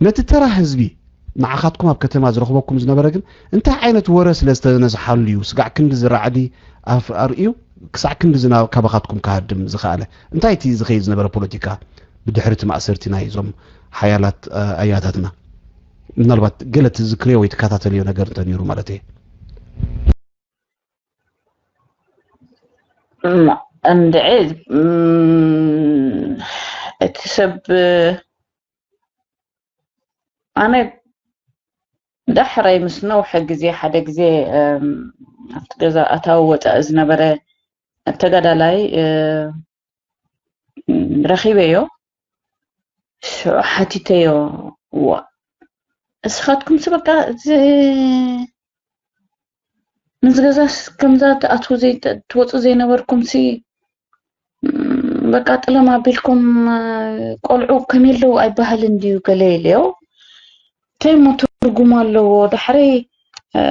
ነቲ ተራ ህዝቢ፣ ንዓኻትኩም ኣብ ከተማ ዝረኽበኩም ዝነበረ ግን እንታይ ዓይነት ወረ ስለ ዝተነዝሓሉ እዩ ስጋዕ ክንድዚ ራዕዲ ኣፍ-፣ ኣርእዩ ክሳዕ ክንድዚ ናብ ካባኻትኩም ክሃድም ዝኸኣለ? እንታይ እቲ ዝኸይድ ዝነበረ ፖለቲካ ብድሕሪ እቲ ማእሰርቲ ናይ እዞም ሓያላት፣ እ፣ ኣያታትና? ምናልባት ገለ ትዝክርዮ ወይ ትከታተልዮ ነገር እንተ ነይሩ ማለት እየ። እም፣ እንድዒ፣ እም፣ እቲ ሰብ፣ ኣነ ዳሕራይ ምስ ነውሐ ግዜ ሓደ ግዜ፣ እም፣ ኣብቲ ገዛ ኣታዊ ወፃኢ ዝነበረ ተጋዳላይ፣ እ፣ ረኺበዮ። ሽዑ ሓቲተዮ፣ ዋ፣ እስኻትኩም ሲ በቃ እዚ ምስ ገዛስ ከምዛ ትኣትዉ ዘይ-፣ ትወፁ ዘይነበርኩም ሲ፣ እም፣ በቃ ጥለም ኣቢልኩም፣ እ፣ ቆልዑ ከመይ ኣለዉ ኣይበሃልን ድዩ ገለ ኢለዮ። እንታይ እሞ ትርጉም ኣለዎ? ዳሕረይ፣ እ፣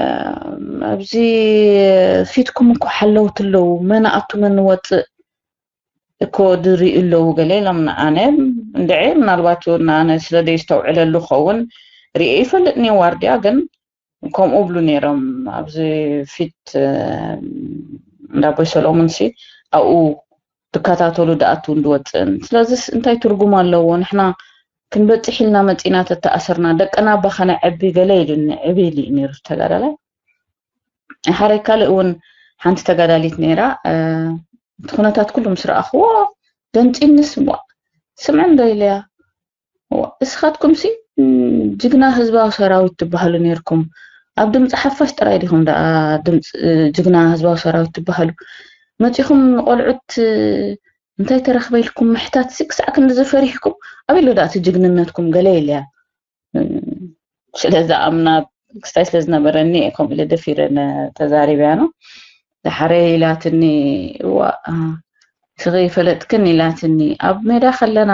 ኣብዚ ፊትኩም እኮ ሓለውቲ ኣለዉ፣ መን ኣቱ መን ወፅእ እኮ ድሪኡ ኣለዉ ገለ ኢሎም ንኣነ። እንድዒ ምናልባት እውን ንኣነ ስለ ደይስተውዕለሉ ኸውን ርእየ ይፈልጥ እኒ ዋርድያ፣ ግን ከምኡ ብሉ ነይሮም። ኣብዚ ፊት፣ እ፣ እንዳ ኣቦይ ሰሎሙን ሲ ኣብኡ ትከታተሉ ድኣትውን ድወፅእን። ስለዚስ እንታይ ትርጉም ኣለዎ? ንሕና ክንበፅሕ ኢልና መፂና ተተኣሰርና፣ ደቅና እባ ከነዕቢ ገለ ኢሉኒ፣ ዕቢ ኢሉ እዩ ነይሩ ተጋዳላይ። ሓረይ ካልእ እውን ሓንቲ ተጋዳሊት ነይራ። እ፣ እቲ ኩነታት ኩሉ ምስ ረኣኽዎ ደንፂኒ ስዋ ስምዕን ዶ ኢለያ። ዋ፣ እስኻትኩም ሲ፣ እም፣ ጅግና ህዝባዊ ሰራዊት ትበሃሉ ነይርኩም። ኣብ ድምፂ ሓፋሽ ጥራይ ዲኹም ደኣ ድምፂ፣ እ፣ ጅግና ህዝባዊ ሰራዊት ትበሃሉ? መፂኹም ንቆልዑት፣ እ፣ እንታይ ተረኽበ ኢልኩም ምሕታት ሲ ክሳዕ ክንዲ ዝፈሪሕኩም፣ ኣበይ ኣሎ ደኣ እቲ ጅግንነትኩም? ገለ ኢለያ። እም፣ ስለ ዝኣምና ክስታይ ስለ ዝነበረኒ እየ ከምኡ ኢለ ደፊረ ነ-፣ ተዛሪበያ ነው። ዳሕረይ ኢላትኒ፣ እዋ፣ እ፣ ስኺ ፈለጥክን ኢላትኒ። ኣብ ሜዳ ከለና፣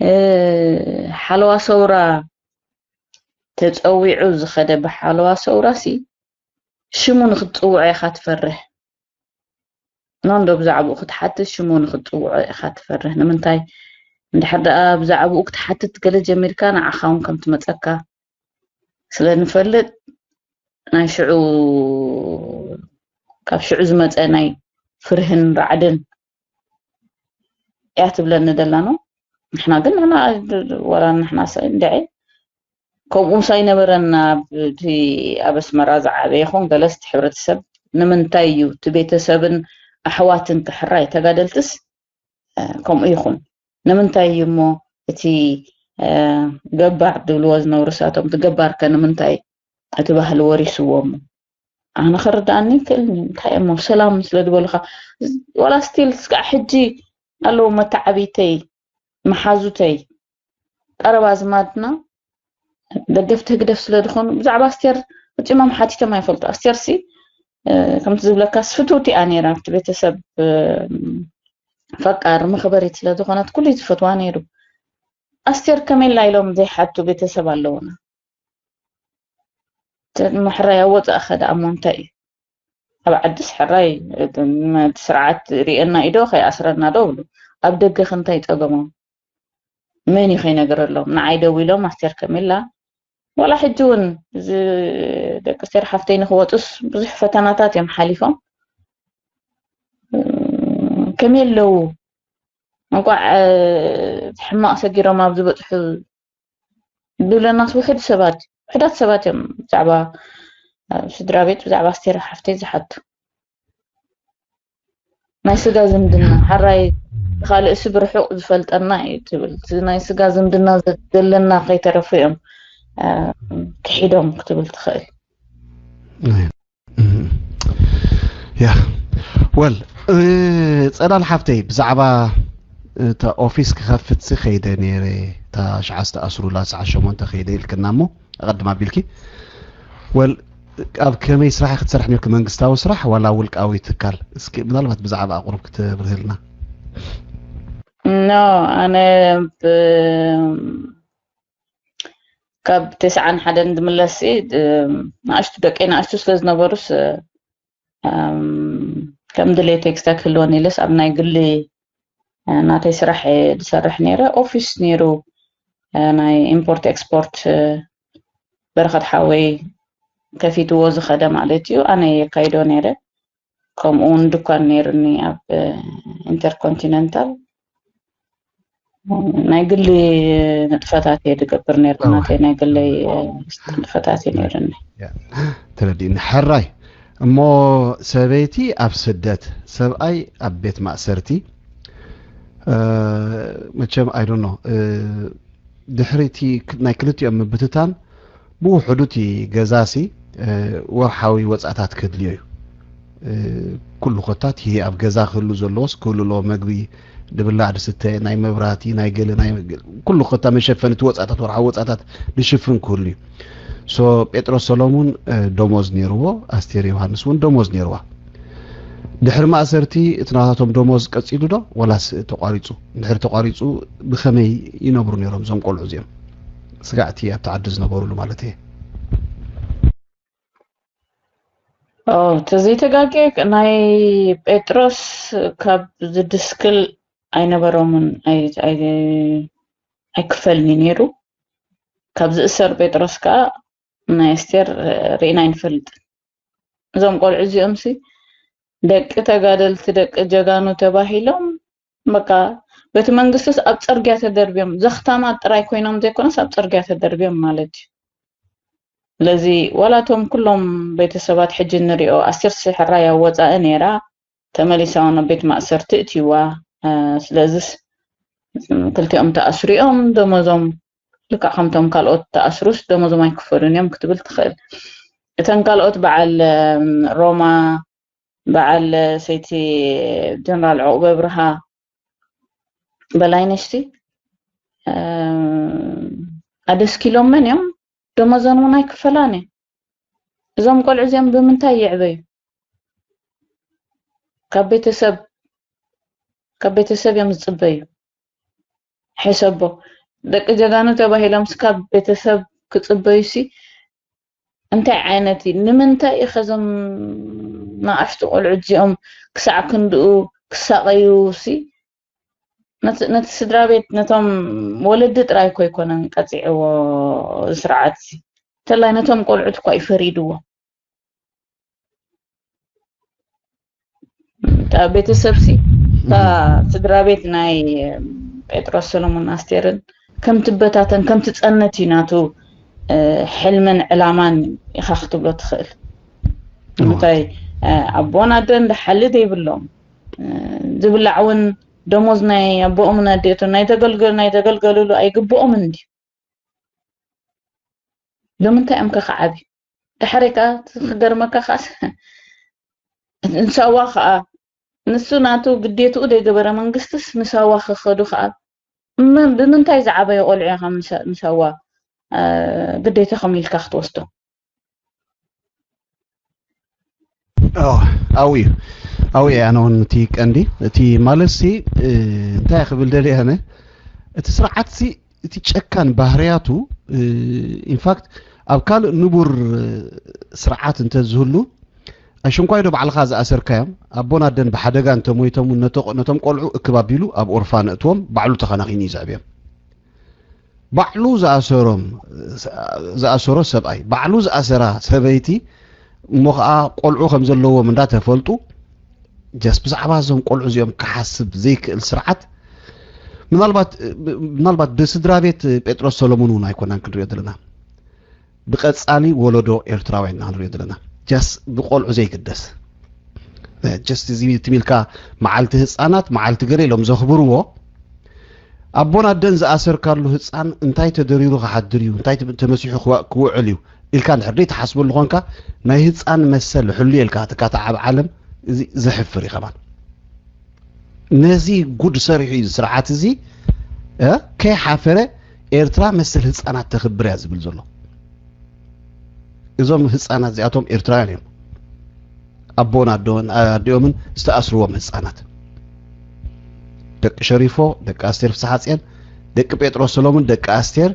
እ፣ ሓለዋ ሰውራ ተፀዊዑ ዝኸደ ብሓለዋ ሰውራ ሲ ሽሙ ንክትፅውዖ ኢኻ ትፈርሕ። ኖንዶ ብዛዕባኡ ክትሓትት ሽሙ ንክትፅውዖ ኢኻ ትፈርህ። ንምንታይ? እንድሕር ደኣ ብዛዕባኡ ክትሓትት ገለ ጀሚርካ ንዓኻ እውን ከም ትመፀካ ስለ ንፈልጥ ናይ ሽዑ፣ ካብ ሽዑ ዝመፀ ናይ ፍርህን ራዕድን እያ ትብለኒ ደላ ነው። ንሕና ግን ንሕና ዋላ ንሕና ሰ-፣ እንድዒ ከምኡ ምሳ ኣይነበረን። ኣብ እቲ ኣብ ኣስመራ ዝዓበየ ይኹን ገለስ እቲ ሕብረተሰብ ንምንታይ እዩ እቲ ቤተሰብን ኣሕዋትን ክሕራይ ተጋደልትስ፣ እ፣ ከምኡ ይኹን ንምንታይ እዩ እሞ እቲ፣ እ፣ ገባር ድብልዎ ዝነብሩ ሳቶም እቲ ገባር ከ ንምንታይ እቲ ባህሊ ወሪስዎም? ኣነ ክርዳኣኒ ይክእልኒ። እንታይ እሞ ሰላም ስለ ዝበሉካ ዋላ ስቲል ስጋዕ ሕጂ ኣለዉ መተዓቢተይ መሓዙተይ ቀረባ ኣዝማድና ደገፍቲ ህግደፍ ስለ ዝኾኑ ብዛዕባ ኣስቴር ፈጺሞም ሓቲቶም ኣይፈልጡ። ኣስቴር ሲ፣ እ፣ ከምቲ ዝብለካ ስፍትውቲ እያ ነይራ ኣብቲ ቤተሰብ፣ እ፣ ፈቃር መኽበሪት ስለ ዝኾነት ኩሉ እዩ ዝፈትዋ ነይሩ። ኣስቴር ከመይ ኢላ ኢሎም ዘይሓቱ ቤተሰብ ኣለውና። ምሕራይ ኣብ ወፃእ ኸ ደኣ እሞ እንታይ እዩ? ኣብ ዓድስ ሕራይ እቲ ስርዓት ርእየና እዩ ዶ ከይኣስረና ዶ ብሉ። ኣብ ደገ ኸ እንታይ ፀገሞም? መን እዩ ከይነገረሎም? ንዓይ ደዊሎም ኣስቴር ከሚላ ዋላ ሕጂ እውን እዚ ደቂ ኣስቴር ሓፍተይ ንክወፁስ ብዙሕ ፈተናታት እዮም ሓሊፎም። ከመይ ኣለዉ? እንቋዕ ሕማቕ ሰጊሮም ኣብ ዝበፅሑ ዝብለናስ ውሕድ ሰባት፣ ውሕዳት ሰባት እዮም ብዛዕባ፣ እ፣ ስድራ ቤት፣ ብዛዕባ ኣስቴር ሓፍተይ ዝሓቱ። ናይ ስጋ ዝምድና፣ ሓራይ ካልእ ሲ ብርሑቕ ዝፈልጠና እዩ ትብል። እቲ ናይ ስጋ ዝምድና ዘ-፣ ዘለና ከይተረፉ እዮም፣ እ፣ ክሒዶም ክትብል ትኽእል። ያ፣ ወል፣ እ፣ ጸዳል ሓፍተይ፣ ብዛዕባ እታ ኦፊስ ክኸፍት ሲ ከይደ ነይረ፣ እታ ሽዓ ዝተኣስሩላ ሰዓት ሸሞንተ ከይደ ኢልክና እሞ፣ ኣቐድም ኣቢልኪ። ወል፣ ኣብ ከመይ ስራሕ ክትሰርሕ ነይርኪ? መንግስታዊ ስራሕ ዋላ ውልቃዊ ትካል? እስኪ ምናልባት ብዛዕባ ኣቑሩብ ክትብርህልና። ኖ፣ ኣነ ብ-፣ ካብ ተስዓን ሓደን ዝምለስ ሲ፣ እ፣ ንኣሽቱ ደቀይ ንኣሽቱ ስለ ዝነበሩስ፣ እ፣ እም፣ ከም ድሌተይ ክስታይ ክህልወኒ ኢለስ ኣብ ናይ ግሊ፣ እ፣ ናተይ ስራሕ እየ ዝሰርሕ ነይረ። ኦፊስ ነይሩ፣ ናይ ኢምፖርት ኤክስፖርት በረኸት ሓወይ ከፊትዎ ዝኸደ ማለት እዩ። ኣነ የካይዶ ነይረ። ከምኡ እውን ድኳን ነይሩኒ ኣብ ኢንተርኮንቲነንታል። ናይ ግሊ ንጥፈታት እየ ዝገብር ነይረ። ናተይ ናይ ግለይ ንጥፈታት እዩ ነይሩኒ። ተረዲእኒ። ሕራይ እሞ፣ ሰበይቲ ኣብ ስደት፣ ሰብኣይ ኣብ ቤት ማእሰርቲ። መቸም ኣይ ዶንት ኖ፣ ድሕሪ እቲ ናይ ክልቲኦም ምብትታን፣ ብውሕዱ እቲ ገዛሲ ወርሓዊ ወፃእታት ከድልዮ እዩ። ኩሉ ኮታት ይሄ ኣብ ገዛ ክህሉ ዘለዎስ ክህሉ ኣለዎ። መግቢ፣ ድብላዕ ድስተ፣ ናይ መብራህቲ፣ ናይ ገለ ናይ ኩሉ ኮታ መሸፈኒ እቲ ወፃእታት፣ ወርሓዊ ወፃእታት ድሽፍን ክህሉ እዩ። ሶ ጴጥሮስ ሰሎሙን ደሞዝ ነይርዎ፣ ኣስቴር ዮሃንስ እውን ደሞዝ ነይርዋ። ድሕሪ ማእሰርቲ እቲ ናታቶም ደሞዝ ቀፂሉ ዶ ወላስ ተቋሪፁ? ድሕሪ ተቋሪፁ ብኸመይ ይነብሩ ነይሮም እዞም ቆልዑ እዚኦም? ስጋዕቲ ኣብቲ ዓዲ ዝነበሩሉ ማለት እየ። ተዘይተጋጌ ናይ ጴጥሮስ ካብ ዝድስክል ኣይነበሮምን፣ ኣይክፈልኒ ነይሩ። ካብ ዝእሰር ጴጥሮስ ከዓ ናይ ኣስቴር ርኢና ኣይንፈልጥን። እዞም ቆልዑ እዚኦም ሲ ደቂ ተጋደልቲ፣ ደቂ ጀጋኑ ተባሂሎም በቃ በቲ መንግስትስ ኣብ ፅርግያ ተደርብዮም፣ ዘኽታማት ጥራይ ኮይኖም ዘይኮነስ ኣብ ፅርግያ ተደርብዮም ማለት እዩ። ስለዚ ዋላቶም ኩሎም ቤተሰባት ሕጂ ንሪኦ፣ ኣስቴር ሕራይ ኣብ ወፃኢ ነይራ፣ ተመሊሳ ናብ ቤት ማእሰርቲ እትይዋ። ስለዚስ ክልቲኦም ተኣስሪኦም ደሞዞም ልክዕ ከምቶም ካልኦት ተኣስሩስ ደሞዞም ኣይክፈሉን እዮም ክትብል ትኽእል። እተን ካልኦት በዓል ሮማ፣ በዓል ሰይቲ ጀነራል ዕቑበ ብርሃ፣ በላይነሽቲ ኣደስኪሎመን እዮም። ደሞዘን እውን ኣይክፈላን እየን። እዞም ቆልዑ እዚኦም ብምንታይ ይዕበዩ? ካብ ቤተሰብ ካብ ቤተሰብ እዮም ዝፅበዩ። ሕሰቦ፣ ደቂ ጀጋኑ ተባሂሎምስ ካብ ቤተሰብ ክፅበዩሲ እንታይ ዓይነት እዩ? ንምንታይ እዩ ከዞም ንኣሽቱ ቆልዑ እዚኦም ክሳዕ ክንድኡ ክሳቐዩ ሲ ነቲ ስድራ ቤት ነቶም ወለዲ ጥራይ እኮ ኣይኮነን ቀፂዕዎ እዚ ስርዓት እዚ፣ እንተላይ ነቶም ቆልዑት እኳ እዩ ፈሪድዎ። እታ ቤተሰብ ሲ እታ ስድራ ቤት ናይ ጴጥሮስ ሰሎሞን ኣስቴርን ከም ትበታተን ከም ትፀነት እዩ ናቱ ሕልምን ዕላማን ኢኻ ክትብሎ ትኽእል። ንምንታይ ኣቦን ኣደን ድሓሊ ዘይብሎም ዝብላዕ እውን ደሞዝ ናይ ኣቦኦምን ኣዴኦትን ናይ ተገልገሉ ናይ ተገልገሉሉ ኣይግብኦምን እንድዩ። ብምንታይ እዮም ከ ክዓብዩ? ድሕሪ ከኣ ክገርመካ ከኣ ንሳዋ ከኣ ንሱ ናቱ ግዴትኡ ዘይገበረ መንግስትስ ንሳዋ ክኸዱ ከኣ ምን- ብምንታይ ዝዓበዩ ቆልዑ ኢኻ ምሳ- ምሳዋ ግዴታኹም ኢልካ ክትወስዶ? ኣው እዩ ኣው እዩ ኣነ እውን እቲ ቀንዲ እቲ ማለት ሲ እንታይ ክብል ደልየ ኣነ እቲ ስርዓት ሲ እቲ ጨካን ባህርያቱ ኢንፋክት ኣብ ካልእ ንቡር ስርዓት እንተዝህሉ ኣሽንኳይ ዶ ባዕልኻ ዝኣሰርካዮም ኣቦን ኣደን ብሓደጋ እንተሞይቶም ነቶም ቆልዑ እክብ ኣቢሉ ኣብ ኦርፋን እትዎም ባዕሉ ተኸናኺኑ እዩ ዘዕብዮም። ባዕሉ ዝኣሰሮም ዝኣሰሮ ሰብኣይ ባዕሉ ዝኣሰራ ሰበይቲ እሞ ከዓ ቆልዑ ከም ዘለዎም እንዳተፈልጡ ጀስ ብዛዕባ እዞም ቆልዑ እዚኦም ክሓስብ ዘይክእል ስርዓት ምናልባት ምናልባት ብስድራ ቤት ጴጥሮስ ሰሎሙን እውን ኣይኮናን ክንሪኦ ዘለና ብቀፃሊ ወለዶ ኤርትራውያን ኢና ክንሪኦ ዘለና ጀስ ብቆልዑ ዘይግደስ ጀስ እዚ ትሚልካ መዓልቲ ህፃናት መዓልቲ ገለ ኢሎም ዘኽብርዎ ኣቦን ኣደን ዝኣሰርካሉ ህፃን እንታይ ተደሪሩ ክሓድር እዩ እንታይ ተመሲሑ ክውዕል እዩ ኢልካ እንድሕር ዘይትሓስበሉ ኮንካ ናይ ህፃን መሰል ሕሉ የልካ ትካታዕ ኣብ ዓለም እዚ ዘሕፍር እዩ ከማን ነዚ ጉድ ሰሪሑ እዩ ስርዓት እዚ ከይሓፈረ ኤርትራ መሰል ህፃናት ተኽብር እያ ዝብል ዘሎ እዞም ህፃናት እዚኣቶም ኤርትራውያን እዮም ኣቦን ኣዲኦምን ዝተኣስርዎም ህፃናት ደቂ ሸሪፎ ደቂ ኣስቴር ፍስሓፅየን ደቂ ጴጥሮስ ሰሎምን ደቂ ኣስቴር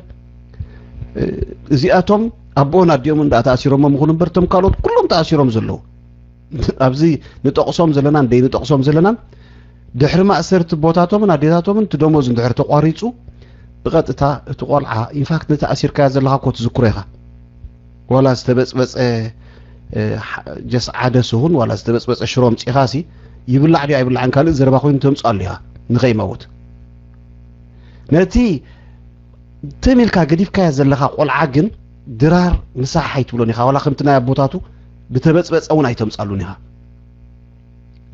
እዚኣቶም ኣቦን ኣዲኦምን ዳ ተኣሲሮሞ ምኹኑ እምበር እቶም ካልኦት ኩሎም ተኣሲሮም ዘለዉ ኣብዚ ንጠቕሶም ዘለናን ደይ ንጠቕሶም ዘለናን ድሕሪ ማእሰርቲ ቦታቶምን ኣዴታቶምን እቲ ደሞዝ እንድሕር ተቋሪፁ ብቐጥታ እቲ ቆልዓ ኢንፋክት ነቲ ኣሲርካዮ ዘለኻ እኮ ትዝክሮ ኢኻ። ዋላ ዝተበፅበፀ ጀስ ዓደስ ይኹን ዋላ ዝተበፅበፀ ሽሮ ኣምፂእኻሲ ይብላዕ ድዩ ኣይብላዕን ካልእ ዘረባ ኮይኑ ተምፅኣሉ ኢኻ ንኸይመውት። ነቲ ትም ኢልካ ገዲፍካዮ ዘለኻ ቆልዓ ግን ድራር ምሳሕ ኣይትብሎን ኢኻ። ዋላ ከምቲ ናይ ኣቦታቱ ብተበፅበፀ እውን ኣይተምፃሉን ኢኻ።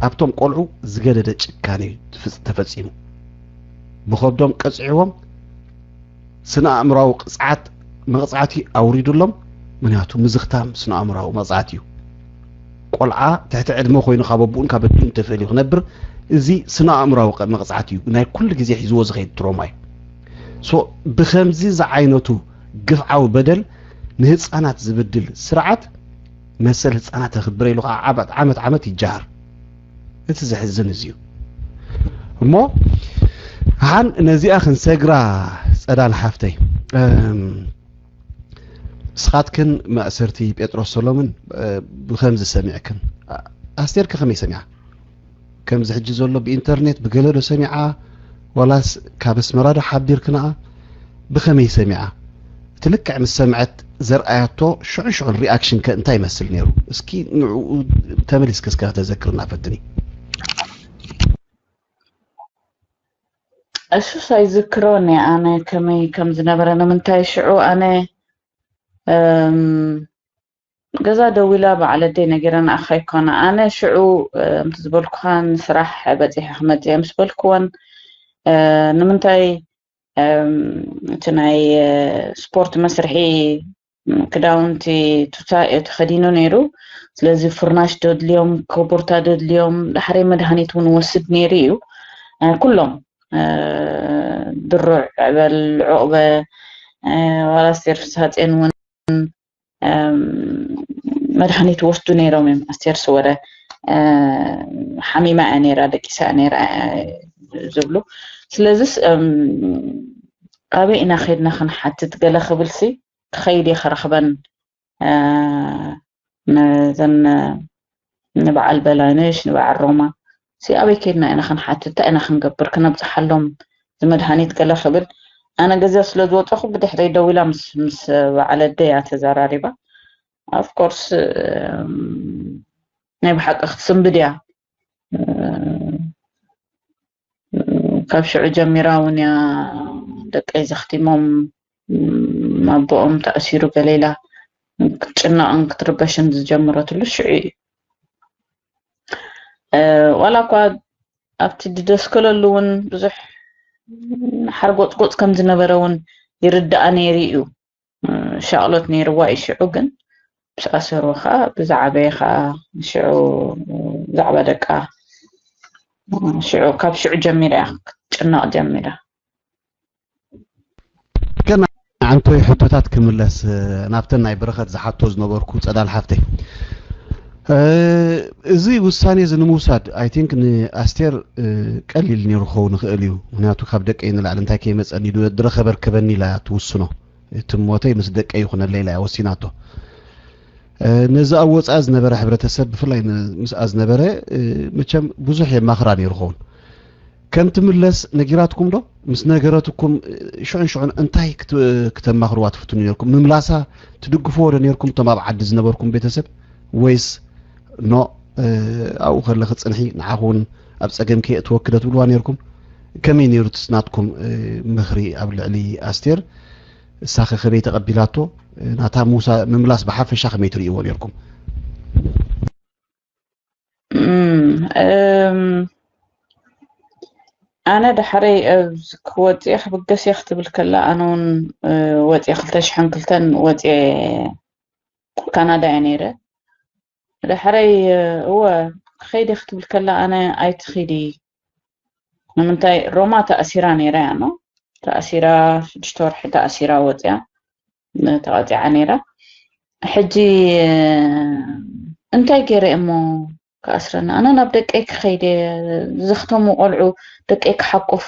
ኣብቶም ቆልዑ ዝገደደ ጭካኔ እዩ ተፈፂሙ። ብኸብዶም ቀፅዕዎም ስነ ኣእምራዊ ቅፅዓት መቕፃዕቲ ኣውሪዱሎም። ምክንያቱ ምዝኽታም ስነ ኣእምራዊ መቕፃዕቲ እዩ። ቆልዓ ትሕቲ ዕድመ ኮይኑ ካብ ኣቦኡን ካብ ኣዲኡን ተፈልዩ ክነብር፣ እዚ ስነ ኣእምራዊ መቕፃዕቲ እዩ። ናይ ኩሉ ግዜ ሒዝዎ ዝኸይድ ትሮማ እዩ። ሶ ብከምዚ ዝዓይነቱ ግፍዓዊ በደል ንህፃናት ዝብድል ስርዓት መሰል ህፃናት ተኽብረ ኢሉ ከዓ ዓመት ዓመት ዓመት ይጀሃር። እቲ ዘሕዝን እዚ እዩ። እሞ ሓን ነዚኣ ክንሰግራ ጸዳል ሓፍተይ፣ እም፣ ንስኻትክን ማእሰርቲ ጴጥሮስ ሰሎምን፣ እ፣ ብኸምዚ ሰሚዕክን፣ ኣ-፣ ኣስቴር ከ ከመይ ሰሚዓ? ከምዚ ሕጂ ዘሎ ብኢንተርኔት ብገለ ዶ ሰሚዓ? ዋላስ ካብ ኣስመራ ዶ ሓቢርክንኣ? ብኸመይ ሰሚዓ? እቲ ልክዕ ምስ ሰምዐት ዘርኣያቶ ሽዑ ሽዑ ሪኣክሽን ከ እንታይ ይመስል ነይሩ? እስኪ ንዕኡ ተመሊስኪ እስከ ከተዘክርና ፈትኒ። እሱስ ኣይዝክሮን እየ ኣነ ከመይ ከም ዝነበረ። ንምንታይ ሽዑ ኣነ፣ እም፣ ገዛ ደዊላ በዓል ኣደይ ነጊረንኣኻ ኣይኮነ። ኣነ ሽዑ፣ እም፣ ዝበልኩኻን ስራሕ በጺሐ ክመጽእ እየ ምስ በልክወን፣ እ፣ ንምንታይ፣ እም፣ እቲ ናይ፣ እ፣ ስፖርት መስርሒ ክዳውንቲ ቱታ እዩ ተኸዲኑ ነይሩ። ስለዚ ፍርናሽ ደድልዮም፣ ኮቦርታ ደድልዮም፣ ዳሕረይ መድሃኒት እውን ወስድ ነይሩ እዩ። እ፣ ኩሎም፣ እ፣ ድሩዕ በል ዑቕበ፣ እ፣ ዋላ ኣስቴር ፍስሃጽዮን እውን፣ እም፣ መድሃኒት ወስዱ ነይሮም እዮም። ኣስቴር ስወረ፣ እ፣ ሓሚማ እያ ነይራ፣ ደቂሳ እያ ነይራ፣ እ፣ ዝብሉ። ስለዚስ፣ እም፣ ኣበይ ኢና ከይድና ክንሓትት ገለ ክብልሲ፣ ክኸይድ እየ ክረኽበን፣ እ፣ ነዘን፣ ንበዓል በላይነሽ፣ ንበዓል ሮማ፣ ሲ ኣበይ ከይድና ኢና ክንሓትት፣ እንታይ ኢና ክንገብር፣ ክነብፅሓሎም እዚ መድሃኒት ገለ ክብል። ኣነ ገዛ ስለ ዝወፀኹ ብድሕረይ ደዊላ ምስ፣ ምስ በዓል ኣደይ እያ ተዘራሪባ። ኦፍኮርስ፣ እም፣ ናይ ብሓቂ ክትስንብድ እያ። እ፣ ካብ ሽዑ ጀሚራ እውን እያ ደቀይ ዘኽቲሞም፣ እም፣ ኣቦኦም ተኣሲሩ ገለ ኢላ ክትጭነቕን ክትርበሽን ዝጀመረትሉ ሽዑ እዩ። እ፣ ዋላ እኳ ኣብቲ ድደስከለሉ እውን ብዙሕ ሓርጎፅጎፅ ከም ዝነበረ እውን ይርዳኣ ነይሩ እዩ። እ፣ ሻቕሎት ነይርዋ እዩ ሽዑ፣ ግን ምስ ኣሰሩ ከዓ ብዝዓበየ ከዓ ሽዑ ብዛዕባ ደቃ ሽዑ፣ ካብ ሽዑ ጀሚራ እያ ክትጭነቕ ጀሚራ። ገና ዓንቶይ ሕቶታት ክምለስ፣ እ፣ ናብተን ናይ በረኸት ዝሓቶ ዝነበርኩ ጸዳል ሓፍተይ። እ፣ እዚ ውሳኔ እዚ ንምውሳድ፣ ኣይ ቲንክ ንኣስቴር፣ እ፣ ቀሊል ነይሩ ክኸውን ይኽእል እዩ። ምክንያቱ ካብ ደቀይ ንላዕሊ እንታይ ከይመጸኒ ድ-፣ ድረኸበ ርከበኒ ኢላ እያ ትውስኖ። እቲ ሞተይ ምስ ደቀይ ይኹነለይ ኢላ እያ ወሲናቶ። እ፣ ነዚ ኣብ ወጻኢ ዝነበረ ሕብረተሰብ፣ ብፍላይ ን-፣ ምስኣ ዝነበረ፣ እ፣ መቸም ብዙሕ የማኽራ ነይሩ ኸውን። ከም ትምለስ ነጊራትኩም ዶ? ምስ ነገረትኩም፣ እ፣ ሽዑን ሽዑን እንታይ ክት-፣ ክተማኽርዋ ትፍትኑ ነርኩም? ምምላሳ ትድግፍዎ ዶ ነርኩም? እቶም ኣብ ዓዲ ዝነበርኩም ቤተሰብ ወይስ ኖ፣ እ፣ ኣብኡ ከለኺ ጽንሒ፣ ንዓኺ እውን ኣብ ጸገም ከየእትወኪ ዶ ትብልዋ ነርኩም? ከመይ ነይሩ እቲ ናትኩም፣ እ፣ ምኽሪ ኣብ ልዕሊ ኣስቴር? እሳኸ ከመይ ተቐቢላቶ? እ፣ ናታ ምውሳ-፣ ምምላስ ብሓፈሻ ከመይ ትርእይዎ ነርኩም? እም፣ እም፣ ኣነ ዳሕረይ፣ እ፣ ክወፅእ እየ ክብገስ እየ ክትብል ከላ፣ ኣነ እውን፣ እ፣ ወፅየ ክልተ ሽሕን ክልተን ወፅየ ካናዳ እየ ነይረ። ዳሕረይ፣ እ፣ እወ ክኸይድ እየ ክትብል ከላ፣ ኣነ ኣይትኺዲ፣ ንምንታይ ሮማ ተኣሲራ ነይራ እያ፣ ኖ? ተኣሲራ፣ ሽዱሽተ ወርሒ ተኣሲራ ወፅያ፣ እ፣ ተቐፂዓ ነይራ። ሕጂ፣ እ፣ እንታይ ገይረ እሞ ክኣስረኒ? ኣነ ናብ ደቀይ ክኸይድ እየ፣ ዘኽተሙ ቆልዑ ደቀይ ክሓቁፍ፣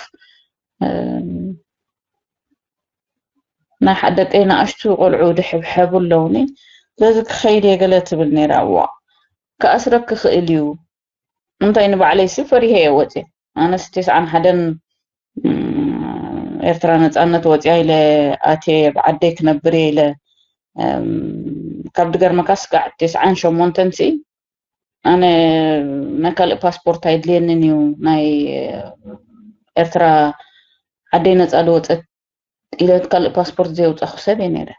እ፣ ናይ ሓ-፣ ደቀይ ንኣሽቱ ቆልዑ ድሕብሐቡ ኣለውኒ። ስለዚ ክኸይድ እየ ገለ ትብል ነይራ። እዋ፣ ክኣስረኪ ክእል እዩ። እንታይ ንባዕለይ ሲ ፈሪሄ እየ ወፅየ። ኣነስ ተስዓን ሓደን፣ እም፣ ኤርትራ ነጻነት ወጽያ ኢለ ኣትየ ብዓደይ ክነብር እየ ኢለ፣ እም፣ ካብ ድገርመካ ስጋዕ ተስዓን ሸሞንተን ሲ ኣነ ናይ ካልእ ፓስፖርት ኣይድልየንን እዩ፣ ናይ ኤርትራ ዓደይ ነጻ ዝወጸት ኢለ ካልእ ፓስፖርት ዘየውጻኹ ሰብ እየ ነይረ።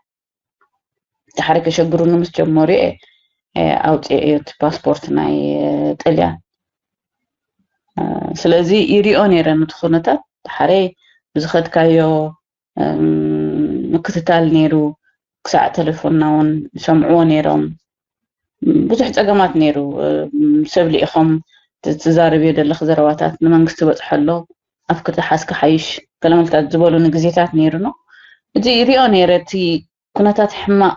ድሓር ከሸግሩኒ ምስ ጀመሩ እየ፣ እየ ኣውፅኤ እየ እቲ ፓስፖርት ናይ፣ እ፣ ጥልያን። እ፣ ስለዚ ይሪኦ ነይረ ነቲ ኩነታት። ድሓረይ ብዝኸድካዮ፣ እም፣ ምክትታል ነይሩ። ክሳዕ ቴሌፎንና እውን ይሰምዕዎ ነይሮም። ብዙሕ ጸገማት ነይሩ። እም፣ ሰብ ልኢኾም ት-፣ ትዛረብዮ ዘለኺ ዘረባታት ንመንግስቲ በጽሖ ኣሎ፣ ኣፍኪ ተሓዝኪ ሓይሽ፣ ገለመልታት ዝበሉኒ ግዜታት ነይሩ ነው። እዚ ይሪኦ ነይረ፣ እቲ ኩነታት ሕማቕ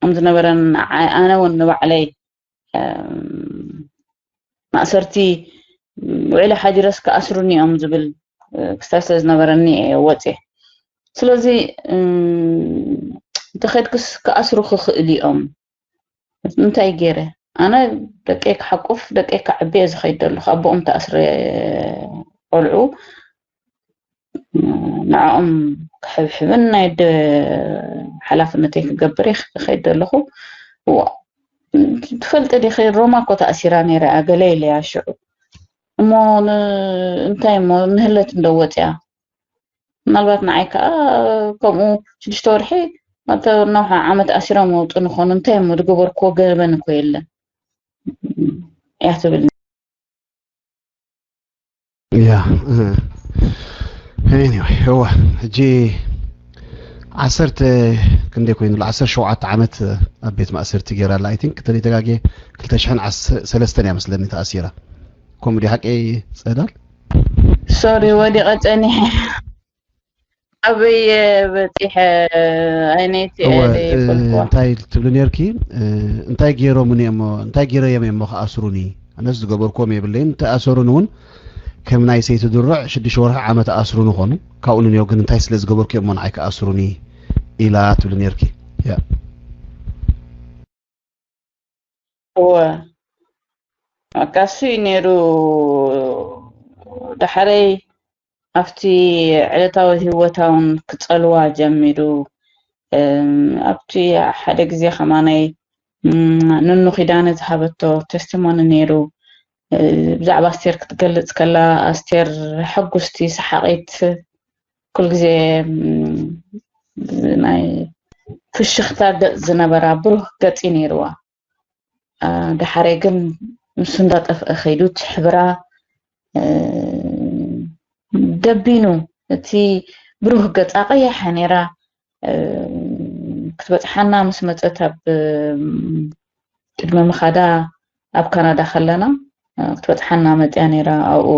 ከም ዝነበረን ዓ-፣ ኣነ እውን ንባዕለይ፣ እም፣ ማእሰርቲ ውዒለ ሓዲረስ ክኣስሩኒ እዮም ዝብል፣ እ፣ ክስታይ ስለ ዝነበረኒ እየ ወፅየ። ስለዚ፣ እም፣ እንተኸድክስ ክኣስሩ ክኽእል እዮም። እንታይ ገይረ? ኣነ ደቀይ ክሓቁፍ፣ ደቀይ ከዕብየ ዝኸይድ ዘለኹ። ኣቦኦም ተኣስረ ቆልዑ፣ ንዕኦም ክሕብሕብን ናይ ደ-፣ ሓላፍነተይ ክገብር እየ ክኸይድ ዘለኹ። ዋ፣ ትፈልጢ ዲኺ፣ ሮማ እኮ ተኣሲራ ነይራ እያ፣ ገለ ኢለያ ሽዑ። እሞ ን-፣ እንታይ እሞ ንህለት እንዶ ወፅያ? ምናልባት ንዓይ ከዓ ከምኡ ሽዱሽተ ወርሒ፣ ኣብታ ነውሓ ዓመት ኣሲሮም ወጡ ንኾኑ፣ እንታይ እሞ ዝገበርክዎ ገበን እኮ የለን እያ ትብል። ያ፣ እ፣ anyway፣ እወ፣ ሕጂ ዓሰርተ ክንደይ ኮይኑ ኣሎ? ዓሰርተ ሸውዓተ ዓመት ኣብ ቤት ማእሰርቲ ገይራ ኣላ። I think፣ እንተዘይተጋግየ፣ ክልተ ሽሕን ሰለስተን እያ መስለኒ ተኣሲራ። ከምኡ ድዩ ሓቀይ፣ ጸዳል? ሶሪ፣ ወዲቐ ጸኒሐ። ኣበይ በጺሐ? ኣይነይቲ እወ፣ እየ እ፣ ዘይፈልጥዋ። እንታይ ትብሊ ነርኪ? እ፣ እንታይ ገይሮምኒ እሞ፣ እንታይ ገይረዮም እሞ ክኣስሩኒ? ኣነስ ዝገበርክዎም የብለይን። እንተኣሰሩኒ እውን ከም ናይ ሰይቲ ድሩዕ ሽዱሽተ ወርሒ ዓመት ኣስሩኒ ኾኑ። ካብኡ ንንዮ ግን እንታይ ስለ ዝገበርኩ እሞ ንዓይ ክኣስሩኒ ኢላ ትብሊ ነርኪ። ያ። እወ፣ በቃ እሱ እዩ ነይሩ። ዳሕረይ ኣብቲ ዕለታዊ ህይወታ እውን ክጸልዋ ጀሚሩ። እም፣ ኣብቲ ሓደ ግዜ ከማነይ፣ እም፣ ንኑ ኪዳነ ዝሃበቶ ቴስቲሞኒ ነይሩ። እ፣ ብዛዕባ ኣስቴር ክትገልጽ ከላ፣ ኣስቴር ሕጉስቲ፣ ሰሓቒት፣ ኩሉ ግዜ፣ እም፣ ናይ ፍሽኽታ ገጽ ዝነበራ ብሩህ ገጽ እዩ ነይርዋ። እ፣ ዳሕረይ ግን ንሱ እንዳጠፍአ ከይዱ፣ እቲ ሕብራ፣ እ፣ ደቢኑ፣ እቲ ብሩህ ገጻ ቀያሕ ነይራ። እ፣ ክትበጽሓና ምስ መጸት ኣብ፣ እ፣ ቅድሚ ምኻዳ ኣብ ካናዳ ከለና፣ እ፣ ክትበጽሓና መጽያ ነይራ። ኣብኡ፣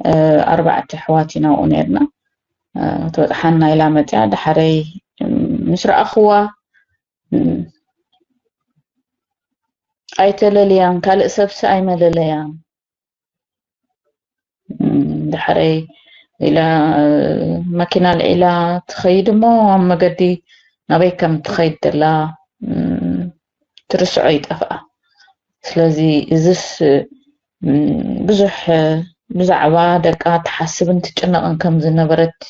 እ፣ ኣርባዕተ ኣሕዋት ኢና ኣብኡ ነይርና። እ፣ ክትበጽሓና ኢላ መጽያ። ዳሕረይ፣ እ፣ ምስ ረኣኽዋ፣ እ፣ ኣይተለልያን፣ ካልእ ሰብሲ ኣይመለለያን። ዳሕረይ ኢላ መኪና ኣልዒላ ትኸይድ እሞ ኣብ መገዲ ናበይ ከም ትኸይድ ዘላ ትርስዖ ይጠፍኣ። ስለዚ እዝስ ብዙሕ ብዛዕባ ደቃ ትሓስብን ትጭነቕን ከም ዝነበረት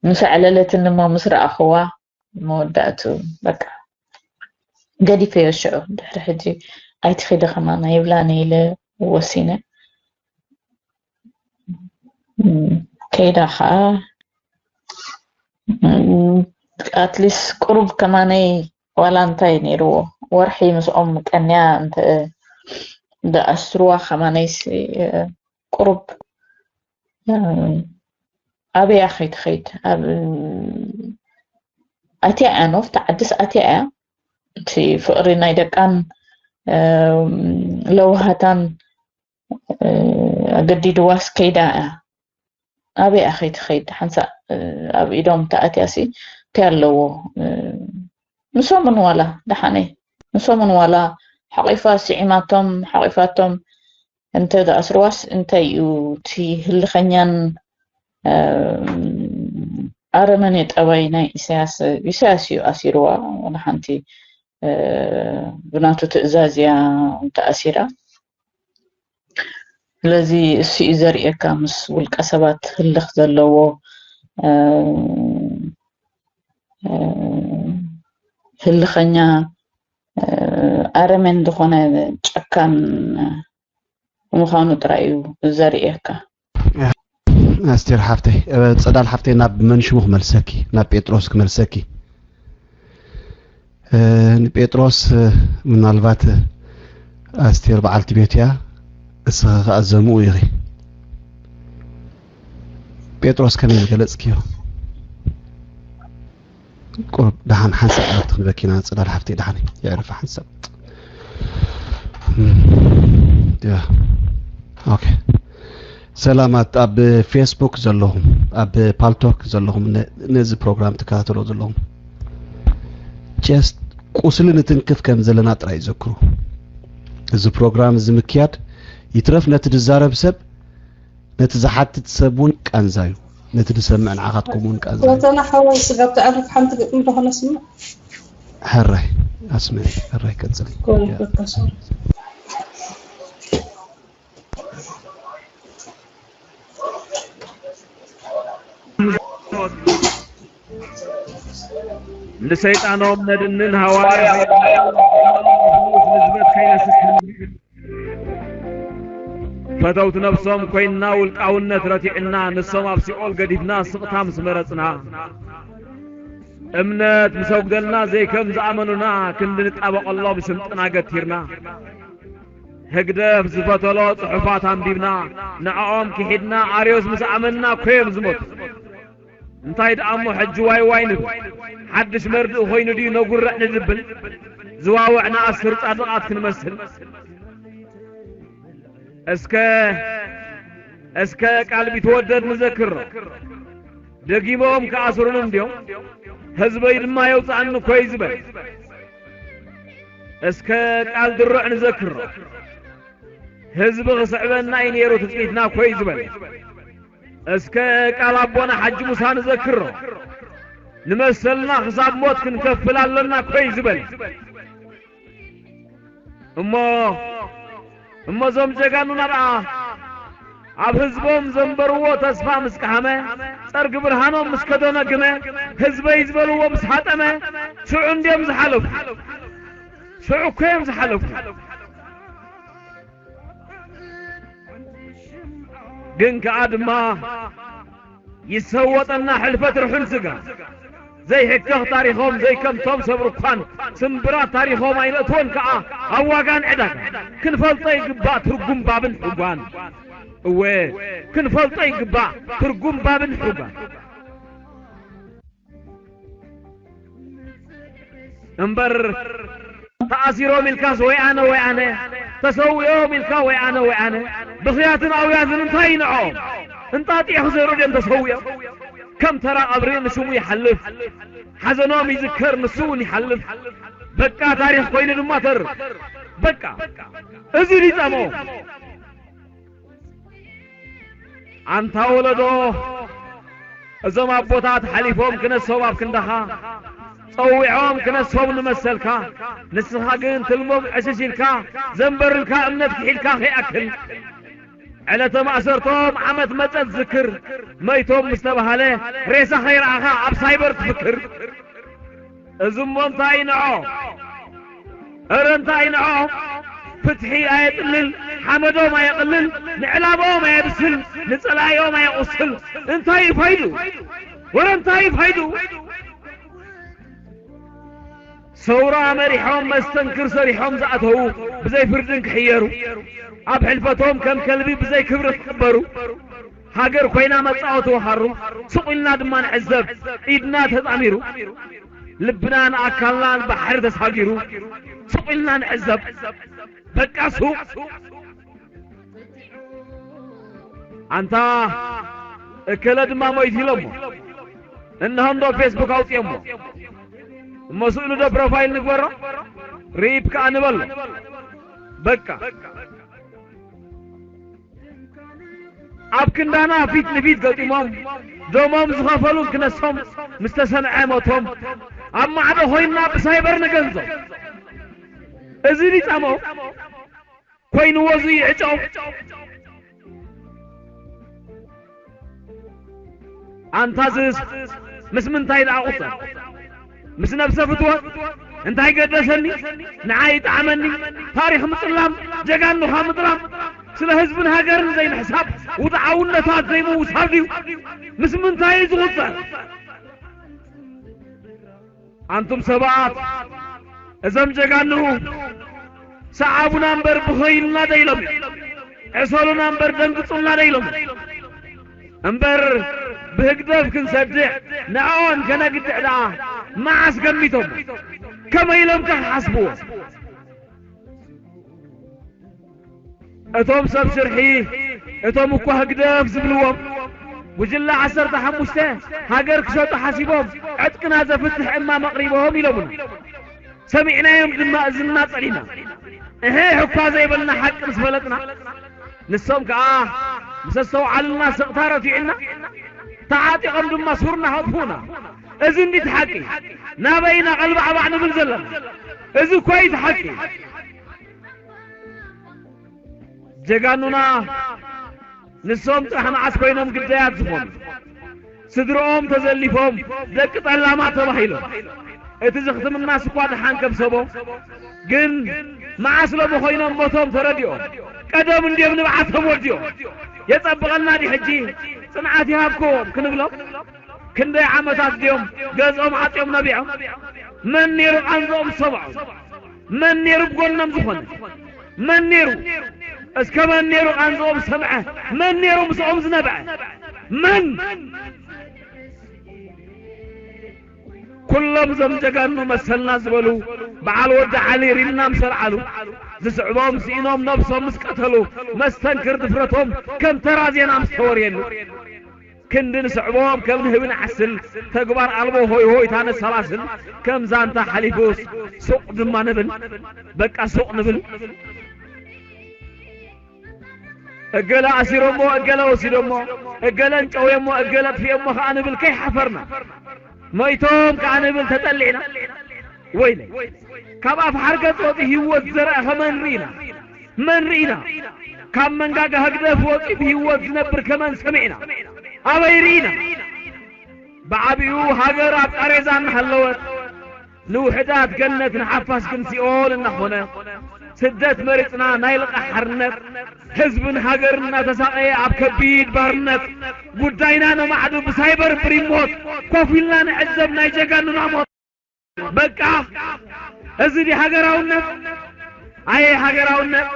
ምስ ኣዕለለትኒ እሞ ምስ ረኣኽዋ መወዳእቱ በቃ ገዲፈዮ ሽዑ ድሕሪ ሕጂ ኣይትኺዲ ከማና ይብላኒ ኢለ ወሲነ ከይዳ ከዓ ኣትሊስ ቁሩብ ከማነይ ዋላ እንታይ ነይርዎ ወርሒ ምስኦም ቀንያ እንተ ደኣስርዋ ከማነይስ ቁሩብ ኣበያ ከይትኸይድ ኣብ ኣትያ እያ ኖፍቲ ዓድስ ኣትያ እያ እቲ ፍቕሪ ናይ ደቃን ለውሃታን ኣገዲድዋስ ከይዳ እያ ኣበያ ከይትኸይድ ሓንሳእ ኣብ ኢዶም ተኣትያሲ እንታይ ኣለዎ ንሶምን ዋላ ደሓነይ ንሶምን ዋላ ሓቂፋ ስዒማቶም ሓቂፋቶም እንተ ዝኣስርዋስ እንታይ እዩ እቲ ህልኸኛን ኣረመኔ ጠባይ ናይ ኢሳያስ ኢሳያስ እዩ ኣሲርዋ ወላ ሓንቲ ብናቱ ትእዛዝ እያ ተኣሲራ ስለዚ እሱ እዩ ዘርእየካ ምስ ውልቀ ሰባት ህልኽ ዘለዎ እ፣ እ፣ ህልኸኛ፣ እ፣ ኣረሜን ዝኾነ ጨካን ምዃኑ ጥራይ እዩ ዘርእየካ። ኣስቴር ሓፍተይ፣ እ፣ ጸዳል ሓፍተይ፣ ናብ መን ሽሙ ክመልሰኪ? ናብ ጴጥሮስ ክመልሰኪ። እ፣ ንጴጥሮስ፣ እ፣ ምናልባት፣ እ፣ ኣስቴር በዓልቲ ቤቱ እያ፣ እስኺ ከኣ ዘምኡ ኢኺ። ጴጥሮስ ከመይ ዝገለጽክዮ? ቁሩብ ደሓን ሓንሳብ ዕረፍቲ ክንበኪና፣ ጽላል ሓፍተይ፣ ደሓን የዕርፋ ሓንሳብ። እም፣ ያ፣ ኦኬ። ሰላማት ኣብ ፌስቡክ ዘለኹም፣ ኣብ ፓልቶክ ዘለኹም፣ ነ-፣ ነዚ ፕሮግራም ትከታተሎ ዘለኹም፣ ጀስት ቁስሊ ንትንክፍ ከም ዘለና ጥራይ ዘክሩ። እዚ ፕሮግራም እዚ ምክያድ ይትረፍ ነቲ ዝዛረብ ሰብ፣ ነቲ ዝሓትት ሰብ እውን ቃንዛ እዩ። ነቲ ዝሰምዕ ንዓኻትኩም እውን ቃንዛ እዩ። ጎተና ሓወይ፣ ስጋብ ተዕርፍ ሓንቲ ግጥሚ ዶ ከነስምዕ? ሕራይ፣ ኣስምዒ፣ ሕራይ ቀጽሊ። ጎይቶካ፣ ሶሪ። ንሰይጣኖም ነድንን ሃዋርያ ንዝበት ከይነስክን ፈተውቲ ነብሶም ኮይንና ውልቃውነት ረቲዕና ንሶም ኣብ ሲኦል ገዲፍና ስቕታ ምስ መረጽና እምነት ምስ ኣጉደልና ዘይከም ዝኣመኑና ክንዲ ንጣበቐሎም ሽምጥና ገቲርና ህግደፍ ዝፈተሎ ጽሑፋት ኣንቢብና ንዕኦም ክሒድና ኣርዮስ ምስ ኣመንና እኮ እዮም ዝሞቱ። እንታይ ደኣ እሞ ሕጂ ዋይ ዋይ ንብል? ሓድሽ መርድእ ኮይኑ ድዩ ነጉርዕ ንድብል? ዝዋውዕ ንኣስር ጻድቓት ክንመስል። እስከ እስከ ቃል ቢትወደድ ንዘክሮ። ደጊሞም ክኣስሩን እንድዮም። ህዝበይ ድማ የውጽኣኒ እኮ እዩ ዝበል። እስከ ቃል ድሩዕ ንዘክሮ። ህዝቢ ክስዕበና እዩ ነይሩ ትጽቢትና እኮ እዩ ዝበል። እስከ ቃል ኣቦና ሓጂ ሙሳ ንዘክሮ። ንመሰልና ክሳብ ሞት ክንከፍል ኣለና እኮ እዩ ዝበል። እሞ እሞ እዞም ጀጋኑና ደኣ ኣብ ህዝቦም ዘንበርዎ ተስፋ ምስ ቀሃመ፣ ጸርጊ ብርሃኖም ምስ ከደነግመ፣ ህዝበይ ዝበልዎ ምስ ሃጠመ፣ ሽዑ እንድዮም ዝሓለፉ። ሽዑ እኮ እዮም ዝሓለፉ። ግን ከኣ ድማ ይሰወጠና ሕልፈት ርሑል ስጋ። ዘይሕከኽ ታሪኾም ዘይከምቶም ሰብ ርኳን ስምብራት ታሪኾም ኣይነእትዎን ከኣ ኣብ ዋጋን ዕዳጋ። ክንፈልጦ ይግባእ ትርጉም ባብን ሕጓን። እወ ክንፈልጦ ይግባእ ትርጉም ባብን ሕጓን። እምበር ተኣሲሮም ኢልካስ ወይ ኣነ ወይ ኣነ፣ ተሰዊኦም ኢልካ ወይ ኣነ ወይ ኣነ፣ ብኽያትን ኣውያዝን እንታይ ይንዖም? እንጣጢዕ ክዘሩ ድዮም ተሰዊኦም? ከም ተራ ቀብሪ ንስሙ ይሓልፍ፣ ሓዘኖም ይዝከር ንሱ እውን ይሓልፍ። በቃ ታሪኽ ኮይኑ ድማ ተርፍ። በቃ እዚ ድዩ ጻምኦም? ኣንታ ወለዶ እዞም ኣቦታት ሓሊፎም ክነሶም ኣብ ክንዳኻ ጸዊዖም ክነሶም ንመሰልካ ንስኻ ግን ትልሞም ዕሽሽ ኢልካ ዘንበርልካ እምነት ክሒድካ ከይኣክል ዕለተ ማእሰርቶም ዓመት መጸት ዝክር መይቶም ምስ ተባሃለ ሬሳ ከይረኣኻ ኣብ ሳይበር ትፍክር። እዚ እሞ እንታይ ይንዖ? እረ እንታይ ይንዖ? ፍትሒ ኣየጥልል፣ ሓመዶም ኣየቕልል፣ ንዕላምኦም ኣየብስል፣ ንጸላኢኦም ኣየቑስል። እንታይ እዩ ፋይዱ? ወረ እንታይ እዩ ፋይዱ? ሰውራ መሪሖም መስተንክር ሰሪሖም ዝኣተዉ ብዘይ ፍርድን ክሕየሩ ኣብ ሕልፈቶም ከም ከልቢ ብዘይ ክብሪ ክቕበሩ ሃገር ኮይና መጻወቲ ወኻሩ ሱቕ ኢልና ድማ ንዕዘብ ኢድና ተጻሚሩ ልብናን ኣካልናን ባሕሪ ተሳጊሩ ሱቕ ኢልና ንዕዘብ በቃ ሱቕ ኣንታ እከለ ድማ ሞይቱ ኢሎሞ እንሆ እንዶ ፌስቡክ ኣውፅኦሞ እሞ ስእሉ ዶ ፕሮፋይል ንግበሮ ሪፕ ከዓ ንበሎ በቃ ኣብ ክንዳና ፊት ንፊት ገጢሞም ደሞም ዝኸፈሉን ክነሶም ምስ ተሰምዐ ሞቶም ኣብ ማዕዶ ኮይንና ብሳይበር ንገንዞም እዚ ሊጻሞ ኮይንዎ እዚ ይዕጨው ኣንታ ዝስ ምስ ምንታይ ደኣ ቁጸር? ምስ ነብሰ ፍትወት እንታይ ገደሰኒ? ንዓይ ይጥዓመኒ። ታሪኽ ምጽላም፣ ጀጋኑኻ ምጽላም፣ ስለ ህዝብን ሃገርን ዘይምሕሳብ፣ ውድዓውነታት ዘይምውሳብ ድዩ? ምስ ምንታይ እዩ ዝቑጸር? ኣንቱም ሰባት፣ እዞም ጀጋኑ ሰዓቡና እምበር ብኸይልና ደይሎም፣ ዕሰሉና እምበር ደንግጹልና ደይሎም። እምበር ብህግደፍ ክንሰድዕ፣ ንዕኦም ከነግድዕ ደኣ መዓስ ገሚቶም? ከመይ ኢሎም ከ ክሓስብዎ? እቶም ሰብ ሽርሒ፣ እቶም እኳ ህግደፍ ዝብልዎም፣ ጉጅለ ዓሰርተ ሓሙሽተ ሃገር ክሸጡ ሓሲቦም፣ ዕጥቅና ዘፍትሕ እማም ኣቕሪቦም ኢሎምና። ሰሚዕናዮም ድማ እዝንና ጸሊና። እሄ እኳ ዘይበልና ሓቂ ምስ ፈለጥና፣ ንሶም ከኣ ምስ ኣስተውዓሉልና ስቕታ ረቲዑና፣ ተዓጢቖም ድማ ሱርና ሃጥፉና። እዚ እንዲት ሓቂ፣ ናበይ ኢና ቀልባዕባዕ ንብል ዘለና? እዚ እኮ እዩ እቲ ሓቂ። ጀጋኑና ንሶም ጥራሕ መዓስ ኮይኖም ግዳያት ዝኾኑ? ስድርኦም ተዘሊፎም፣ ደቂ ጠላማት ተባሂሎም። እቲ ዘኽትምናስ እኳ ደሓን ከብሰቦ፣ ግን መዓስ ሎሚ ኮይኖም ሞቶም ተረዲኦም? ቀደም እንድዮም ንብዓቶም ወዲኦም። የጸብቐልና ድዩ ሕጂ? ጽንዓት ይሃብኩም ክንብሎም? ክንደይ ዓመታት ድዮም ገዝኦም ዓጽዮም ነቢዖም? መን ነይሩ ቃንዝኦም ዝሰምዖም? መን ነይሩ ብጎኖም ዝኾነ? መን ነይሩ? እስከ መን ነይሩ ቃንዝኦም ዝሰምዐ? መን ነይሩ ምስኦም ዝነብዐ? መን? ኩሎም እዞም ጀጋኑ መሰልና ዝበሉ በዓል ወዲ ዓሊ ሪምና ምስ ኣልዓሉ፣ ዝስዕቦም ስኢኖም ነብሶም ምስ ቀተሉ፣ መስተንክር ድፍረቶም ከም ተራ ዜና ምስ ተወርየሉ፣ ክንዲ ንስዕቦም ከም ንህቢ ንዓስል፣ ተግባር ኣልቦ ሆይ ሆይታ ነሰላስል፣ ከም ዛንታ ሓሊፉስ ሱቕ ድማ ንብል፣ በቃ ሱቕ ንብል። እገለ ኣሲሮሞ፣ እገለ ወሲዶሞ፣ እገለ እንጨውዮሞ፣ እገለ ኣጥፊኦሞ ከኣ ንብል ከይሓፈርና፣ ሞይቶም ከኣ ንብል ተጠሊዕና። ወይለይ፣ ካብ ኣፍ ሓርገጽ ወጺኡ ህይወት ዝዘርአ ከመን ርኢና? መን ርኢና? ካብ መንጋጋ ህግደፍ ወጺኡ ብህይወት ዝነብር ከመን ሰሚዕና? ኣበይ ርኢና? ብዓቢኡ ሃገር ኣብ ቃሬዛ እናሃለወት፣ ንውሑዳት ገነት ንሓፋሽ ግን ሲኦል እናኾነ፣ ስደት መሪጽና ናይ ልቓሕ ሓርነት፣ ህዝብን ሃገርን እናተሳቐየ ኣብ ከቢድ ባርነት፣ ጉዳይና ነማዕዱ ብሳይበር ብሪሞት ኮፍ ኢልና ንዕዘብ ናይ ጀጋኑና ሞት። በቃ፣ እዚ ድዩ ሃገራውነት? ኣየ ሃገራውነት!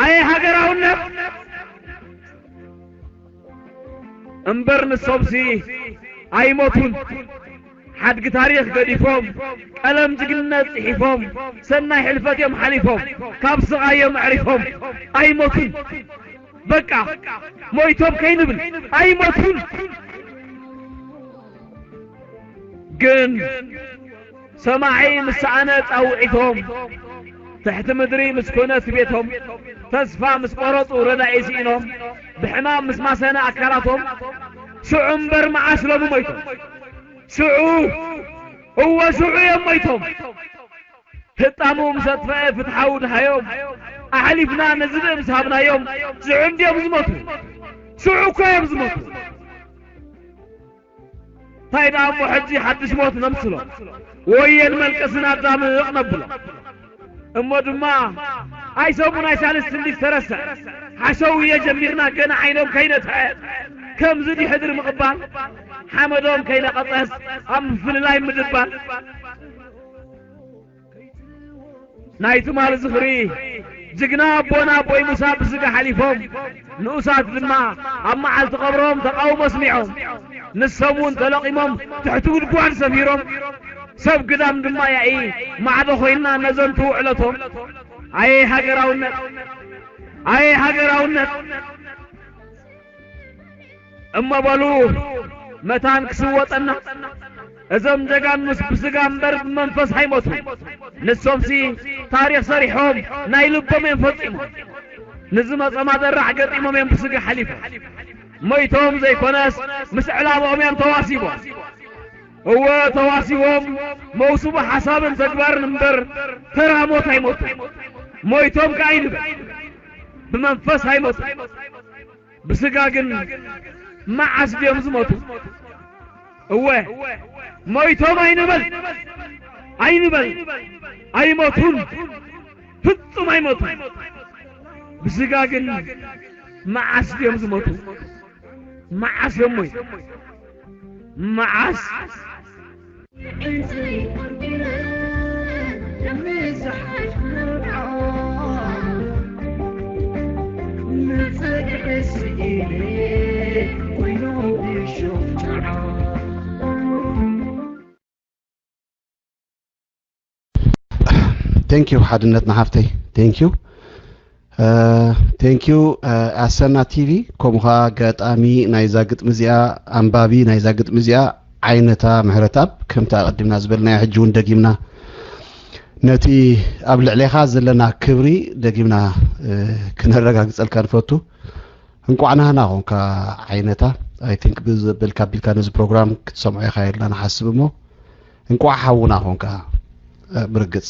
ኣየ ሃገራውነት! እምበር ንሶምሲ ኣይሞቱን። ሓድጊ ታሪኽ ገዲፎም፣ ቀለም ጅግንነት ጽሒፎም፣ ሰናይ ሕልፈት እዮም ሓሊፎም፣ ካብ ስቓይ እዮም ኣዕሪፎም። ኣይሞቱን። በቃ፣ ሞይቶም ከይንብል፣ ኣይሞቱን። ግን ሰማዒ ምስ ሰኣነ ጻውዒቶም፣ ትሕቲ ምድሪ ምስ ኮነት ቤቶም፣ ተስፋ ምስ ቆረጹ ረዳኢ ስኢኖም፣ ብሕማም ምስ ማሰነ ኣካላቶም፣ ሽዑ እምበር መዓስ ሎሚ ሞይቶም? ሽዑ፣ እወ ሽዑ እዮም ሞይቶም። ህጣሙ ምስ ኣጥፍአ ፍትሓዊ ድሃዮም፣ ኣሕሊፍና ንዝብኢ ምስ ሃብናዮም፣ ሽዑ እንድዮም ዝሞቱ። ሽዑ እኮ እዮም ዝሞቱ። እንታይ ደኣ እሞ ሕጂ ሓድሽ ሞት ነምስሎ? ወየን መልቀስን ኣዳምቕ ነብሎ። እሞ ድማ ኣይሰሙን ኣይሳልስት እንዲ ዝተረስዐ ሓሸውየ ጀሚርና ገና ዓይኖም ከይነትሐ ከምዚ ድዩ ሕድሪ ምቕባል? ሓመዶም ከይነቐጸስ ኣብ ምፍልላይ ምድባል። ናይ ትማል ዝኽሪ ጅግና ኣቦና ኣቦይ ሙሳ ብስጋ ሓሊፎም፣ ንኡሳት ድማ ኣብ መዓልቲ ቀብሮም ተቃውሞ ኣስሚዖም፣ ንሶም እውን ተለቒሞም ትሕቲ ጉድጓድ ሰፊሮም፣ ሰብ ግዳም ድማ ያኢ ማዕዶ ኮይና ነዘንቱ ውዕለቶም። ኣየ ሃገራውነት! ኣየ ሃገራውነት! እሞ በሉ መታን ክስወጠና። እዞም ጀጋኑስ ብስጋ እምበር ብመንፈስ ኣይሞቱን። ንሶምሲ ታሪኽ ሰሪሖም ናይ ልቦም እዮም ፈጺሞም። ንዝመጸ ማደራሕ ገጢሞም እዮም ብስጋ ሓሊፎም። ሞይቶም ዘይኮነስ ምስ ዕላምኦም እዮም ተዋሲቦም። እወ ተዋሲቦም መውስቦ ሓሳብን ተግባርን እምበር ተራ ሞት ኣይሞቱን። ሞይቶም ከኣ ኣይንበል ብመንፈስ ኣይሞቱን። ብስጋ ግን መዓስ ድዮም ዝሞቱ? እወ፣ ሞይቶም ኣይንበል፣ ኣይንበል፣ ኣይሞቱን፣ ፍጹም ኣይሞቱን። ብስጋ ግን መዓስ ድዮም ዝሞቱ? መዓስ እዮም ሞይቶም? መዓስ? Thank you ሓድነትና ሓፍተይ። Thank you. Thank you ኣሰና ቲቪ። ከምኡ ኸዓ ገጣሚ ናይዛ ግጥሚ እዚኣ፣ ኣንባቢ ናይዛ ግጥሚ እዚኣ ዓይነታ ምሕረትኣብ፣ ከምቲ ኣቐዲምና ዝበልናዮ ሕጂ እውን ደጊምና ነቲ ኣብ ልዕሌኻ ዘለና ክብሪ ደጊምና ክነረጋግጸልካ ንፈቱ። እንቋዕ ናህና ኾንካ ዓይነታ። I think ብዘበልካ ኣቢልካ ነዚ ፕሮግራም ክትሰምዖ ኢኻ ኢልና ንሓስብ እሞ እንቋዕ ሓውና ኾንካ። ብርግጽ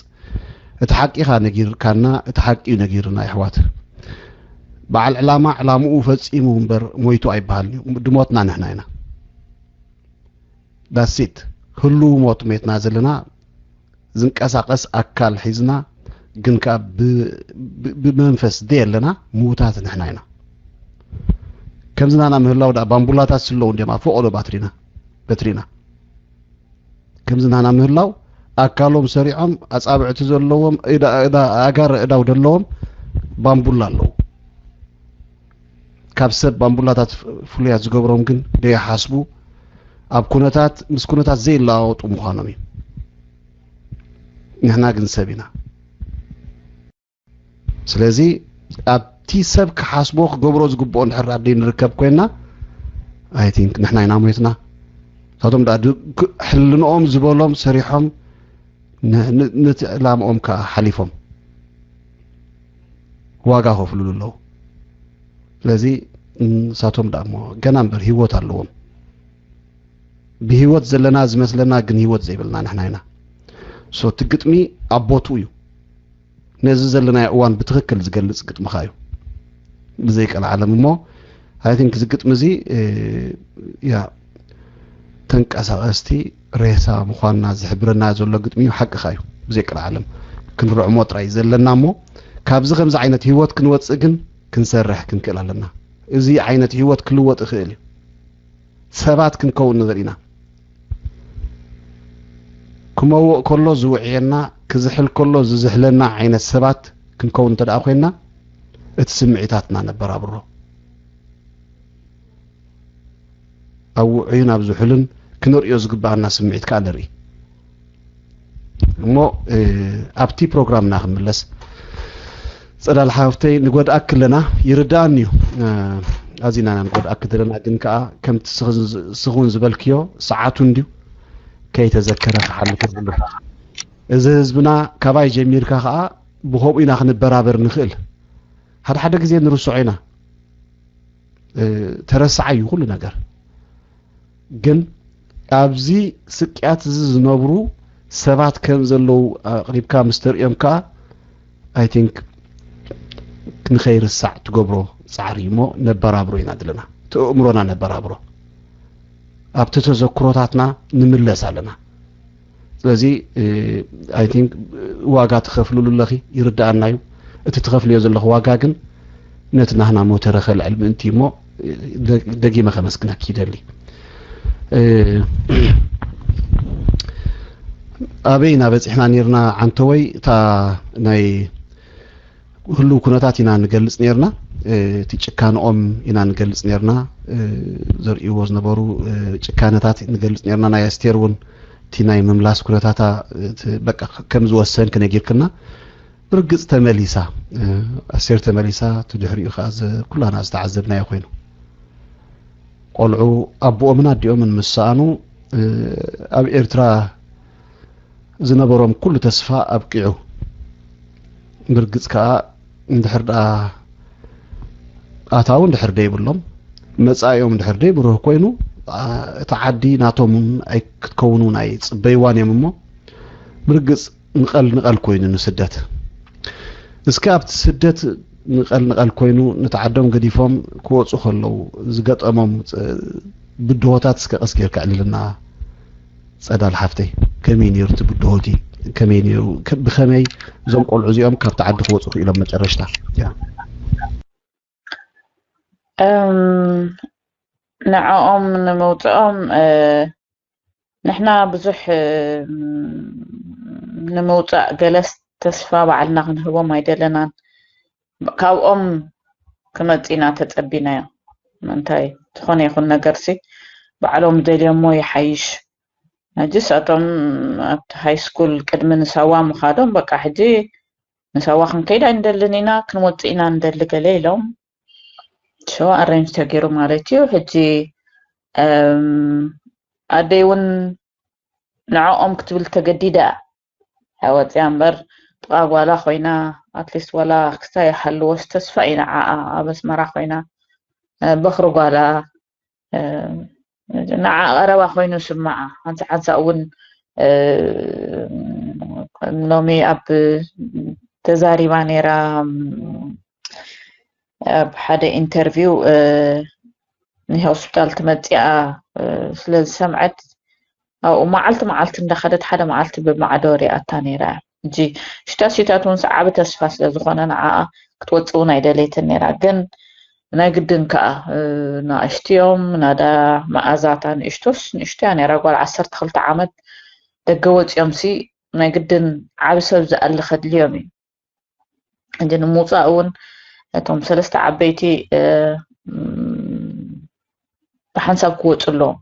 እቲ ሓቂ ኢኻ ነጊርካና፣ እቲ ሓቂ እዩ ነጊርና። የሕዋት፣ በዓል ዕላማ ዕላምኡ ፈጺሙ እምበር ሞይቱ ኣይበሃልን እዩ። ድሞትና ንሕና ኢና። ዳሲት ህሉው ሞት ሜትና ዘለና ዝንቀሳቐስ ኣካል ሒዝና ግን ከኣ ብመንፈስ ደየለና ምዉታት ንሕና ኢና። ከምዚ ናና ምህላው ደኣ ባምቡላታት ስለዉ እንዲዮም ኣብ ፈቐዶ ባትሪና በትሪና። ከምዚ ናና ምህላው ኣካሎም ሰሪዖም ኣጻብዕቲ ዘለዎም ኣጋር እዳው ዘለዎም ባምቡላ ኣለዉ። ካብ ሰብ ባምቡላታት ፍሉያት ዝገብሮም ግን ደይሓስቡ ኣብ ኩነታት ምስ ኩነታት ዘይለዋወጡ ምዃኖም እዩ። ንሕና ግን ሰብ ኢና። ስለዚ ኣብቲ ሰብ ክሓስቦ ክገብሮ ዝግብኦ እንድሕር ኣብ ደይ ንርከብ ኮይና I think ንሕና ኢና ሞይትና። ንሳቶም ደኣ ሕልንኦም ዝበሎም ሰሪሖም ነቲ ዕላምኦም ከዓ ሓሊፎም ዋጋ ከፍልሉ ኣለዉ። ስለዚ ንሳቶም ደኣ እሞ ገና እምበር ህይወት ኣለዎም። ብህይወት ዘለና ዝመስለና ግን ህይወት ዘይብልና ንሕና ኢና። So እቲ ግጥሚ ኣብ ቦትኡ እዩ። ነዚ ዘለናዮ እዋን ብትኽክል ዝገልጽ ግጥምኻ እዩ። ብዘይ ቀልዓለም እሞ I think እዚ ግጥሚ እዚ ያ ተንቀሳቐስቲ ሬሳ ምዃንና ዝሕብረና ዘሎ ግጥሚ እዩ። ሓቅኻ እዩ። ብዘይ ቀልዓለም ክንርዕሞ ጥራይ ዘለና እሞ ካብዚ ከምዚ ዓይነት ህይወት ክንወጽእ ግን ክንሰርሕ ክንክእል ኣለና። እዚ ዓይነት ህይወት ክልወጥ ይኽእል እዩ። ሰባት ክንከውን ንኽእል ኢና። ክመውቕ ከሎ ዝውዕየና፣ ክዝሕል ከሎ ዝዝሕለና ዓይነት ሰባት ክንከውን እንተ ደኣ ኮይንና እቲ ስምዒታትና ነበራብሮ። ኣብ ውዑይን ኣብ ዝሑልን ክንርእዮ ዝግብኣና ስምዒት ከኣ ንርኢ። እሞ ኣብቲ ፕሮግራምና ክምለስ ጸዳል ሓፍተይ ንጎድኣክ ኣለና ይርድኣኒ እዩ። ኣዚና ኢና ንጎድኣክ ዘለና ግን ከኣ ከምቲ ስኽውን ዝበልክዮ ሰዓቱ እንድዩ ከይተዘከረ ክሓልፍ የብሉን። እዚ ህዝብና ካባይ ጀሚርካ ከኣ ብኸምኡ ኢና ክንበራበር ንኽእል። ሓደ ሓደ ግዜ ንርስዖ ኢና። ተረሳዓይ እዩ ኩሉ ነገር። ግን ኣብዚ ስቅያት እዚ ዝነብሩ ሰባት ከም ዘለዉ ኣቕሪብካ ምስ ተርእዮም ከኣ I think ንኸይርሳዕ ትገብሮ ጻዕሪ እሞ ነበራብሮ ኢና ዘለና። እቲ ኣእምሮና ነበራብሮ። ኣብቲ ተዘክሮታትና ንምለስ ኣለና። ስለዚ I think ዋጋ ትኸፍልሉ ኣለኺ ይርድኣና እዩ። እቲ ትኸፍልዮ ዘለኺ ዋጋ ግን ነቲ ናህና ሞተረ ከልዕል ምእንቲ እሞ ደጊመ ከመስግነኪ ይደሊ። ኣበይ ኢና በጺሕና ኔርና ዓንተወይ? እታ ናይ ህሉው ኩነታት ኢና ንገልጽ ኔርና። እቲ ጭካንኦም ኢና ንገልጽ ኔርና። ዘርእይዎ ዝነበሩ ጭካነታት ንገልጽ ኔርና። ናይ ኣስቴር እውን እቲ ናይ ምምላስ ኩነታታ በቃ ከም ዝወሰንክ ነጊርክና። ብርግጽ ተመሊሳ፣ ኣስቴር ተመሊሳ። እቲ ድሕሪኡ ከዓ ኩላና ዝተዓዘብናዮ ኮይኑ ቆልዑ ኣቦኦምን ኣዲኦምን ምስ ሰኣኑ ኣብ ኤርትራ ዝነበሮም ኩሉ ተስፋ ኣብቂዑ። ብርግጽ ከኣ እንድሕር ደኣ ኣታዊ እንድሕር ደይብሎም መጻኢኦም እንድሕር ደይብሩህ ኮይኑ እቲ ዓዲ ናቶም እውን ኣይክትከውን እውን ኣይጽበይዋን እዮም እሞ ብርግጽ ንቐል ንቐል ኮይኑ ንስደት። እስከ ኣብቲ ስደት ንቐል ንቐል ኮይኑ ነቲ ዓዶም ገዲፎም ክወጹ ከለዉ ዝገጠሞም ብድሆታት እስከ ቀስ ጌርካ ዕልልና ጸዳል ሓፍተይ፣ ከመይ ነይሩ እቲ ብድሆቲ? ከመይ ነይሩ? ከ- ብኸመይ እዞም ቆልዑ እዚኦም ካብቲ ዓዲ ክወፁ ክኢሎም መጨረሽታ? ያ። እም፣ ንዕኦም ንምውፅኦም እ፣ ንሕና ብዙሕ እ፣ ንምውፃእ ገለስ ተስፋ ባዕልና ክንህቦም ኣይደለናን። ካብኦም ክመፅእ ኢና ተፀቢናዮ። ምንታይ ዝኾነ ይኹን ነገርሲ ባዕሎም ደልዮሞ ይሓይሽ። ሕጂ ንሳቶም ኣብቲ ሃይ ስኩል ቅድሚ ንሳዋ ምኻዶም በቃ ሕጂ ንሳዋ ክንከይድ ኣይንደልን ኢና፣ ክንወፅእ ኢና ንደሊ ገለ ኢሎም። ሶ ኣሬንጅ ተገይሩ ማለት እዩ። ሕጂ እም፣ ኣደይ እውን ንዕኦም ክትብል ተገዲዳ እያ ወፅያ እምበር፣ ጥቓ ጓላ ኮይና፣ ኣትሊስት ዋላ ክስታይ ይሃልዎስ ተስፋ እዩ ንዓኣ ኣብ ኣስመራ ኮይና እ፣ በኽሪ ጓላ እ፣ ንዓ ቀረባ ኮይኑ ስምዓ። ሓንሳ ሓንሳ እውን እ፣ ሎሚ ኣብ ተዛሪባ ነይራ ኣብ ሓደ ኢንተርቪው እ፣ ንሆስፒታል ትመፅኣ እ፣ ስለ ዝሰምዐት ኣብኡ መዓልቲ መዓልቲ እንዳኸደት ሓደ መዓልቲ ብማዕዶ ሪኣታ ነይራ እያ። ሕጂ ሽታ ሲታት እውን ሰዓቢ ተስፋ ስለ ዝኾነ ንዓኣ ክትወፅእ እውን ኣይደለየትን ነይራ። ግን ናይ ግድን ከዓ እ፣ ንኣሽትዮም ናዳ መኣዛታ ንእሽቶስ ንእሽቶ እያ ነይራ ጓል ዓሰርተ ክልተ ዓመት ደገ ወፂኦም ሲ ናይ ግድን ዓቢ ሰብ ዝኣሊ ከድልዮም እዩ። ሕጂ ንምውፃእ እውን እቶም ሰለስተ ዓበይቲ እ፣ ም፣ ብሓንሳብ ክወፁ ኣለዎም።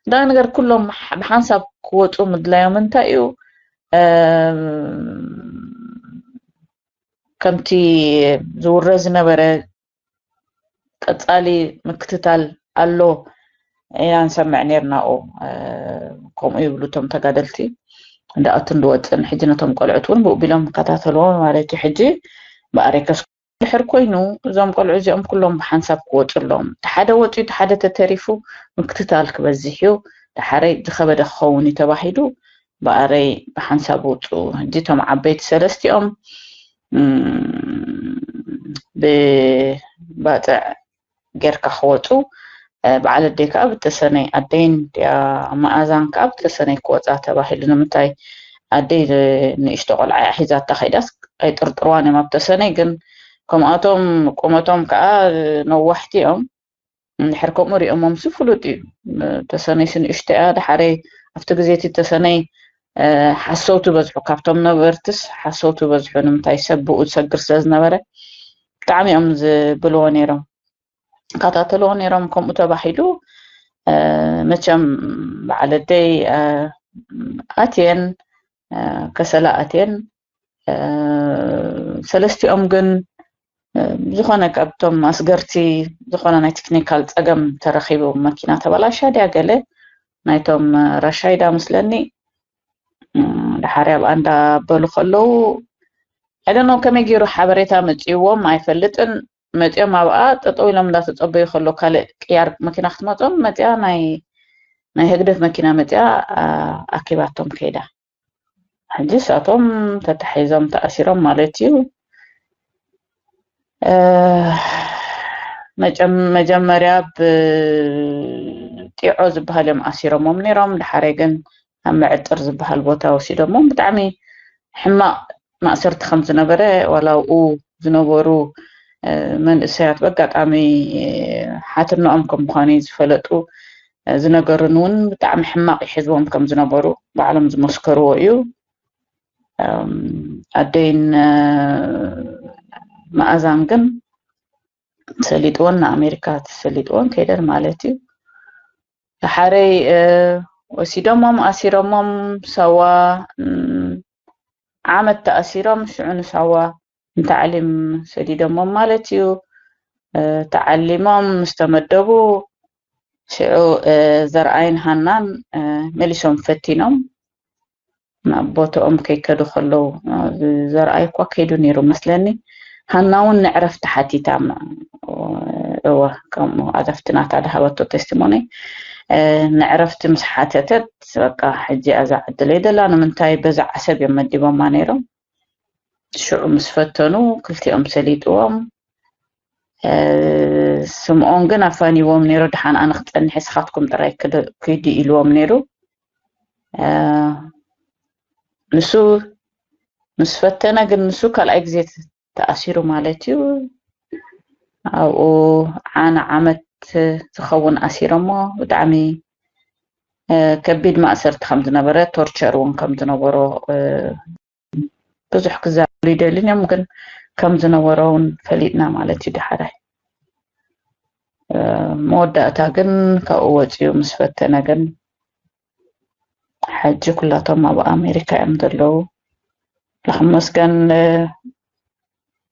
እንዳ ነገር ኩሎም ብሓ- ብሓንሳብ ክወፁ ምድላዮም እንታይ እዩ? እ፣ ከምቲ ዝውረ ዝነበረ ቀፃሊ ምክትታል ኣሎ ኢና ንሰምዕ ነርና። ኦ እ፣ ከምኡ ይብሉ እቶም ተጋደልቲ እንዳኣቱን ዝወፅን። ሕጂ ነቶም ቆልዑት እውን ብኡ ቢሎም ይከታተልዎም ማለት እዩ። ሕጂ ብኣረይ ከስ ድሕር ኮይኑ እዞም ቆልዑ እዚኦም ኩሎም ብሓንሳብ ክወፁ ኣለዎም። እቲ ሓደ ወፂኡ እቲ ሓደ ተተሪፉ ምክትታል ክበዝሕ እዩ። ዳሓረይ ዝኸበደ ክኸውን እዩ ተባሂሉ ብኣረይ ብሓንሳብ ውፁ። ሕጂ እቶም ዓበይቲ ሰለስቲኦም ም፣ ብባፅዕ ጌርካ ክወፁ እ፣ በዓል ኣደይ ከዓ ብተሰነይ ኣደይን እቲኣ መኣዛን ከዓ ብተሰነይ ክወፃ ተባሂሉ። ንምንታይ ኣደይ ንእሽቶ ቆልዓ እያ ሒዛታ ከይዳስ ኣይጥርጥርዋን እዮም ኣብ ተሰነይ። ግን ከምኣቶም ቁመቶም ከዓ ነዋሕቲ እዮም። እንድሕር ከምኡ ሪኦሞም ሲ ፍሉጥ እዩ። ተሰነይ ሲ ንእሽቶ እያ። ድሓረይ ኣብቲ ግዜ እቲ ተሰነይ እ፣ ሓሰውቲ በዝሑ፣ ካብቶም ነበርትስ ሓሰውቲ በዝሑ። ንምንታይ ሰብ ብኡ ዝሰግር ስለ ዝነበረ ብጣዕሚ እዮም ዝብልዎ ነይሮም። ይከታተልዎ ነይሮም። ከምኡ ተባሂሉ እ፣ መቸም በዓል ኣደይ እ፣ ኣትየን እ፣ ከሰላ ኣትየን እ፣ ሰለስቲኦም ግን እ፣ ዝኾነ ካብቶም ኣስገርቲ ዝኾነ ናይ ቴክኒካል ፀገም ተረኺቡ መኪና ተበላሻ ድያ ገለ ናይቶም እ፣ ራሻይዳ ምስለኒ እ፣ ድሓር ኣብኣ እንዳበሉ ከለዉ I don't know ከመይ ገይሩ ሓበሬታ መፅእዎም ኣይፈልጥን። መፅኦም ኣብኣ ጠጠው ኢሎም እንዳተፀበዩ ከሎ ካልእ ቅያር መኪና ክትመፆም መፅያ ናይ ናይ ህግደፍ መኪና መፅያ ኣ- ኣኪባቶም ከይዳ። ሕጂ እሳቶም ተታሒዞም ተኣሲሮም ማለት እዩ። እ፣ መጨም- መጀመርያ ብጢዖ ዝበሃል እዮም ኣሲሮሞም ነይሮም። ድሓረይ ግን ኣብ መዕጥር ዝበሃል ቦታ ወሲዶሞም ብጣዕሚ ሕማቕ ማእሰርቲ ከም ዝነበረ ዋላ ኣብኡ ዝነበሩ እ፣ መንእሰያት በጋጣሚ ሓትነኦም ከም ምዃኑ ዝፈለጡ እ፣ ዝነገሩን እውን ብጣዕሚ ሕማቕ ይሕዝዎም ከም ዝነበሩ ባዕሎም ዝመስከርዎ እዩ። ኣደይን መኣዛን ግን ተሰሊጥወን ንኣሜሪካ ተሰሊጥወን ከይደን ማለት እዩ። ድሓረይ ወሲዶሞም ኣሲሮሞም ሳዋ ዓመት ተኣሲሮም ሽዑ ንሳዋ ንታዕሊም ሰዲዶሞም ማለት እዩ። ተዓሊሞም ምስ ተመደቡ ሽዑ ዘርኣይን ሃናን መሊሶም ፈቲኖም ናብ ቦትኦም ከይከዱ ከለዉ ዘርኣይ እኳ ከይዱ ነይሩ መስለኒ። ሃና እውን ንዕረፍቲ ሓቲታ እወ ከምኡ ኣዛፍቲ ናታ ዝሃበቶ ቴስቲሞኒ ንዕረፍቲ ምስ ሓተተት በቃ ሕጂ እዛ ዕድለይ ደላ ንምንታይ በዛ ዓሰብ እዮም መዲቦማ ነይሮም። ሽዑ ምስ ፈተኑ ክልቲኦም ሰሊጥዎም። ስምኦን ግን ኣፋኒዎም ነይሩ። ደሓን ኣነ ክፀንሕ ስኻትኩም ጥራይ ክዱ ኢልዎም ነይሩ። ንሱ ምስ ፈተነ ግን ንሱ ካልኣይ ግዜ ተኣሲሩ ማለት እዩ። ኣብኡ ዓነ ዓመት ዝኸውን ኣሲሮሞ። ብጣዕሚ ከቢድ ማእሰርቲ ከም ዝነበረ፣ ቶርቸር እውን ከም ዝነበሮ ብዙሕ ክዛረቡ ይደልን እዮም፣ ግን ከም ዝነበሮ እውን ፈሊጥና ማለት እዩ። ዳሕራይ መወዳእታ ግን ካብኡ ወፂኡ ምስ ፈተነ ግን ሕጂ ኩላቶም ኣብ ኣሜሪካ እዮም ዘለዉ። ላክመስገን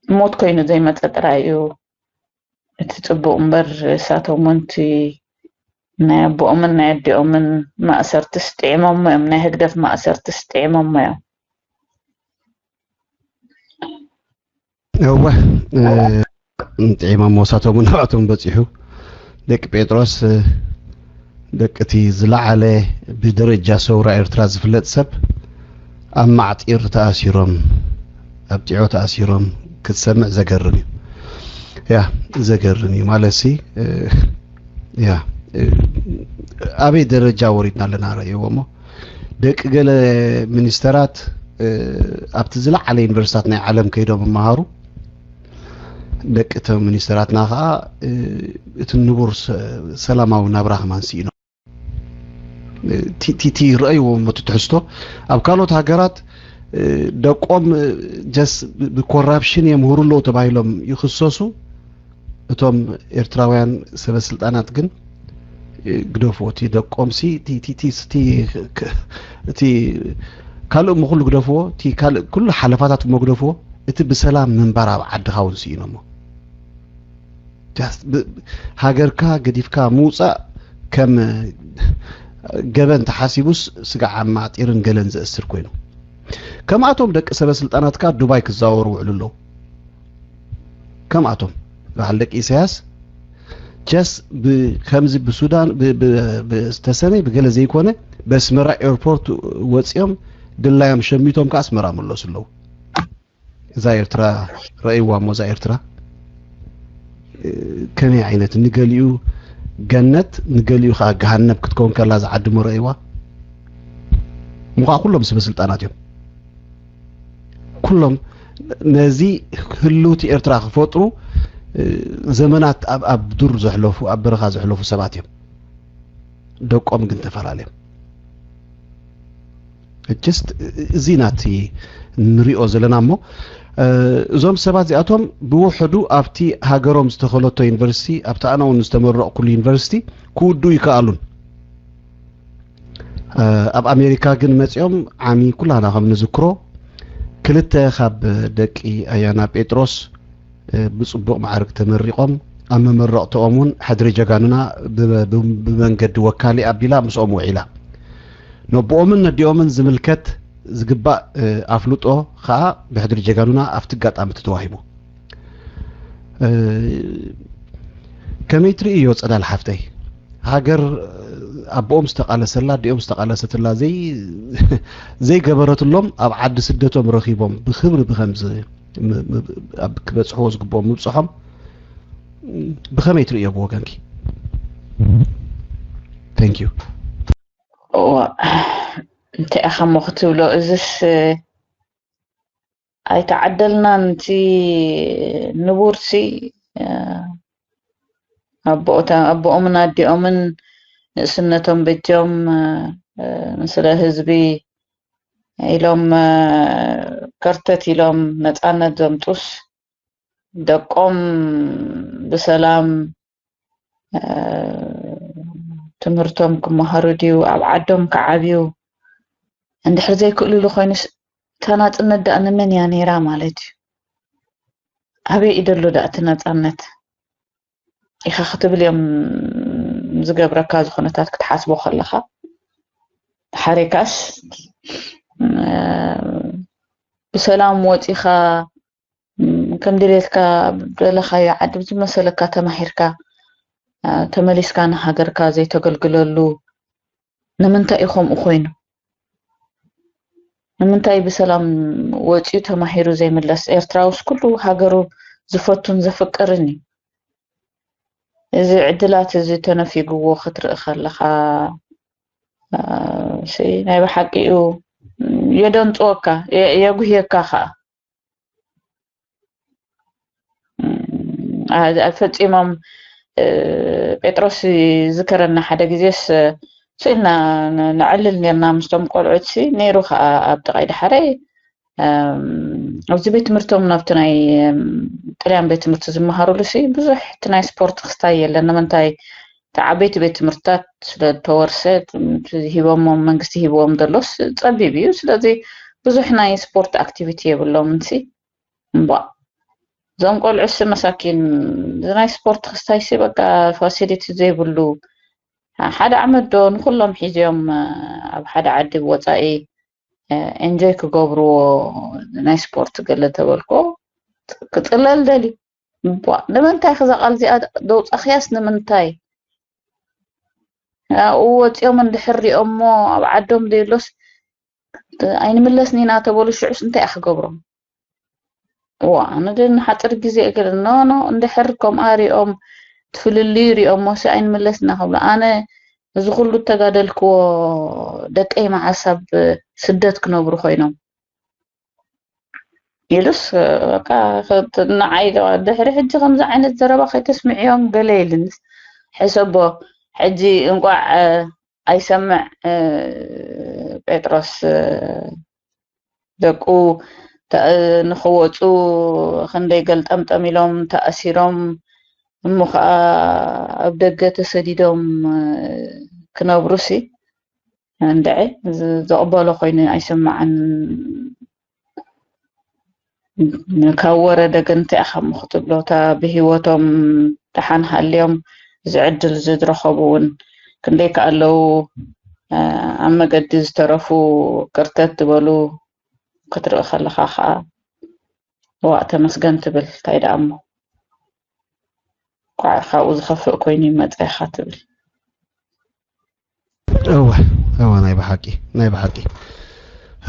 ሞት ኮይኑ ዘይመፀ ጥራይ እዩ እቲ ፅቡቅ እምበር፣ እሳቶም እውን እቲ ናይ ኣቦኦምን ናይ ኣዲኦምን ማእሰርትስ ጥዒሞሞ እዮም። ናይ ህግደፍ ማእሰርትስ ጥዒሞሞ እዮም። እወ ጥዒሞሞ፣ እሳቶም እውን ናብኣቶም በፂሑ። ደቂ ጴጥሮስ ደቂ እቲ ዝለዓለ ብደረጃ ሰውራ ኤርትራ ዝፍለጥ ሰብ ኣብ ማዕጢር ተኣሲሮም፣ ኣብ ጢዖ ተኣሲሮም ክትሰምዕ ዘገርም እዩ። ያ ዘገርም እዩ ማለት ሲ ያ ኣበይ ደረጃ ወሪድና ኣለና ረእይዎ እሞ ደቂ ገለ ሚኒስተራት ኣብቲ ዝለዓለ ዩኒቨርሲታት ናይ ዓለም ከይዶም መሃሩ ደቂ እቶም ሚኒስተራትና ከዓ እቲ ንቡር ሰላማዊ ናብራ ከማን ስኢኖም። ቲቲ ረእይዎ እሞ ትሕዝቶ ኣብ ካልኦት ሃገራት ደቆም ጀስ ብኮራፕሽን የምህሩ ኣለዉ ተባሂሎም ይኽሰሱ። እቶም ኤርትራውያን ሰበ ስልጣናት ግን ግደፍዎ፣ እቲ ደቆምሲ እቲ ካልእ ምኩሉ ግደፍዎ፣ እቲ ካልእ ኩሉ ሓለፋታት እሞ ግደፍዎ፣ እቲ ብሰላም ምንባር ኣብ ዓድኻ እውን ስኢኖሞ። ሃገርካ ገዲፍካ ምውፃእ ከም ገበን ተሓሲቡስ ስጋዕ ኣብ ማዕጢርን ገለን ዘእስር ኮይኑ። ከምኣቶም ደቂ ሰበ ስልጣናትካ ዱባይ ክዛወሩ ውዕሉ ኣለዉ። ከምኣቶም በዓል ደቂ ኢሳያስ ጀስ ከምዚ ብሱዳን ዝተሰነ ብገለ ዘይኮነ በስመራ ኤርፖርት ወፂኦም ድላዮም ሸሚቶም ከዓ ኣስመራ መለሱ ኣለዉ። እዛ ኤርትራ ረእይዋ እሞ እዛ ኤርትራ ከመይ ዓይነት ንገሊኡ ገነት ንገሊኡ ከዓ ገሃነብ ክትከውን ከላ ዝዓድሞ ረእይዋ ምኳ ኩሎም ስበ ስልጣናት እዮም። ኩሎም ነዚ ህልውቲ ኤርትራ ክፈጥሩ ዘመናት ኣብ ዱር ዘሕለፉ ኣብ በረኻ ዘሕለፉ ሰባት እዮም። ደቆም ግን ተፈላለዮም። ጅስት እዚ ናቲ ንሪኦ ዘለና እሞ እዞም ሰባት እዚኣቶም ብውሕዱ ኣብቲ ሃገሮም ዝተኸለቶ ዩኒቨርሲቲ ኣብቲ ኣነ እውን ዝተመረቕኩሉ ዩኒቨርሲቲ ክውዱ ይከኣሉን ኣብ ኣሜሪካ ግን መፂኦም ዓሚ ኩላና ከም ንዝክሮ ክልተ ካብ ደቂ ኣያና ጴጥሮስ ብፅቡቕ ማዕርግ ተመሪቖም ኣብ መመረቕትኦም እውን ሕድሪ ጀጋኑና ብመንገዲ ወካሊ ኣቢላ ምስኦም ውዒላ። ነቦኦምን ነዲኦምን ዝምልከት ዝግባእ ኣፍልጦ ከዓ ብሕድሪ ጀጋኑና ኣብቲ ኣጋጣሚ እቲ ተዋሂቡ። ከመይ ትርእዮ ፀዳል ሓፍተይ? ሃገር ኣቦኦም ዝተቃለሰላ ኣዲኦም ዝተቃለሰትላ ዘይገበረትሎም ኣብ ዓዲ ስደቶም ረኪቦም ብክብሪ ብከምዚ ክበፅሕዎ ዝግብኦም ምብፅሖም ብከመይ ትርእዮ ብወገንኪ? Thank you። እንታይ ኢኻ እሞ ክትብሎ እዝስ ኣይተዓደልናን እቲ ንቡርሲ ኣቦኦምን ኣዲኦምን ንእስነቶም በጆም ንስለ ህዝቢ ኢሎም ከርተት ኢሎም ነፃነት ዘምጡስ ደቆም ብሰላም ትምህርቶም ክመሃሩ ድዩ ኣብ ዓዶም ክዓብዩ እንድሕር ዘይክእልሉ ኮይኑስ እታ ናፅነት ደኣ ንመን እያ ነይራ ማለት እዩ? ኣበይ እዩ ደሎ ደኣ እቲ ነፃነት ኢኻ ክትብል እዮም ዝገብረካ እዚ ኩነታት ክትሓስቦ ከለኻ ሓሬካስ ብሰላም ወፂኻ ከም ድሌትካ ደለኻዮ ዓዲ ብዝመሰለካ ተማሂርካ ተመሊስካ ንሃገርካ ዘይተገልግለሉ ንምንታይ እዩ ከምኡ ኮይኑ? ንምንታይ ብሰላም ወፂኡ ተማሂሩ ዘይምለስ? ኤርትራውስ ኩሉ ሃገሩ ዝፈቱን ዘፍቅርን እዩ። እዚ ዕድላት እዚ ተነፊግዎ ክትርኢ ከለኻ ሲ ናይ ብሓቂ እዩ። የደንፅወካ፣ የጉህየካ ከዓ። ፈፂሞም። ጴጥሮስ ዝከረና ሓደ ግዜስ ስኢልና ነዕልል ነርና ምስቶም ቆልዑት ሲ ነይሩ ከዓ ኣብ ጥቃይ ዳሕረይ። ኣብዚ ቤት ትምህርቶም ናብቲ ናይ ጥልያን ቤት ትምህርቲ ዝመሃሩሉ ሲ ብዙሕ እቲ ናይ ስፖርት ክስታይ የለን። ንምንታይ እቲ ዓበይቲ ቤት ትምህርትታት ስለተወርሰ ሂቦሞም መንግስቲ ሂብዎም ዘሎስ ፀቢብ እዩ። ስለዚ ብዙሕ ናይ ስፖርት ኣክቲቪቲ የብሎምን ሲ እምቧ እዞም ቆልዑ ሲ መሳኪን ናይ ስፖርት ክስታይ ሲ በቃ ፋሲሊቲ ዘይብሉ ሓደ ዓመት ዶ ንኩሎም ሒዝዮም ኣብ ሓደ ዓዲ ወፃኢ ኤንጆይ ክገብርዎ ናይ ስፖርት ገለ ተበልኮ ክፅለል ደልዩ። እቧ ንምንታይ ክዛ ቃል እዚኣ ደውፃኽያስ ንምንታይ? ኣብኡ ወፂኦም እንድሕር ሪኦሞ ኣብ ዓዶም ደይሎስ ኣይንምለስን ኢና ተበሉ ሽዑስ እንታይ እያ ክገብሮም? እዋ ኣነ ደ ንሓፅር ግዜ እግር ኖ ኖ እንድሕር ከምኣ ሪኦም ትፍልልዩ ሪኦሞ ሲ ኣይንምለስን ኢና ክብሉ ኣነ እዚ ኩሉ እተጋደልክዎ ደቀይ መዓስ ኣብ ስደት ክነብሩ ኮይኖም ኢሉስ በቃ ንዓይ ድሕሪ ሕጂ ከምዚ ዓይነት ዘረባ ከይተስምዕዮም ገለ ኢልንስ ሕሰቦ ሕጂ እንቋዕ ኣይሰምዕ ጴጥሮስ ደቁ ንክወፁ ክንደይ ገልጠምጠም ኢሎም ተኣሲሮም እሞ ከዓ ኣብ ደገ ተሰዲዶም ክነብሩ ሲ እንድዒ ዝቕበሎ ኮይኑ ኣይስምዓን። ካብ ወረደ ግን እንታይ ኢኻ እሞ ክትብሎ እታ ብሂወቶም ደሓን ሃልዮም እዚ ዕድል እዚ ዝረኸቡ እውን ክንደይ ከ ኣለዉ ኣብ መገዲ ዝተረፉ ቅርተት ዝበሉ ክትርኢ ከለኻ ከዓ ዋእ ተመስገን ትብል እንታይ ደኣ እሞ ኳዕ ካብኡ ዝኸፍእ ኮይኑ ይመፀ ኢኻ ትብል። እወ እወ ናይ ብሓቂ ናይ ብሓቂ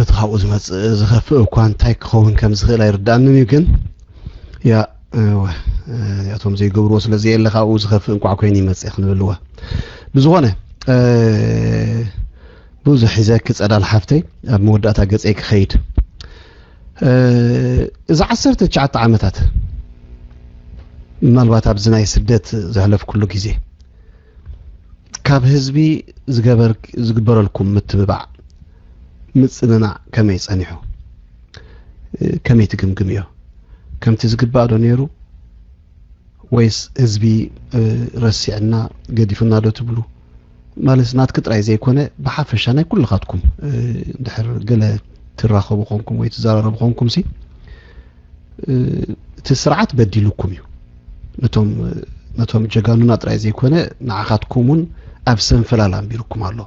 እቲ ካብኡ ዝመፅእ ዝኸፍእ እኳ እንታይ ክኸውን ከም ዝኽእል ኣይርዳእንን እዩ ግን ያ እወ እቶም ዘይገብርዎ ስለ ዘየለ ካብኡ ዝኸፍእ እንቋዕ ኮይኑ ይመፅእ ክንብል እወ ብዝኾነ ብዙሕ ሒዘኪ ፀዳል ሓፍተይ ኣብ መወዳእታ ገፀይ ክኸይድ እዚ ዓሰርተ ትሽዓተ ዓመታት ምናልባት ኣብዚ ናይ ስደት ዘሕለፍኩሉ ግዜ ካብ ህዝቢ ዝገበር ዝግበረልኩም ምትብባዕ ምፅንናዕ ከመይ ፀኒሑ ከመይ ትግምግምዮ ከምቲ ዝግባእ ዶ ነይሩ ወይስ ህዝቢ ረሲዕና ገዲፉና ዶ ትብሉ ማለት ናትኪ ጥራይ ዘይኮነ ብሓፈሻ ናይ ኩልኻትኩም እንድሕር ገለ ትራኸቡ ኾንኩም ወይ ትዘራረቡ ኾንኩም ሲ እቲ ስርዓት በዲሉኩም እዩ ነቶም ነቶም ጀጋኑና ጥራይ ዘይኮነ ንዓኻትኩም እውን ኣብ ሰንፈላል ኣንቢሩኩም ኣሎ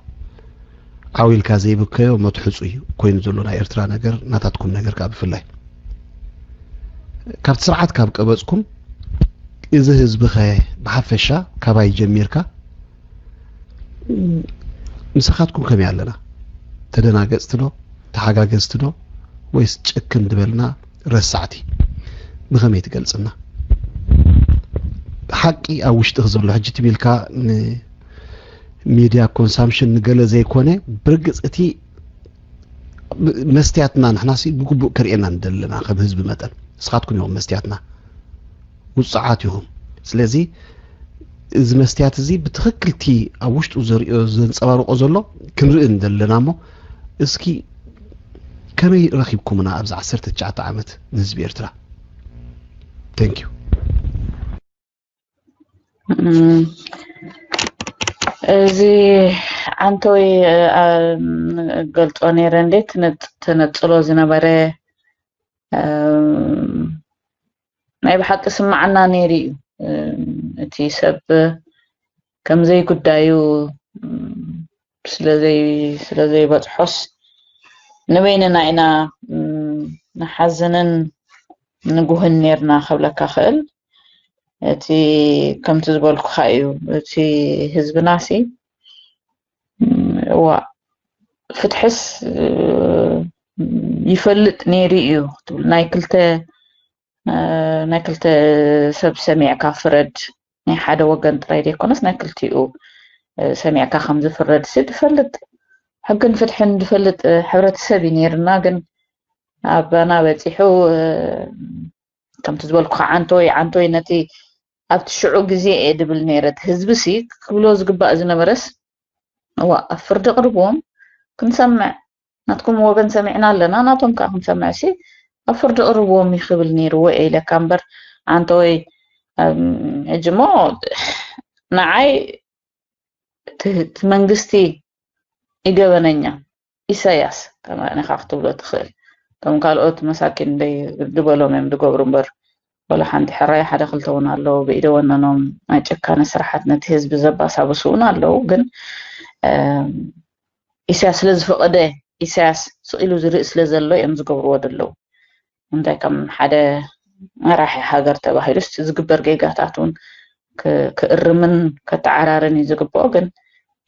ዓው ኢልካ ዘይብከዮ መትሕፁ እዩ ኮይኑ ዘሎ ናይ ኤርትራ ነገር ናታትኩም ነገር ከዓ ብፍላይ ካብቲ ስርዓት ካብ ቀበፅኩም እዚ ህዝቢ ኸ ብሓፈሻ ካባይ ጀሚርካ ምሳኻትኩም ከመይ ኣለና ተደናገፅቲ ዶ ተሓጋገዝቲ ዶ ወይስ ጭክን ዝበልና ረሳዕቲ ብኸመይ ትገልፅና ሓቂ ኣብ ውሽጥኺ ዘሎ ሕጂ ትቢልካ ሚድያ ኮንሳምሽን ንገለ ዘይኮነ ብርግፅ እቲ መስትያትና ንሕናሲ ብግቡእ ከርእየና ንደለና ከም ህዝቢ መጠን ንስኻትኩም ኢኹም መስትያትና ውፅዓት ኢኹም ስለዚ እዚ መስትያት እዚ ብትኽክልቲ ኣብ ውሽጡ ዘርእዮ ዘንፀባርቆ ዘሎ ክንርኢ ንደለና እሞ እስኪ ከመይ ረኺብኩምና ኣብዚ ዓሰርተ ትሽዓተ ዓመት ንህዝቢ ኤርትራ thank you እዚ ዓንተወይ ገልጾ ነይረ እንዴ ተነጽሎ ዝነበረ ናይ ብሓቂ ስማዓና ነይሩ እዩ እቲ ሰብ ከምዘይ ጉዳዩ ስለዘይ ስለዘይ በጽሖስ ንበይንና ኢና ንሓዝንን ንጉህን ነርና ክብለካ ክእል እቲ ከምቲ ዝበልኩካ እዩ እቲ ህዝብና ሲ ዋ ፍትሕስ ይፈልጥ ነይሩ እዩ ክትብል ናይ ክልተ ናይ ክልተ ሰብ ሰሚዕካ ፍረድ ናይ ሓደ ወገን ጥራይ ዘይኮነስ ናይ ክልቲኡ ሰሚዕካ ከም ዝፍረድ ሲ ትፈልጥ ሕግን ፍትሕን ዝፈልጥ ሕብረተሰብ እዩ ነይርና። ግን ኣባና በፂሑ ከምቲ ዝበልኩ ዓንቶይ ዓንቶይ ነቲ ኣብቲ ሽዑ ግዜ እየ ድብል ነይረ። ህዝቢ ሲ ክብሎ ዝግባእ ዝነበረስ እዋ ኣብ ፍርዲ ቅርብዎም ክንሰምዕ ናትኩም ወገን ሰሚዕና ኣለና ናቶም ከዓ ክንሰምዕ ሲ ኣብ ፍርዲ ቅርብዎም ይክብል ነይርዎ እየ ኢለካ እምበር ዓንቶይ ሕጂ እሞ ንዓይ እቲ መንግስቲ ይገበነኛ ኢሳያስ ከማኒኻ ክትብሎ ትኽእል። እቶም ካልኦት መሳኪን ደይ ዝበሎም እዮም ዝገብሩ እምበር ወላ ሓንቲ ሕራይ ሓደ ክልተ እውን ኣለዉ ብኢደ ወነኖም ናይ ጭካነ ስራሓት ነቲ ህዝቢ ዘባሳብሱ እውን ኣለዉ። ግን ኢሳያስ ስለ ዝፈቐደ ኢሳያስ ስቕ ኢሉ ዝርኢ ስለ ዘሎ እዮም ዝገብርዎ ዘለዉ። እንታይ ከም ሓደ መራሒ ሃገር ተባሂሉስ ዝግበር ጌጋታት እውን ክእርምን ከተዓራርን እዩ ዝግብኦ። ግን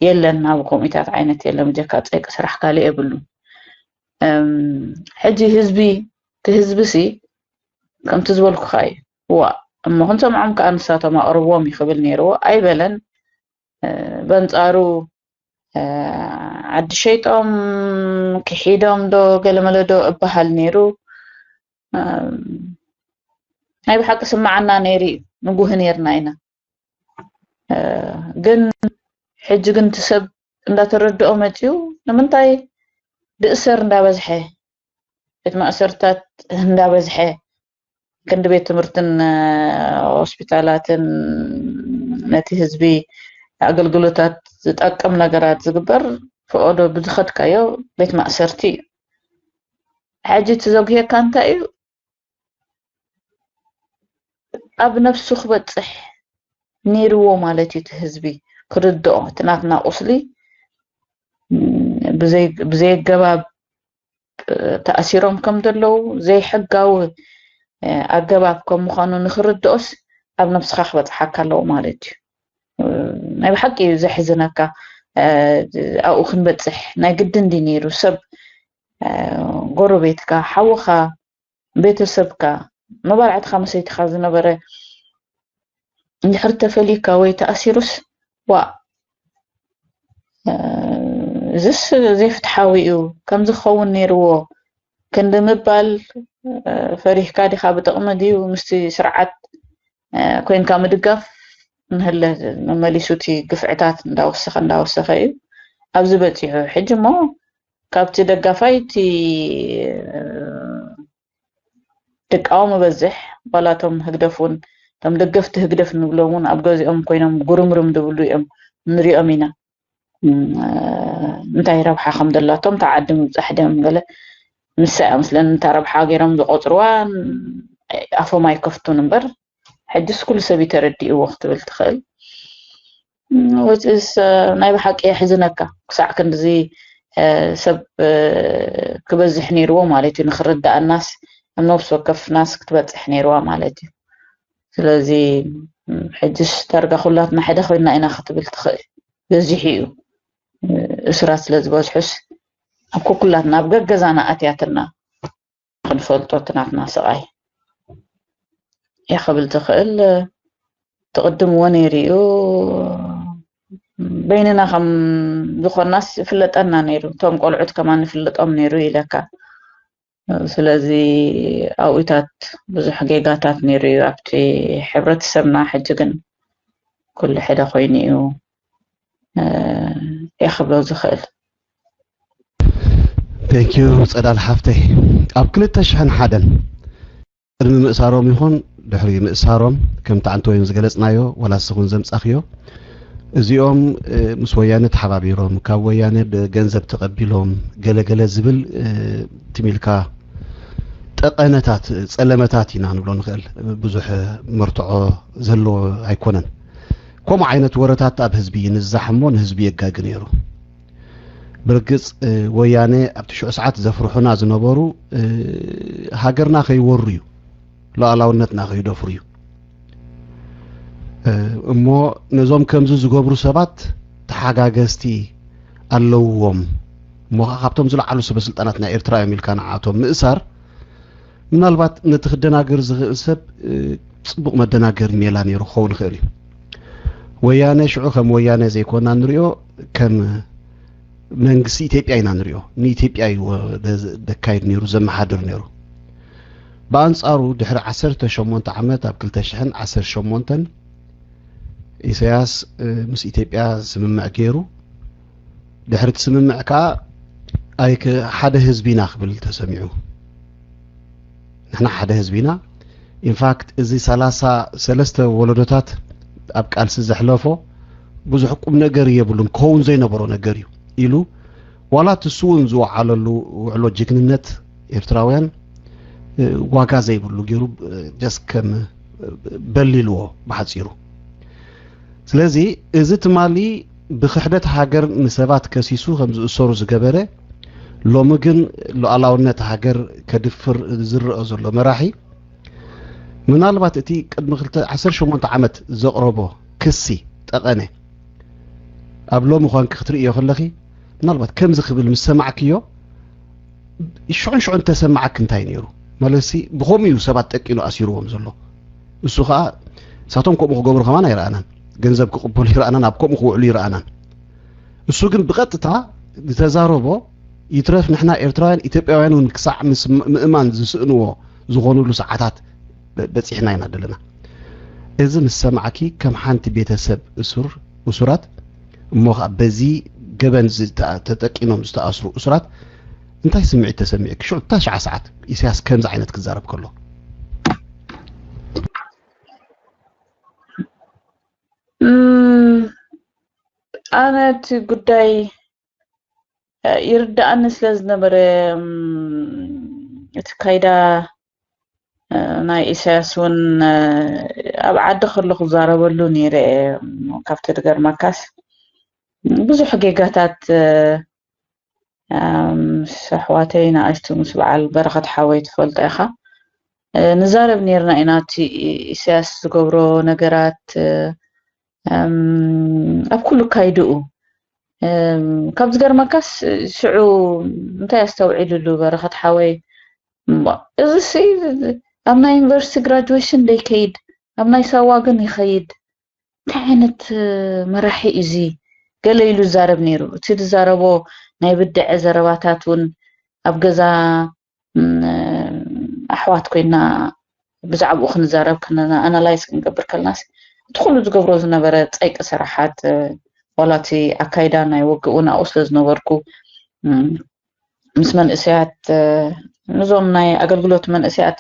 የለን ናብ ከምኡታት ዓይነት የለን ብጀካ ፀይቂ ስራሕ ካልእ የብሉን። ሕጂ ህዝቢ እቲ ህዝቢ ሲ ከምቲ ዝበልኩካ እዩ። ዋ እሞ ክንሰምዖም ከዓ ንሳቶም ኣቅርብዎም ይኽብል ነይርዎ ኣይበለን። በንፃሩ ዓዲ ሸይጦም ክሒዶም ዶ ገለመለ ዶ እበሃል ነይሩ። ናይ ብሓቂ ስማዓና ነይሩ እዩ ንጉህ ነይርና ኢና። ግን ሕጂ ግን እቲ ሰብ እንዳተረድኦ መፅዩ ንምንታይ ድእሰር እንዳበዝሐ ቤት ማእሰርታት እንዳበዝሐ ክንዲ ቤት ትምህርትን ሆስፒታላትን ነቲ ህዝቢ ኣገልግሎታት ዝጠቅም ነገራት ዝግበር ፈቐዶ ብዝኸድካዮ ቤት ማእሰርቲ እዩ። ሕጂ እቲ ዘጉህየካ እንታይ እዩ? ኣብ ነፍሱ ክበፅሕ ነይርዎ ማለት እዩ። እቲ ህዝቢ ክርድኦ እቲ ናትና ቁስሊ ብዘይ ኣገባብ ተኣሲሮም ከም ዘለዉ ዘይሕጋዊ ኣገባብ ከም ምዃኑ ንክርድኦስ ኣብ ነብስኻ ክበፅሓካ ኣለዎ ማለት እዩ። ናይ ብሓቂ እዩ ዘሕዝነካ። ኣብኡ ክንበፅሕ ናይ ግድን ድዩ ነይሩ? ሰብ ጎረቤትካ፣ ሓውኻ፣ ቤተሰብካ፣ መባልዕትኻ፣ መሰይትኻ ዝነበረ እንድሕር ተፈልዩካ ወይ ተኣሲሩስ ዋእ እዝስ ዘይፍትሓዊ እዩ፣ ከምዚ ክኸውን ነይርዎ ክንዲ ምባል ፈሪህካ ዲኻ? ብጥቕሚ ድዩ ምስቲ ስርዓት ኮይንካ ምድጋፍ ንህለ መመሊሱ እቲ ግፍዕታት እንዳወሰኸ እንዳወሰኸ እዩ ኣብዚ በፂሑ። ሕጂ እሞ ካብቲ ደጋፋይ እቲ ድቃወም ይበዝሕ። ዋላ እቶም ህግደፍ እውን እቶም ደገፍቲ ህግደፍ ንብሎም እውን ኣብ ገዚኦም ኮይኖም ጉርምርም ዝብሉ እዮም ንሪኦም ኢና። እንታይ ረብሓ ከም ዘላቶም ተዓዲ ምብፃሕ ድዮም ገለ ንሳ እያ ምስለን እታ ረብሓ ገይሮም ዝቆፅርዋ ኣፎም ኣይከፍቱን እምበር ሕጅስ ኩሉ ሰብ እዩ ተረዲእዎ ክትብል ትኽእል። ወፅስ ናይ ብሓቂ የሕዝነካ ክሳዕ ክንድዚ ሰብ ክበዝሕ ነይርዎ ማለት እዩ ንክርዳኣናስ ኣብ ነብሲ ወከፍናስ ክትበፅሕ ነይርዋ ማለት እዩ። ስለዚ ሕጅስ ዳርጋ ኩላትና ሓደ ኮይና ኢና ክትብል ትኽእል። በዚሑ እዩ እሱራት ስለ ዝበዝሑስ ኣብ ኩኩላትና ኣብ ገገዛና ኣትያትና ክንፈልጦ እቲ ናትና ስቓይ እያ ክብል ትኽእል። ትቕድምዎ ነይሩ እዩ። በይንና ከም ዝኾናስ ይፍለጠና ነይሩ። እቶም ቆልዑት ከማን ይፍለጦም ነይሩ ኢለካ። ስለዚ ኣብኡታት ብዙሕ ጌጋታት ነይሩ እዩ ኣብቲ ሕብረተሰብና። ሕጂ ግን ኩሉ ሕደ ኮይኑ እዩ እየ ክብሎ ዝኽእል። Thank you ጸዳል ሓፍተይ። ኣብ ክልተ ሽሕን ሓደን ቅድሚ ምእሳሮም ይኹን ድሕሪ ምእሳሮም ከምቲ ዓንተወይን ዝገለጽናዮ ዋላ ንስኹን ዘምጻኽዮ እዚኦም ምስ ወያነ ተሓባቢሮም ካብ ወያነ ብገንዘብ ተቐቢሎም ገለገለ ዝብል ትሚልካ ጠቐነታት ጸለመታት ኢና ንብሎ ንኽእል። ብዙሕ መርትዖ ዘለዎ ኣይኮነን። ከምኡ ዓይነት ወረታት ኣብ ህዝቢ ይንዛሕ እሞ ንህዝቢ የጋጊ ነይሩ። ብርግጽ ወያነ ኣብቲ ሽዑ ሰዓት ዘፍርሑና ዝነበሩ ሃገርና ከይወሩ እዩ፣ ሉዓላውነትና ከይደፍሩ እዩ። እሞ ነዞም ከምዚ ዝገብሩ ሰባት ተሓጋገዝቲ ኣለውዎም እሞ ካብቶም ዝለዓሉ ሰበ ስልጣናት ናይ ኤርትራ እዮም ኢልካ ንዓቶም ምእሳር ምናልባት ነቲ ክደናገር ዝኽእል ሰብ ጽቡቕ መደናገሪ ሜላ ነይሩ ክኸውን ይኽእል እዩ። ወያነ ሽዑ ከም ወያነ ዘይኮና ንሪኦ ከም መንግስቲ ኢትዮጵያ ኢና ንሪኦ። ንኢትዮጵያ እዩ ዘካይድ ነይሩ፣ ዘመሓድር ነይሩ። ብኣንጻሩ ድሕሪ ዓሰርተ ሸሞንተ ዓመት፣ ኣብ ክልተ ሽሕን ዓሰርተ ሸሞንተን፣ ኢሳያስ ምስ ኢትዮጵያ ስምምዕ ገይሩ። ድሕሪ እቲ ስምምዕ ከዓ ኣይክ ሓደ ህዝቢ ኢና ክብል ተሰሚዑ። ንሕና ሓደ ህዝቢ ኢና። ኢንፋክት፣ እዚ ሰላሳ ሰለስተ ወለዶታት ኣብ ቃልሲ ዘሕለፎ ብዙሕ ቁም ነገር የብሉን፣ ክኸውን ዘይነበሮ ነገር እዩ ኢሉ፣ ዋላ እቲ እሱ እውን ዝወዓለሉ ውዕሎ ጅግንነት ኤርትራውያን ዋጋ ዘይብሉ ገይሩ፣ ጀስት ከም በሊልዎ ብሓፂሩ። ስለዚ እዚ ትማሊ ብክሕደት ሃገር ንሰባት ከሲሱ ከም ዝእሰሩ ዝገበረ፣ ሎሚ ግን ሉዓላውነት ሃገር ከድፍር ዝረአ ዘሎ መራሒ፣ ምናልባት እቲ ቅድሚ ክልተ ዓሰርተ ሸሞንተ ዓመት ዘቕረቦ ክሲ ጠቐነ ኣብ ሎሚ ኳንኪ ክትርእዮ ከለኺ፣ ምናልባት ከምዚ ክብል ምስ ሰማዕክዮ፣ ሽዑን ሽዑን ተሰማዓክ እንታይ ነይሩ? ማለትሲ፣ ብኸምኡ እዩ ሰባት ጠቂኑ ኣሲርዎም ዘሎ። እሱ ኸዓ፣ ንሳቶም ከምኡ ክገብሩ ከማን ኣይረኣናን። ገንዘብ ክቕበሉ ይረኣናን፣ ኣብ ከምኡ ክውዕሉ ይረኣናን። እሱ ግን ብቐጥታ ዝተዛረቦ፣ ይትረፍ ንሕና ኤርትራውያን፣ ኢትዮጵያውያን እውን ክሳዕ ምስ ምእማን ዝስእንዎ ዝኾኑሉ ሰዓታት በ-፣ በጺሕና ኢና ዘለና። እዚ ምስ ሰማዕኪ፣ ከም ሓንቲ ቤተሰብ እሱር፣ እሱራት፣ እሞ ኸዓ በዚ ገበን ዝተ-፣ ተጠቂኖም ዝተኣስሩ እሱራት፣ እንታይ ስምዒት ተሰሚዕኪ? ሽዑ፣ እታ ሽዓ ሰዓት ኢሳያስ ከምዚ ዓይነት ክዛረብ ከሎ። እም፣ ኣነ እቲ ጉዳይ፣ እ፣ ይርድኣኒ ስለ ዝነበረ፣ እም፣ እቲ ካይዳ፣ እ፣ ናይ ኢሳያስ እውን፣ እ፣ ኣብ ዓዲ ከሎ ክዛረበሉ ነይረ እየ። እም፣ ካብቲ ዝገርመካስ፣ ብዙሕ ጌጋታት፣ እ፣ ምስ ኣሕዋተይ ንኣሽቱ ምስ በዓል በረኸት ሓወይ ትፈልጦ ኢኻ። እ፣ ንዛረብ ነይርና ኢና። እቲ ኢሳያስ ዝገብሮ ነገራት፣ እ፣ እም፣ ኣብ ኩሉ ካይድኡ። እም፣ ካብ ዝገርመካስ፣ ሽዑ እንታይ ኣስተውዒሉሉ በረኸት ሓወይ? እሞ፣ እዚ ሲ ኣብ ናይ ዩኒቨርሲቲ ግራጁዌሽን ደይከይድ፣ ኣብ ናይ ሳዋ ግን ይኸይድ። እንታይ ዓይነት፣ እ፣ መራሒ እዩ እዚ? ገለ ኢሉ ዝዛረብ ነይሩ። እቲ ዝዛረቦ ናይ ብድዐ ዘረባታት እውን ኣብ ገዛ፣ እም፣ ኣሕዋት ኮይና ብዛዕባኡ ክንዛረብ ከለና፣ ኣናላይዝ ክንገብር ከለናስ፣ እቲ ኩሉ ዝገብሮ ዝነበረ ጸይቂ ስራሓት፣ እ፣ ዋላ እቲ ኣካይዳ ናይ ውግእ እውን ኣብኡ ስለ ዝነበርኩ፣ እም፣ ምስ መንእሰያት፣ እ፣ ነዞም ናይ ኣገልግሎት መንእሰያት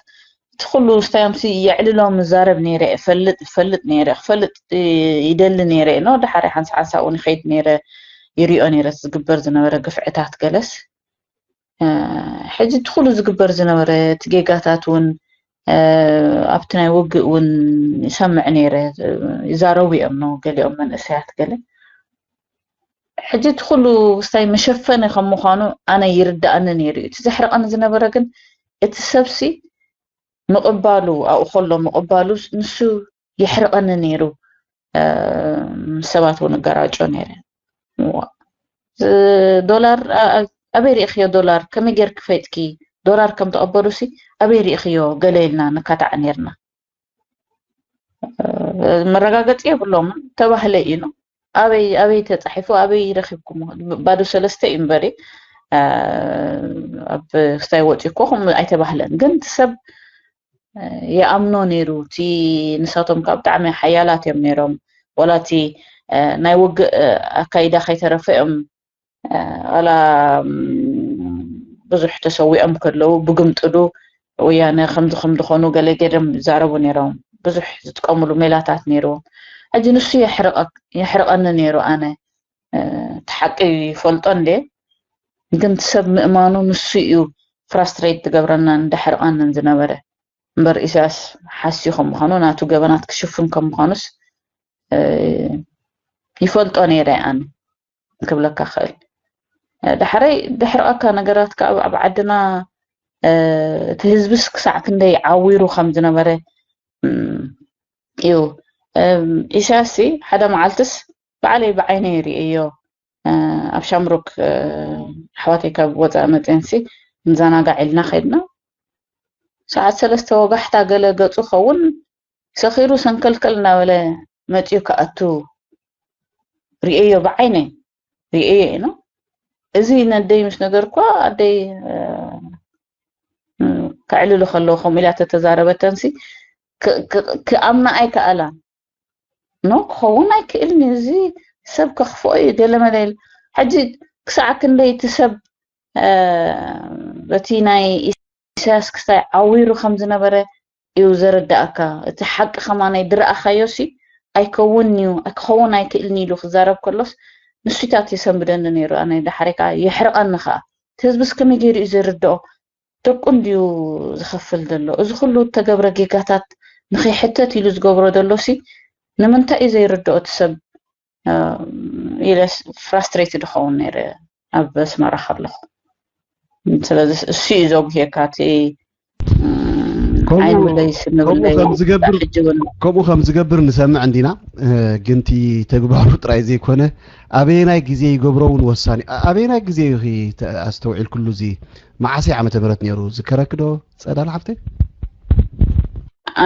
እቲ ኩሉ ስታዮምሲ የዕልሎም እዛረብ ነይረ፣ እፈልጥ፣ እፈልጥ ነይረ፣ ክፈልጥ፣ እ፣ ይደሊ ነይረ፣ ኖ፣ ደሓር ሓንሳ ሓንሳ እውን ይኸይድ ነይረ፣ ይሪኦ ነይረ፣ እቲ ዝግበር ዝነበረ ግፍዕታት ገለስ። እ፣ ሕጂ እቲ ኩሉ ዝግበር ዝነበረ፣ እቲ ጌጋታት እውን፣ እ፣ ኣብቲ ናይ ውግእ እውን ይሰምዕ ነይረ፣ እ፣ ይዛረቡ እዮም፣ ኖ፣ ገሊኦም መንእሰያት ገለ። ሕጂ እቲ ኩሉ ስታይ መሸፈኒ ከም ምዃኑ ኣነ ይርድኣኒ ነይሩ እዩ። እቲ ዘሕርቐኒ ዝነበረ ግን እቲ ሰብሲ ምቕባሉ፣ ኣብኡ ከሎ ምቕባሉ ንሱ የሕርቐኒ ነይሩ። እ፣ ምስ ሰባት እውን እጋራጮ ነይረ። ዋ፣ ዝ-፣ ዶላር፣ ኣ-፣ ኣ-፣ ኣበይ ርኢኽዮ ዶላር? ከመይ ጌርኪ ፈይጥኪ? ዶላር ከም ተቐበሉሲ ኣበይ ርኢኽዮ? ገለ ኢልና ንካታዕ ነይርና። እ፣ መረጋገጺ የብሎምን፣ ተባህለ እዩ ነው። ኣበይ፣ ኣበይ ተጻሒፉ፣ ኣበይ ረኺብኩሞ? ባዶ ሰለስተ እዩ እምበሪ፣ እ፣ ኣብ ስታይ ወጺኡ እኮ ከምኡ ኣይተባህለን። ግን እቲ ሰብ፣ እ፣ ይኣምኖ ነይሩ። እቲ ንሳቶም ካብ ብጣዕሚ ሓያላት እዮም ነይሮም። ዋላ እቲ፣ እ፣ ናይ ውግእ፣ እ፣ ኣካይዳ ከይተረፈ እዮም፣ እ፣ ዋላ፣ እም፣ ብዙሕ ተሰዊኦም ከለዉ ብግምጥሉ ወያነ ከምዚ ከም ዝኾኑ ገለ ገይሮም ይዛረቡ ነይሮም። ብዙሕ ዝጥቀሙሉ ሜላታት ነይርዎም። ሕጂ ንሱ የሕርቐ-፣ የሕርቐኒ ነይሩ። ኣነ፣ እ፣ እቲ ሓቂ ይፈልጦ እንዴ፣ ግን እቲ ሰብ ምእማኑ ንሱ እዩ ፍራስትሬት ዝገብረናን ደሕርቐንን ዝነበረ። እምበር ኢሳያስ ሓስዩ ከም ምዃኑ፣ ናቱ ገበናት ክሽፍን ከም ምዃኑስ፣ እ፣ ይፈልጦ ነይረ ኣነ ክብለካ ክእል። እ፣ ዳሕረይ ደሕርቐካ ነገራት ከኣ ኣብ ዓድና፣ እ፣ እቲ ህዝብስ ክሳዕ ክንደይ ዓዊሩ ከም ዝነበረ፣ እም፣ እዩ። እም፣ ኢሳያስ ሲ ሓደ መዓልትስ ባዕለይ ብዓይነይ ርእየዮ፣ እ፣ ኣብ ሻምሩክ፣ እ፣ ኣሕዋተይ ካብ ወጻኢ መጺኤንሲ ክንዘናጋዕ ኢልና ከይድና፣ ሰዓት ሰለስተ ወጋሕታ ገለ ገጹ ኸውን ሰኺሩ ሰንከልከል እናበለ መጺኡ ክኣቱ ርእየዮ፣ ብዓይነይ ርእየዮ እዩ። እዚ ነደይ ምስ ነገርኳ ኣደይ እ፣ እ፣ ከዕልሉ ከለዉ ከምኡ ኢላ ተተዛረበተንሲ ክ- ክ- ክኣምና ኣይከኣላን። ኖ ክኸውን ኣይክእልን እዩ። እዚ ሰብ ከኽፍኦ እዩ ገለ መለ ኢሉ። ሕጂ ክሳዕ ክንደይ እቲ ሰብ እ፣ በቲ ናይ ኢሳያስ ክስታይ ዓዊሩ ከም ዝነበረ እዩ ዘረዳእካ። እቲ ሓቂ ከማናይ ድረኣኻዮ ሲ ኣይከውን እዩ፣ ክኸውን ኣይክእልን ኢሉ ክዛረብ ከሎስ ንሱታት የሰንብደኒ ነይሩ። ኣነ ዳሕሬ ከዓ የሕርቐኒ ከዓ። እቲ ህዝብስ ከመይ ገይሩ እዩ ዝርድኦ? ደቁ እንድዩ ዝኸፍል ዘሎ። እዚ ኩሉ እተገብረ ጌጋታት ንኸይሕተት ኢሉ ዝገብሮ ዘሎ ሲ ንምንታይ እዩ ዘይርድኦ እቲ ሰብ? ኢለ ፍራስትሬትድ እኸውን ነይረ ኣብ ኣስመራ ከለኹ። ስለዚ እሱ እዩ ዘጉህየካ እቲ ከምኡ- ዓይንለይ ስንብለይ ከምኡ ከም ዝገብር- ሕጂ እውን ከምኡ ከም ዝገብር ንሰምዕ እንዲና። እ፣ ግን እቲ ተግባሩ ጥራይ ዘይኮነ ኣበየናይ ግዜ ይገብሮ እውን ወሳኒ። ኣ- ኣበየናይ ግዜ እዩ ኺ ተ- ኣስተውዒልኩሉ? እዚ መዓሰይ ዓመተ ምህረት ነይሩ ዝከረክዶ ጸዳል ሓፍተይ?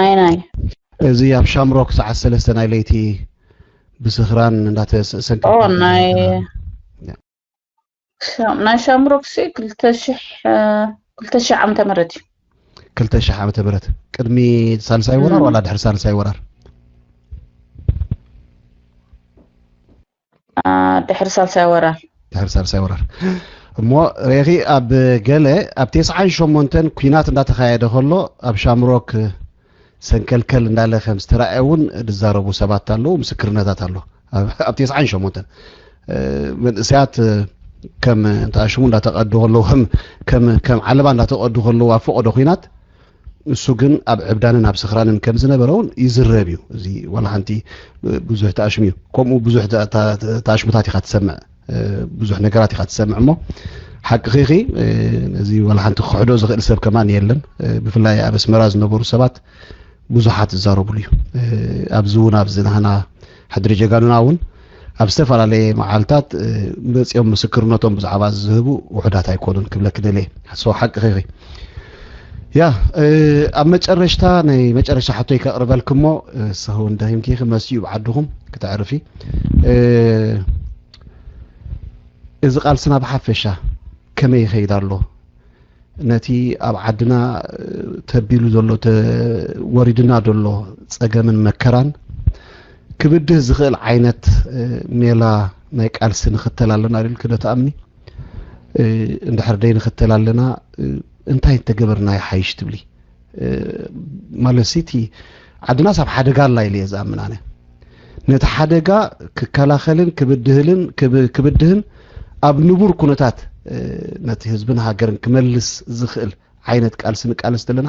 ኣይናይ እዚ ኣብ ሻምሮክ ሰዓት ሰለስተ ናይ ለይቲ ብስኽራን እንዳተሰንከ ኦ ናይ ናይ ሻምሮክ ሲ ክልተ ሽሕ ክልተ ሽሕ ዓመተ ምህረት እዩ። ክልተ ሽሕ ዓመተ ምህረት ቅድሚ ሳልሳይ ወራር ዋላ ድሕሪ ሳልሳይ ወራር? ድሕሪ ሳልሳይ ወራር ድሕሪ ሳልሳይ ወራር። እሞ ሬኺ ኣብ ገለ ኣብ ተስዓን ሸሞንተን ኲናት እንዳተኻየደ ከሎ ኣብ ሻምሮክ ሰንከልከል እንዳለ ከም ዝተራእየ እውን ዝዛረቡ ሰባት ኣለዉ፣ ምስክርነታት ኣሎ። ኣብ- ኣብ ተስዓን ሸሞንተን መንእሰያት ከም ተኣሽሙ እንዳተቐዱ ከለዉ ከም ከም ከም ዓለባ እንዳተቐዱ ከለዉ ኣብ ፈቐዶ ኲናት እሱ ግን ኣብ ዕብዳንን ኣብ ስኽራንን ከም ዝነበረ እውን ይዝረብ እዩ። እዚ ዋላ ሓንቲ ብዙሕ ተኣሽሙ እዩ። ከምኡ ብዙሕ ተኣሽሙታት ኢኻ ትሰምዕ፣ ብዙሕ ነገራት ኢኻ ትሰምዕ። እሞ ሓቂ ኺኺ እዚ ዋላ ሓንቲ ክሕዶ ዝኽእል ሰብ ከማን የለን። ብፍላይ ኣብ ኣስመራ ዝነበሩ ሰባት ብዙሓት ዝዛረብሉ እዩ። ኣብዚ እውን ኣብዚ ናህና ሕድሪ ጀጋኑና እውን ኣብ ዝተፈላለየ መዓልታት መፅኦም ምስክርነቶም ብዛዕባ ዝህቡ ውሑዳት ኣይኮኑን ክብለክ ደልየ። ሓቂ ኺኺ ያ ኣብ መጨረሽታ ናይ መጨረሻ ሕቶይ ከቕርበልክ እሞ ሰኸውን ደኺምኪ ክመሲ እዩ ብዓድኹም ክተዕርፊ። እዚ ቃልስና ብሓፈሻ ከመይ ይኸይድ ኣሎ? ነቲ ኣብ ዓድና ተቢሉ ዘሎ ወሪድና ዘሎ ፀገምን መከራን ክብድህ ዝኽእል ዓይነት ሜላ ናይ ቃልሲ ንኽተል ኣለና ኢልክ ዶ ትኣምኒ? እንድሕር ደይ ንኽተል ኣለና እንታይ እንተገበርና ይሓይሽ ትብሊ? ማለት እቲ ዓድናስ ኣብ ሓደጋ ኣላ ኢለ እየ ዝኣምን ኣነ። ነቲ ሓደጋ ክከላኸልን ክብድህልን ክብድህን ኣብ ንቡር ኩነታት ነቲ ህዝብን ሃገርን ክመልስ ዝኽእል ዓይነት ቃልሲ ንቃለስ ዘለና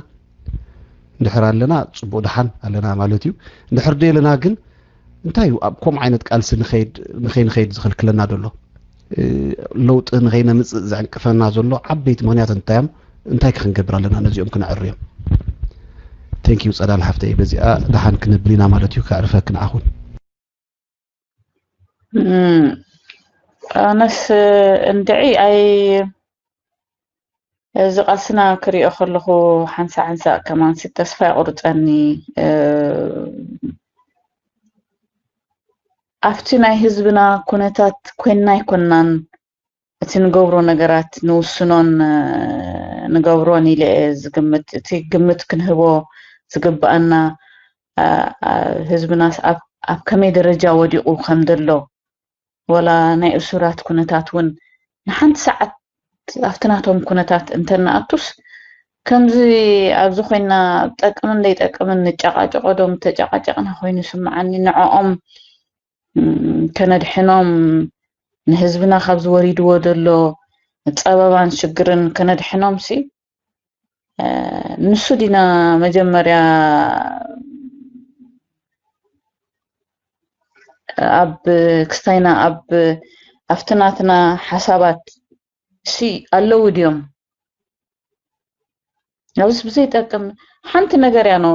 እንድሕር ኣለና ፅቡቅ ደሓን ኣለና ማለት እዩ። እንድሕር ደየለና ግን እንታይ እዩ ኣብ ከምኡ ዓይነት ቃልሲ ንኸይድ ንኸይንኸይድ ዝኽልክለና ዘሎ? ለውጢ ንኸይነምፅእ ዘዕንቅፈና ዘሎ ዓበይቲ ምኽንያት እንታይ እዮም? እንታይ ከ ክንገብር ኣለና ነዚኦም ክነዕርዮም? Thank you ፀዳል ሓፍተይ፣ በዚኣ ደሓን ክንብል ኢና ማለት እዩ። ከዕርፈክ ንዓኹን። ኣነስ እንድዒ ኣይ እዚ ቃልስና ክሪኦ ከለኹ ሓንሳ ሓንሳ ከማን ሲ ተስፋ ይቁርፀኒ። ኣብቲ ናይ ህዝብና ኩነታት ኮይንና ኣይኮንናን እቲ ንገብሮ ነገራት ንውስኖን ንገብሮን ኢለ እየ ዝግምት። እቲ ግምት ክንህቦ ዝግብኣና ህዝብናስ ኣብ ከመይ ደረጃ ወዲቑ ከም ዘሎ ወላ ናይ እሱራት ኩነታት እውን ንሓንቲ ሰዓት ኣብቲ ናቶም ኩነታት እንተንኣቱስ ከምዚ ኣብዚ ኮይና ጠቅምን ዘይጠቅምን ንጨቃጨቆ ዶ ምተጨቃጨቅና ኮይኑ ይስምዓኒ። ንዕኦም ከነድሕኖም ንህዝብና ካብ ዝወሪድዎ ዘሎ ፀበባን ሽግርን ከነድሕኖም ሲ ንሱ ዲና መጀመርያ ኣብ ክስታይና ኣብ ኣብቲ ናትና ሓሳባት ሲ ኣለዉ ድዮም? ኣብዚ ብዘይጠቅም ሓንቲ ነገር እያ ነው።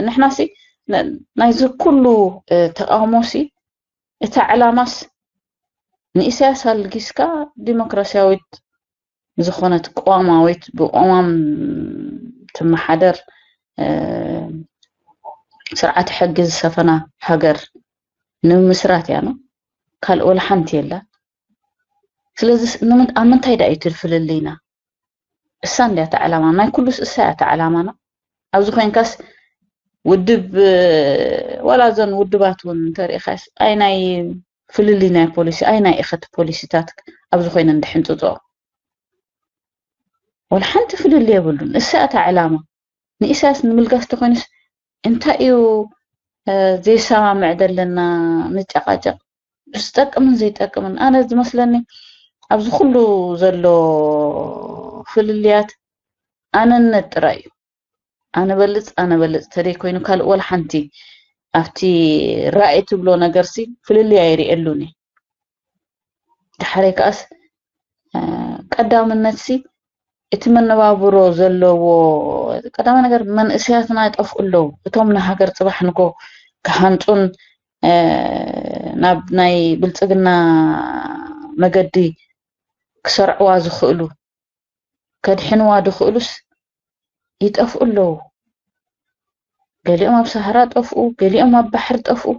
ንሕና ሲ ናይዚ ኩሉ ተቃውሞ ሲ እቲ ዕላማስ ንኢሳያስ ኣልጊስካ ዲሞክራሲያዊት ዝኾነት ቅዋማዊት ብቅዋም ትመሓደር ስርዓተ ሕጊ ዝሰፈና ሃገር ንምምስራት እያ ነው። ካልእ ወላ ሓንቲ የላ። ስለዚ ኣብ ምንታይ ዳ እዩ እቲ ፍልልይና? እሳ እንድያ እታ ዕላማ፣ ናይ ኩሉስ እሳ እያ እታ ዕላማና። ኣብዚ ኮይንካስ ውድብ፣ ዋላ እዞን ውድባት እውን እንተሪኢኻስ፣ ኣይ ናይ ፍልልይ ናይ ፖሊሲ፣ ኣይ ናይ ኢኸቲ ፖሊሲታት ኣብዚ ኮይነ እንድሕንፅፅኦ፣ ወላ ሓንቲ ፍልልይ የብሉን። እሳ እታ ዕላማ ንኢሳያስ ንምልጋስ ተኮይኑስ እንታይ እዩ ዘይሰማምዕ ዘለና ንጨቃጨቅ፣ ዝጠቅምን ዘይጠቅምን። ኣነ ዝመስለኒ ኣብዚ ኩሉ ዘሎ ፍልልያት ኣነነት ጥራይ እዩ። ኣነ በልፅ ኣነ በልፅ ተደይ ኮይኑ ካልእ ወላ ሓንቲ ኣብቲ ራእይ ትብሎ ነገርሲ ፍልልይ ኣይርእየሉን። ዳሕረይ ከኣስ ቀዳምነትሲ እቲ መነባብሮ ዘለዎ ቀዳማይ ነገር መንእሰያትና ይጠፍኡ ኣለዉ። እቶም ንሃገር ፅባሕ ንጎ ክሃንፁን ናብ ናይ ብልፅግና መገዲ ክሰርዕዋ ዝኽእሉ ከድሕንዋ ድኽእሉስ ይጠፍኡ ኣለዉ። ገሊኦም ኣብ ሳህራ ጠፍኡ፣ ገሊኦም ኣብ ባሕሪ ጠፍኡ።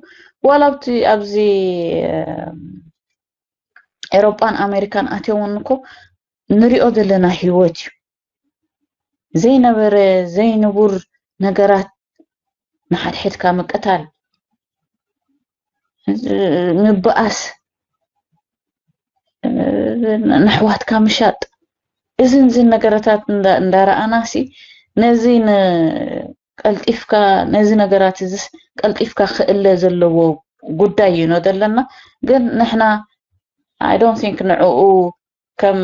ዋላ ኣብቲ ኣብዚ ኤሮጳን ኣሜሪካን ኣትዮም እውን እኮ ንሪኦ ዘለና ህይወት እዩ። ዘይነበረ ዘይንቡር ነገራት ንሓድሕድካ ምቅታል፣ ምብኣስ፣ ንኣሕዋትካ ምሻጥ፣ እዝን ዝን ነገረታት እንዳረኣና ሲ ነዚ ቀልጢፍካ ነዚ ነገራት እዚስ ቀልጢፍካ ክእለ ዘለዎ ጉዳይ እዩ ኖ ዘለና። ግን ንሕና I don't think ንዕኡ ከም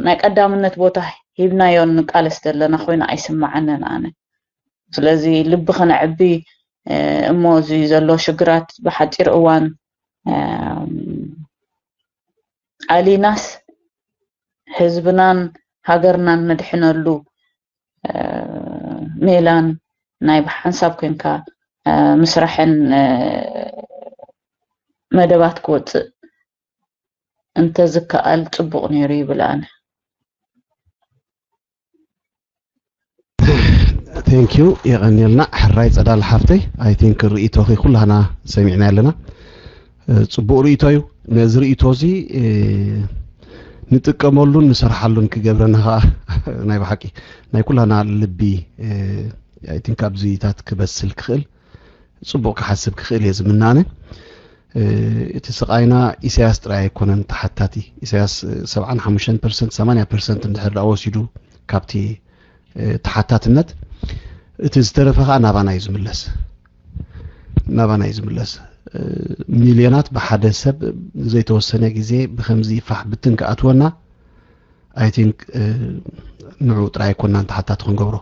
ናይ ቀዳምነት ቦታ ሂብናዮ ንቃለስ ዘለና ኮይኑ ኣይስማዓንን ኣነ። ስለዚ ልቢ ከነዕቢ እሞ እዚ ዘሎ ሽግራት ብሓፂር እዋን ኣሊናስ ህዝብናን ሃገርናን ነድሕነሉ ሜላን ናይ ብሓንሳብ ኮንካ ምስራሕን መደባት ክወፅእ እንተዝከኣል ፅቡቕ ነይሩ ይብል ኣነ። Thank you። የቐንየልና ሕራይ ፀዳል ሓፍተይ። I think ርእይቶኺ ኩላህና ሰሚዕና ኣለና። ፅቡቕ ርእይቶ እዩ። ነዚ ርእይቶ እዚ ንጥቀመሉን ንሰርሓሉን ክገብረና ከዓ ናይ ብሓቂ ናይ ኩላና ልቢ I think ኣብዚታት ክበስል ክኽእል ፅቡቕ ክሓስብ ክኽእል እየ ዝምናነ። እቲ ስቓይና ኢሳያስ ጥራይ ኣይኮነን ተሓታቲ። ኢሳያስ ሰብዓን ሓሙሽተን ፐርሰንት ሰማንያ ፐርሰንት እንድሕር ደኣ ወሲዱ ካብቲ ተሓታትነት እቲ ዝተረፈ ከዓ ናባና እዩ ዝምለስ ናባና እዩ ዝምለስ። ሚልዮናት ብሓደ ሰብ ዘይተወሰነ ግዜ ብከምዚ ፋሕ ብትን ክኣትወና I think ንዑ ጥራይ ኣይኮናን ተሓታቲ ክንገብሮ።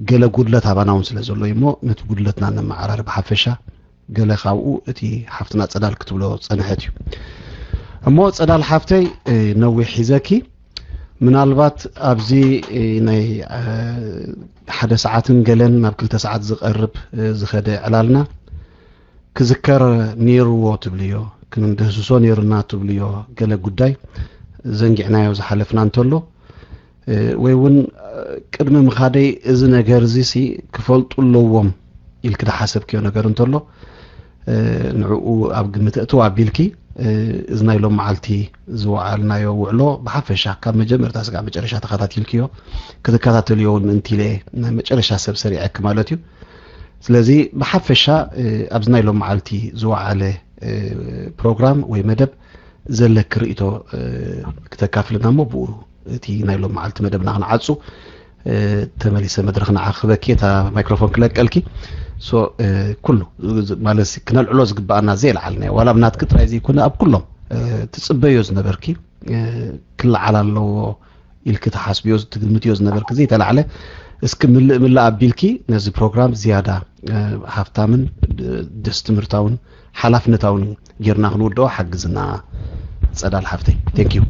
ገለ ጉድለት ኣባና እውን ስለ ዘሎ እዩ እሞ ነቲ ጉድለትና ነመዓራሪ ብሓፈሻ። ገለ ካብኡ እቲ ሓፍትና ፀዳል ክትብሎ ፀንሐት እዩ እሞ ፀዳል ሓፍተይ ነዊሕ ሒዘኪ ምናልባት ኣብዚ ናይ ሓደ ሰዓትን ገለን ናብ ክልተ ሰዓት ዝቐርብ ዝኸደ ዕላልና ክዝከር ነይርዎ ትብልዮ ክንድህስሶ ነይሩና ትብልዮ ገለ ጉዳይ ዘንጊዕናዮ ዝሓለፍና እንተሎ ወይ እውን ቅድሚ ምኻደይ እዚ ነገር እዚ ሲ ክፈልጡ ኣለዎም ኢልክ ዝሓሰብክዮ ነገር እንተሎ ንዕኡ ኣብ ግምት እትው ኣቢልኪ እዚ ናይ ሎም መዓልቲ ዝወዓልናዮ ውዕሎ ብሓፈሻ ካብ መጀመርታ ስጋዕ መጨረሻ ተኸታቲልክዮ ክትከታተልዮ እውን ምእንቲ ኢለ ናይ መጨረሻ ሰብ ሰሪዐክ ማለት እዩ። ስለዚ ብሓፈሻ ኣብዚ ናይ ሎም መዓልቲ ዝወዓለ ፕሮግራም ወይ መደብ ዘለክ ርእቶ ክተካፍልና እሞ ብኡ እቲ ናይ ሎም መዓልቲ መደብና ክንዓፁ ተመሊሰ መድረክ ንዓክበኪ እታ ማይክሮፎን ክለቀልኪ። ኩሉ ማለት ክነልዕሎ ዝግበኣና ዘይለዓልናዮ ዋላ ብናትኪ ጥራይ ዘይኮነ ኣብ ኩሎም ትፅበዮ ዝነበርኪ ክለዓል ኣለዎ ኢልኪ ትሓስብዮ ትግምትዮ ዝነበርኪ ዘይተላዕለ እስኪ ምልእ ምልእ ኣቢልኪ ነዚ ፕሮግራም ዝያዳ ሃፍታምን ደስ ትምህርታውን ሓላፍነታውን ጌርና ክንውድኦ ሓግዝና ፀዳል ሓፍተይ። Thank you።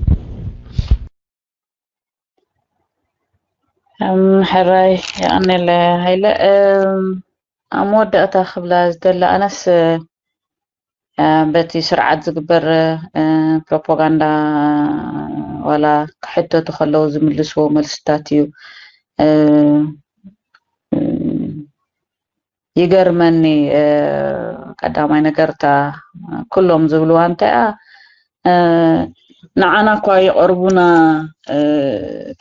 ሕራይ የቐኔለ ሃይለ ኣብ መወዳእታ ክብላ ዝደሊ ኣነስ በቲ ስርዓት ዝግበር ፕሮፓጋንዳ ዋላ ክሕተቱ ከለዉ ዝምልስዎ መልስታት እዩ ይገርመኒ። ቀዳማይ ነገር እታ ኩሎም ዝብልዋ እንታይ እያ ንዓና እኳ ይቐርቡና።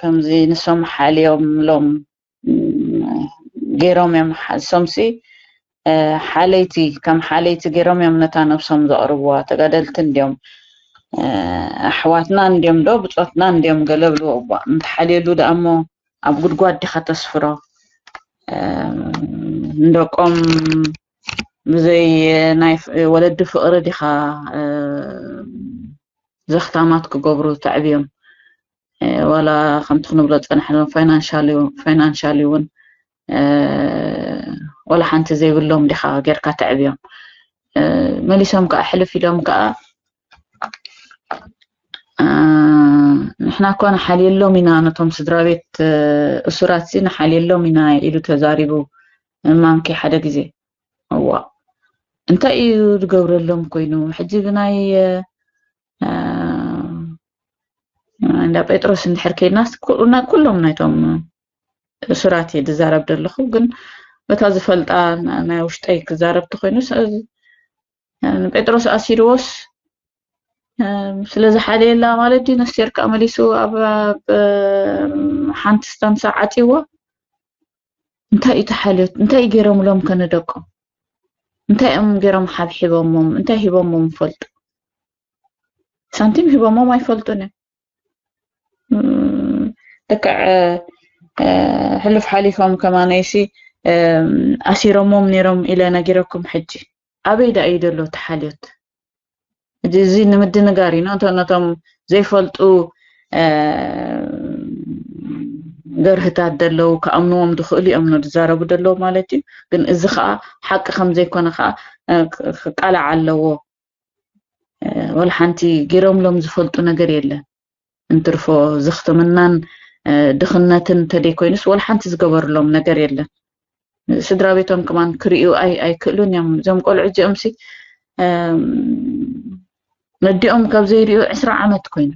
ከምዚ ንሶም ሓልዮም ሎም ገይሮም እዮም ሓሶምሲ። ሓለይቲ ከም ሓለይቲ ገይሮም እዮም ነታ ነብሶም ዘቕርብዋ። ተጋደልቲ እንዲዮም፣ ኣሕዋትና እንዲዮም ዶ ብጾትና እንዲዮም ገለ ብልዎ እባ። እንተሓልየሉ ደኣ እሞ ኣብ ጉድጓድ ዲኻ ተስፍሮ? ንደቆም ብዘይ ናይ ወለዲ ፍቕሪ ዲኻ ዘኽታማት ክገብሩ ተዕብዮም? ዋላ ከምቲ ክንብሎ ዝጸናሕና ፋይናንሻሊ እውን ዋላ ሓንቲ ዘይብሎም ዲኻ ጌርካ ተዕብዮም? መሊሶም ከዓ ሕልፍ ኢሎም ከዓ ንሕና እኳ ንሓልየሎም ኢና፣ ነቶም ስድራ ቤት እሱራት ሲ ንሓልየሎም ኢና ኢሉ ተዛሪቡ። ማንኪ ሓደ ግዜ እዋ እንታይ እዩ ዝገብረሎም ኮይኑ? ሕጂ ብናይ እንዳ ጴጥሮስ እንድሕር ከይድናስ ኩሎም ናይቶም እሱራት እየ ዝዛረብ ዘለኹ፣ ግን በታ ዝፈልጣ ናይ ውሽጠይ ክዛረብ ተኮይኑስ ንጴጥሮስ ኣሲርዎስ ስለ ዝሓለየላ ማለት ድዩ? ነስቴር ከዓ መሊሱ ኣብ ሓንቲ ስታንሳ ዓፂዎ። እንታይ እዩ ተሓልዮት? እንታይ ገይሮምሎም ከነደቆም? እንታይ እዮም ገይሮም ሓብሒቦሞም? እንታይ ሂቦሞም ይፈልጡ? ሳንቲም ሂቦሞም ኣይፈልጡን እዮም። ልክዕ ሕሉፍ ሓሊፎም ከማነይሲ ኣሲሮሞም ነይሮም ኢለ ነጊረኩም። ሕጂ ኣበይ ዳ እዩ ዘሎ ተሓልዮት? እዚ ንምድንጋር እዩ። ነቶም ዘይፈልጡ ገርህታት ደለዉ ክኣምንዎም ዝኽእሉ እዮም ዝዛረቡ ደለዉ ማለት እዩ። ግን እዚ ከዓ ሓቂ ከም ዘይኮነ ከዓ ክቃላዕ ኣለዎ። ወላ ሓንቲ ገይሮምሎም ዝፈልጡ ነገር የለን። እንትርፎ ዝኽትምናን ድኽነትን እንተደይኮይኑስ ወላ ሓንቲ ዝገበርሎም ነገር የለን። ስድራ ቤቶም ከማን ክርእዩ ኣይክእሉን እዮም። እዞም ቆልዑ እዚኦም ሲ ነዲኦም ካብ ዘይርእዩ ዕስራ ዓመት ኮይኑ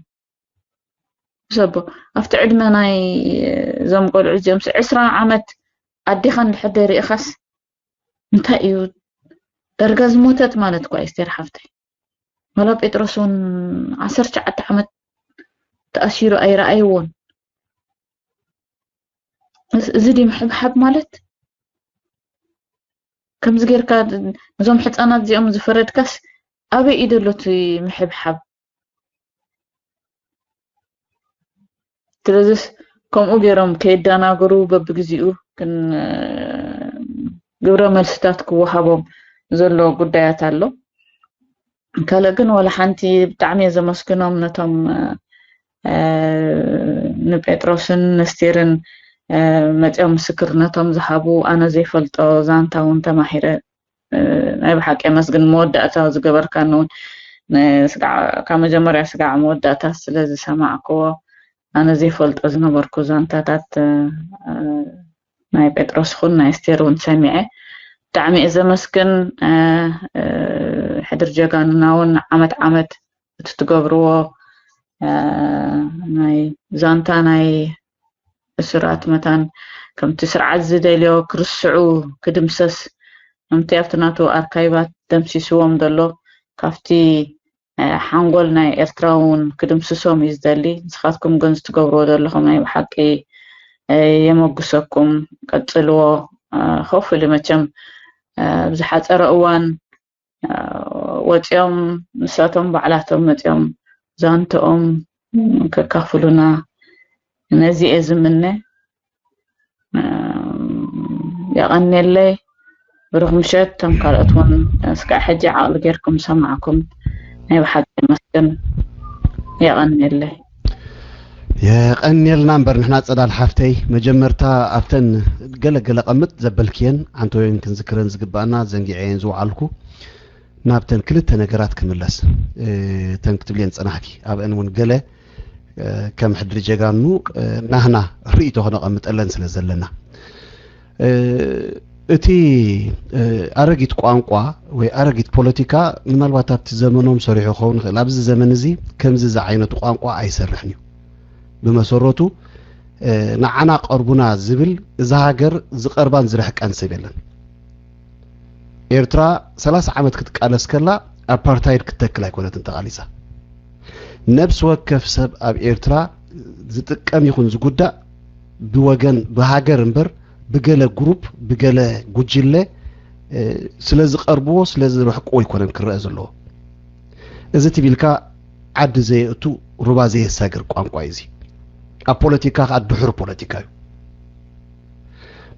ሰቦ ኣብቲ ዕድመ ናይ እዞም ቆልዑ እዚኦም ሲ ዕስራ ዓመት ኣዴኻ እንድሕር ደይርእኻስ እንታይ እዩ? ዳርጋ ዝሞተት ማለት እኳ እዩ ስቴር ሓፍተይ። ዋላ ጴጥሮስ እውን ዓሰርተ ትሽዓተ ዓመት ተኣሲሩ ኣይረኣይዎን። እዚ ድዩ ምሕብሓብ ማለት? ከምዚ ጌርካ ነዞም ሕፃናት እዚኦም ዝፈረድካስ ኣበይ እዩ ዘሎ እቲ ምሕብሓብ? ስለዚስ ከምኡ ገይሮም ከየዳናግሩ በብግዜኡ ግን ግብረ መልስታት ክወሃቦም ዘሎ ጉዳያት ኣሎ። ካልእ ግን ዋላ ሓንቲ ብጣዕሚ እየ ዘመስግኖም ነቶም ንጴጥሮስን ነስቴርን መፂኦም ምስክርነቶም ዝሃቡ። ኣነ ዘይፈልጦ ዛንታ እውን ተማሂረ። ናይ ብሓቂ የመስግን። መወዳእታ ዝገበርካኒ እውን ካብ መጀመርያ ስጋዕ መወዳእታ ስለ ዝሰማዕክዎ ኣነ ዘይፈልጦ ዝነበርኩ ዛንታታት ናይ ጴጥሮስ ኹን ናይ ስቴር እውን ሰሚዐ ብጣዕሚ እየ ዘመስግን። ሕድር ጀጋኑና እውን ዓመት ዓመት እቲ ትገብርዎ ናይ ዛንታ ናይ እሱራት መታን ከምቲ ስርዓት ዝደልዮ ክርስዑ ክድምሰስ ከምቲ ኣብቲ ናቱ ኣርካይባት ደምሲስዎም ዘሎ ካብቲ ሓንጎል ናይ ኤርትራ እውን ክድምስሶም እዩ ዝደሊ። ንስኻትኩም ግን ዝትገብርዎ ዘለኹም ናይ ብሓቂ የመጉሰኩም፣ ቀጽልዎ። ከፍ ኢሉ መቸም ብዝሓፀረ እዋን ወፂኦም ንሳቶም ባዕላቶም መፂኦም ዛንትኦም ከካፍሉና ነዚ እየ ዝምነ። የቐንየለይ። ብሩኽ ምሸት። እቶም ካልኦት እውን እስካዕ ሕጂ ዓቕሊ ጌርኩም ዝሰማዕኩም ናይ ብሓቂ ይመስገን። የቐንየለይ። የቐንየልና እምበር ንሕና ፀዳል ሓፍተይ መጀመርታ ኣብተን ገለ ገለ ቀምጥ ዘበልክየን ዓንተወይን ክንዝክረን ዝግባኣና ዘንጊዐየን ዝወዓልኩ ናብተን ክልተ ነገራት ክምለስ እተን ክትብልየን ፀናሕኪ ኣብአን እውን ገለ ከም ሕድሪ ጀጋኑ ናህና ርእይቶ ክነቐምጠለን ስለ ዘለና እቲ ኣረጊት ቋንቋ ወይ ኣረጊት ፖለቲካ ምናልባት ኣብቲ ዘመኖም ሰሪሑ ክኸውን ይኽእል። ኣብዚ ዘመን እዚ ከምዚ ዝዓይነቱ ቋንቋ ኣይሰርሕን እዩ። ብመሰረቱ ንዓና ቀርቡና ዝብል እዛ ሃገር ዝቐርባን ዝርሕቃን ሰብ የለን። ኤርትራ ሰላሳ ዓመት ክትቃለስ ከላ ኣፓርታይድ ክትተክል ኣይኮነትን ተቓሊሳ። ነብሲ ወከፍ ሰብ ኣብ ኤርትራ ዝጥቀም ይኹን ዝጉዳእ ብወገን፣ ብሃገር እምበር ብገለ ግሩፕ፣ ብገለ ጉጅለ ስለ ዝቐርብዎ፣ ስለ ዝረሕቅዎ ኣይኮነን ክረአ ዘለዎ። እዚ ትቢልካ ዓዲ ዘየእቱ፣ ሩባ ዘየሳግር ቋንቋ እዩ እዚ። ኣብ ፖለቲካ ከዓ ድሑር ፖለቲካ እዩ።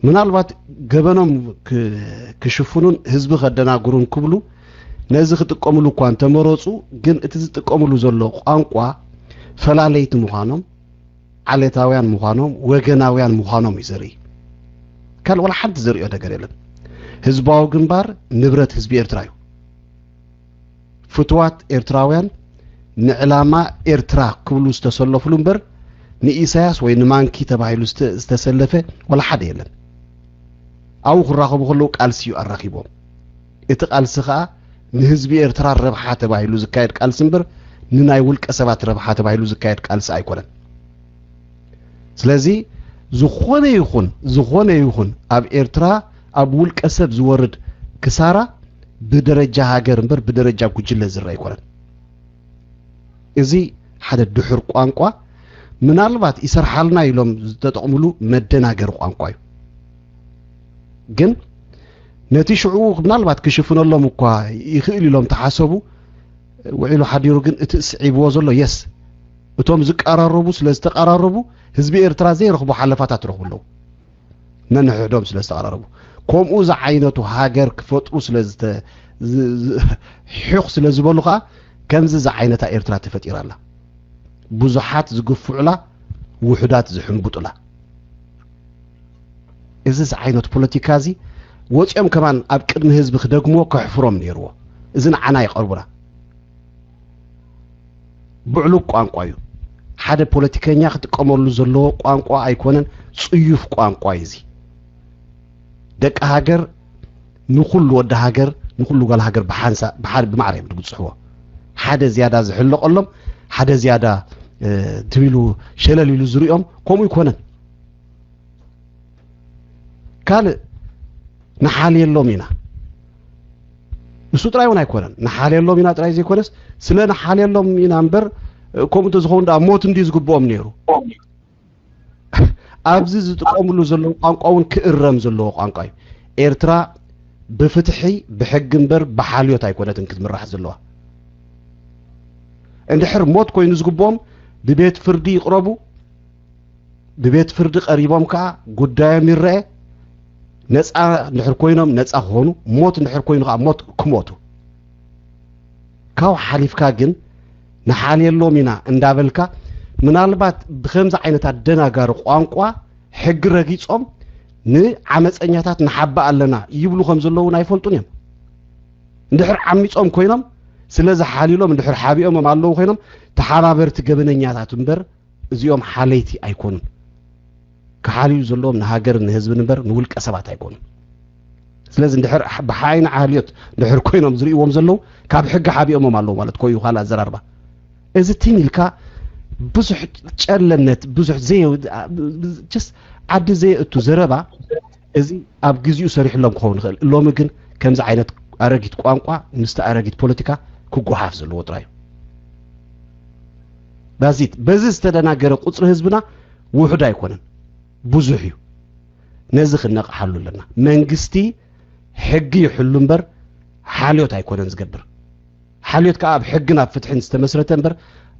ምናልባት ገበኖም ክሽፍኑን ህዝቢ ከደናግሩን ክብሉ ነዚ ክጥቀምሉ እኳ እንተመረፁ፣ ግን እቲ ዝጥቀምሉ ዘሎ ቋንቋ ፈላለይቲ ምዃኖም፣ ዓሌታውያን ምዃኖም፣ ወገናውያን ምዃኖም እዩ ዘርኢ። ካልእ ዋላ ሓንቲ ዘርእዮ ነገር የለን። ህዝባዊ ግንባር ንብረት ህዝቢ ኤርትራ እዩ። ፍትዋት ኤርትራውያን ንዕላማ ኤርትራ ክብሉ ዝተሰለፉሉ እምበር ንኢሳያስ ወይ ንማንኪ ተባሂሉ ዝተሰለፈ ዋላ ሓደ የለን። ኣብኡ ክራኸቡ ከለዉ ቃልሲ እዩ ኣራኺቦም። እቲ ቃልሲ ኸኣ ንህዝቢ ኤርትራ ረብሓ ተባሂሉ ዝካየድ ቃልሲ እምበር ንናይ ውልቀ ሰባት ረብሓ ተባሂሉ ዝካየድ ቃልሲ ኣይኮነን። ስለዚ ዝኾነ ይኹን፣ ዝኾነ ይኹን ኣብ ኤርትራ ኣብ ውልቀ ሰብ ዝወርድ ክሳራ ብደረጃ ሃገር እምበር ብደረጃ ጉጅለ ዝረኣ ኣይኮነን። እዚ ሓደ ድሑር ቋንቋ፣ ምናልባት ይሰርሓልና ኢሎም ዝተጠቕምሉ መደናገሪ ቋንቋ እዩ። ግን ነቲ ሽዑ ምናልባት ክሽፍነሎም እኳ ይኽእል ኢሎም ተሓሰቡ፣ ውዒሉ ሓዲሩ ግን እቲ ስዒብዎ ዘሎ የስ፣ እቶም ዝቀራረቡ ስለ ዝተቀራረቡ ህዝቢ ኤርትራ ዘይረኽቦ ሓለፋታት ረኽቡ ኣለዉ። ነንሕድሕዶም ስለ ዝተቐራረቡ፣ ከምኡ ዝዓይነቱ ሃገር ክፈጥሩ ስለ ሕዩኽ ስለ ዝበሉ ከዓ ከምዚ ዝዓይነታ ኤርትራ ተፈጢራ ኣላ። ብዙሓት ዝግፍዑላ፣ ውሑዳት ዝሕንብጡላ። እዚ ዝዓይነቱ ፖለቲካ እዚ ወፂኦም ከማን ኣብ ቅድሚ ህዝቢ ክደግምዎ ከሕፍሮም ነይርዎ። እዚ ንዓና ይቐርቡና። ብዕሉግ ቋንቋ እዩ። ሓደ ፖለቲከኛ ክጥቀመሉ ዘለዎ ቋንቋ ኣይኮነን፣ ጽዩፍ ቋንቋ እዩ እዚ። ደቂ ሃገር ንኹሉ ወዲ ሃገር፣ ንኹሉ ጓል ሃገር ብሓንሳ-፣ ብሓ-፣ ብማዕረ እዮም ዝግጽሕዎ። ሓደ ዝያዳ ዝሕለቐሎም፣ ሓደ ዝያዳ፣ እ፣ ትቢሉ ሸለል ኢሉ ዝሪኦም፣ ከምኡ ይኮነን። ካልእ ንሓልየሎም ኢና። እሱ ጥራይ እውን ኣይኮነን። ንሓልየሎም ኢና ጥራይ ዘይኮነስ፣ ስለ ንሓልየሎም ኢና እምበር፣ ከምኡ እንተዝኸውን ደኣ ሞት እንድዩ ዝግብኦም ነይሩ። ኣብዚ ዝጥቀምሉ ዘለዉ ቋንቋ እውን ክእረም ዘለዎ ቋንቋ እዩ። ኤርትራ ብፍትሒ፣ ብሕጊ እምበር ብሓልዮት ኣይኮነትን ክትምራሕ ዘለዋ። እንድሕር ሞት ኮይኑ ዝግብኦም፣ ብቤት ፍርዲ ይቕረቡ። ብቤት ፍርዲ ቀሪቦም ከኣ ጉዳዮም ይረአ። ነጻ እንድሕር ኮይኖም ነጻ ክኾኑ፣ ሞት እንድሕር ኮይኑ ከኣ ሞት ክሞቱ። ካብኡ ሓሊፍካ ግን ንሓልየሎም ኢና እንዳበልካ፣ ምናልባት ብከምዚ ዓይነት ኣደናጋሪ ቋንቋ ሕጊ ረጊጾም ንዓመጸኛታት ንሓብእ ኣለና ይብሉ ከም ዘለዉ እውን ኣይፈልጡን እዮም። እንድሕር ዓሚጾም ኮይኖም፣ ስለ ዝሓልዩሎም እንድሕር ሓቢኦሞም ኣለዉ ኮይኖም፣ ተሓባበርቲ ገበነኛታት እምበር እዚኦም ሓለይቲ ኣይኮኑን። ክሓልዩ ዘለዎም ንሃገርን ንህዝብን እምበር ንውልቀ ሰባት ኣይኮኑን። ስለዚ እንድሕር ብሓይኒ ሓልዮት እንድሕር ኮይኖም ዝርእይዎም ዘለዉ፣ ካብ ሕጊ ሓቢኦሞም ኣለዉ ማለት ኮይኑ፣ ካልእ ኣዘራርባ። እዚ ትም ኢልካ ብዙሕ ጨለነት፣ ብዙሕ ዘየ-፣ ጀስት ዓዲ ዘየእቱ ዘረባ፣ እዚ ኣብ ግዜኡ ሰሪሕሎም ክኸውን ይኽእል። ሎሚ ግን ከምዚ ዓይነት ኣረጊት ቋንቋ ምስቲ ኣረጊት ፖለቲካ ክጓሓፍ ዘለዎ ጥራይ እዩ። ዳዚት በዚ ዝተደናገረ ቁጽሪ ህዝብና ውሑድ ኣይኮነን፣ ብዙሕ እዩ። ነዚ ክነቕሓሉ ኣለና። መንግስቲ ሕጊ ይሕሉ እምበር ሓልዮት ኣይኮነን ዝገብር። ሓልዮት ከኣ ኣብ ሕግን ኣብ ፍትሕን ዝተመስረተ እምበር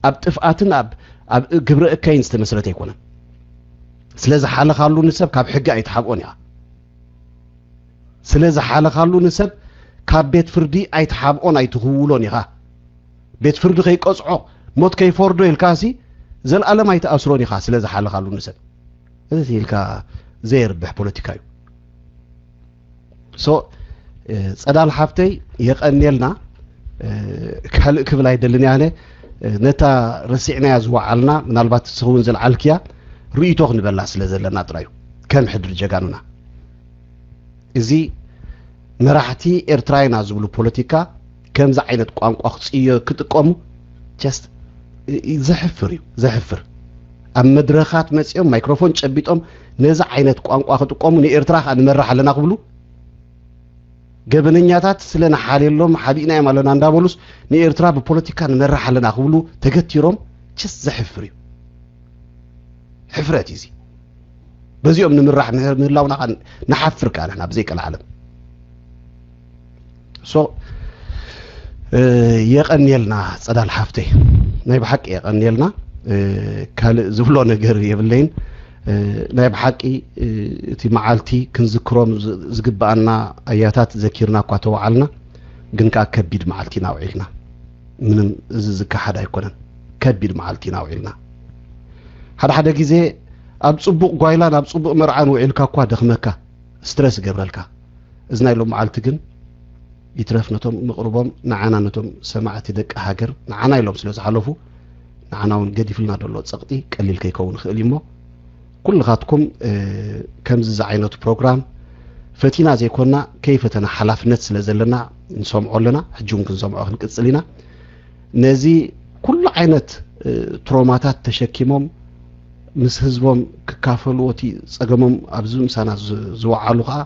ኣብ ጥፍኣትን ኣብ፣ ኣብ ግብረ እከይን ዝተመስረተ ኣይኮነን። ስለ ዝሓለኻሉ ንሰብ ካብ ሕጊ ኣይትሓብኦን ኢኻ። ስለ ዝሓለኻሉ ንሰብ ካብ ቤት ፍርዲ ኣይትሓብኦን ኣይትኽውሎን ኢኻ። ቤት ፍርዲ ከይቀጽዖ፣ ሞት ከይፈርዶ ኢልካሲ ዘልኣለም ኣይትኣስሮን ኢኻ ስለ ዝሓለኻሉ ንሰብ። እዚ ኢልካ ዘየርብሕ ፖለቲካ እዩ። ሶ፣ እ፣ ጸዳል ሓፍተይ የቐንየልና። እ፣ ካልእ ክብል ኣይደልን እየ ኣነ። እ፣ ነታ ረሲዕናያ ዝወዓልና፣ ምናልባት ንስኺ እውን ዘልዓልክያ ርእይቶ ክንበላ ስለ ዘለና ጥራይ እዩ። ከም ሕድሪ ጀጋኑና። እዚ መራሕቲ ኤርትራ ኢና ዝብሉ ፖለቲካ ከምዚ ዓይነት ቋንቋ ክጽዮ-፣ ክጥቀሙ ጀስት እ-፣ እ-፣ ዘሕፍር እዩ፣ ዘሕፍር። ኣብ መድረኻት መጺኦም ማይክሮፎን ጨቢጦም ነዚ ዓይነት ቋንቋ ክጥቀሙ ንኤርትራ ከኣ ንመርሕ ኣለና ክብሉ ገበነኛታት ስለ ንሓልየሎም ሓቢእናዮም ኣለና እንዳበሉስ ንኤርትራ ብፖለቲካ ንመርሕ ኣለና ክብሉ ተገቲሮም ችስ ዘሕፍር እዩ። ሕፍረት እዩ እዚ። በዚኦም ንምራሕ ምህር ምህላውና ኸዓ ንሓፍር ከኣ ንሕና ብዘይ ቀልዓለም። ሶ የቐንየልና ጸዳል ሓፍተይ፣ ናይ ብሓቂ የቐንየልና። ካልእ ዝብሎ ነገር የብለይን። ናይ ብሓቂ እቲ መዓልቲ ክንዝክሮም ዝግብኣና ኣያታት ዘኪርና እኳ ተወዓልና፣ ግን ከኣ ከቢድ መዓልቲ ኢና ውዒልና። ምንም እዚ ዝከሓድ ኣይኮነን። ከቢድ መዓልቲ ኢና ውዒልና። ሓደ ሓደ ግዜ ኣብ ጽቡቕ ጓይላን ኣብ ጽቡቕ መርዓን ውዒልካ እኳ ደኽመካ፣ ስትረስ ይገብረልካ። እዚ ናይ ሎም መዓልቲ ግን ይትረፍ ነቶም መቕርቦም ንዓና፣ ነቶም ሰማዕቲ ደቂ ሃገር ንዓና ኢሎም ስለ ዝሓለፉ፣ ንዓና እውን ገዲፍልና ዘሎ ጸቕጢ ቀሊል ከይከውን ይኽእል እዩ እሞ፣ ኩልኻትኩም ከምዚ ዝዓይነቱ ፕሮግራም ፈቲና ዘይኮና፣ ከይፈተና ሓላፍነት ስለ ዘለና ንሰምዖ ኣለና። ሕጂ እውን ክንሰምዖ ክንቅጽል ኢና። ነዚ ኩሉ ዓይነት ትሮማታት ተሸኪሞም ምስ ህዝቦም ክካፈልዎ እቲ ጸገሞም ኣብዚ ምሳና ዝወዓሉ ከኣ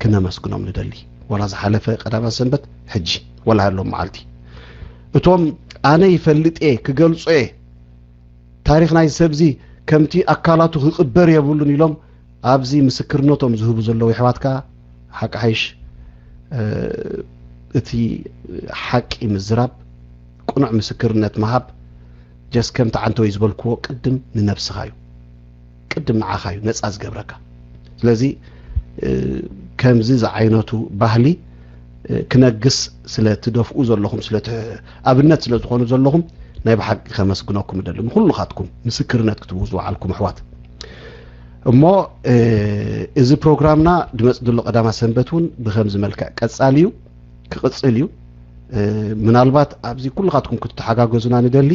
ክነመስግኖም ንደሊ። ዋላ ዝሓለፈ ቀዳማት ሰንበት፣ ሕጂ ዋላ ሎም መዓልቲ፣ እቶም ኣነ ይፈልጥ እየ ክገልጾ እየ፣ ታሪኽ ናይ ሰብዚ ከምቲ ኣካላቱ ክቕበር የብሉን ኢሎም ኣብዚ ምስክርነቶም ዝህቡ ዘለዉ የሕዋት ከኣ ሓቂ ሓይሽ እቲ ሓቂ ምዝራብ፣ ቅኑዕ ምስክርነት ምሃብ፣ ጀስ ከምቲ ዓንተወይ ዝበልክዎ ቅድም ንነብስኻ እዩ፣ ቅድም ንዓኻ እዩ ነጻ ዝገብረካ። ስለዚ ከምዚ ዝዓይነቱ ባህሊ ክነግስ ስለ ትደፍኡ ዘለኹም፣ ስለ ኣብነት ስለ ዝኾኑ ዘለኹም ናይ ብሓቂ ከመስግነኩም እደሊ። ንኩልኻትኩም ምስክርነት ክትህቡ ዝወዓልኩም ኣሕዋት። እሞ እዚ ፕሮግራምና ድመጽእ ዘሎ ቀዳማ ሰንበት እውን ብከምዚ መልክዕ ቀጻሊ እዩ፣ ክቕጽል እዩ። ምናልባት ኣብዚ ኩልኻትኩም ክትተሓጋገዙና ንደሊ።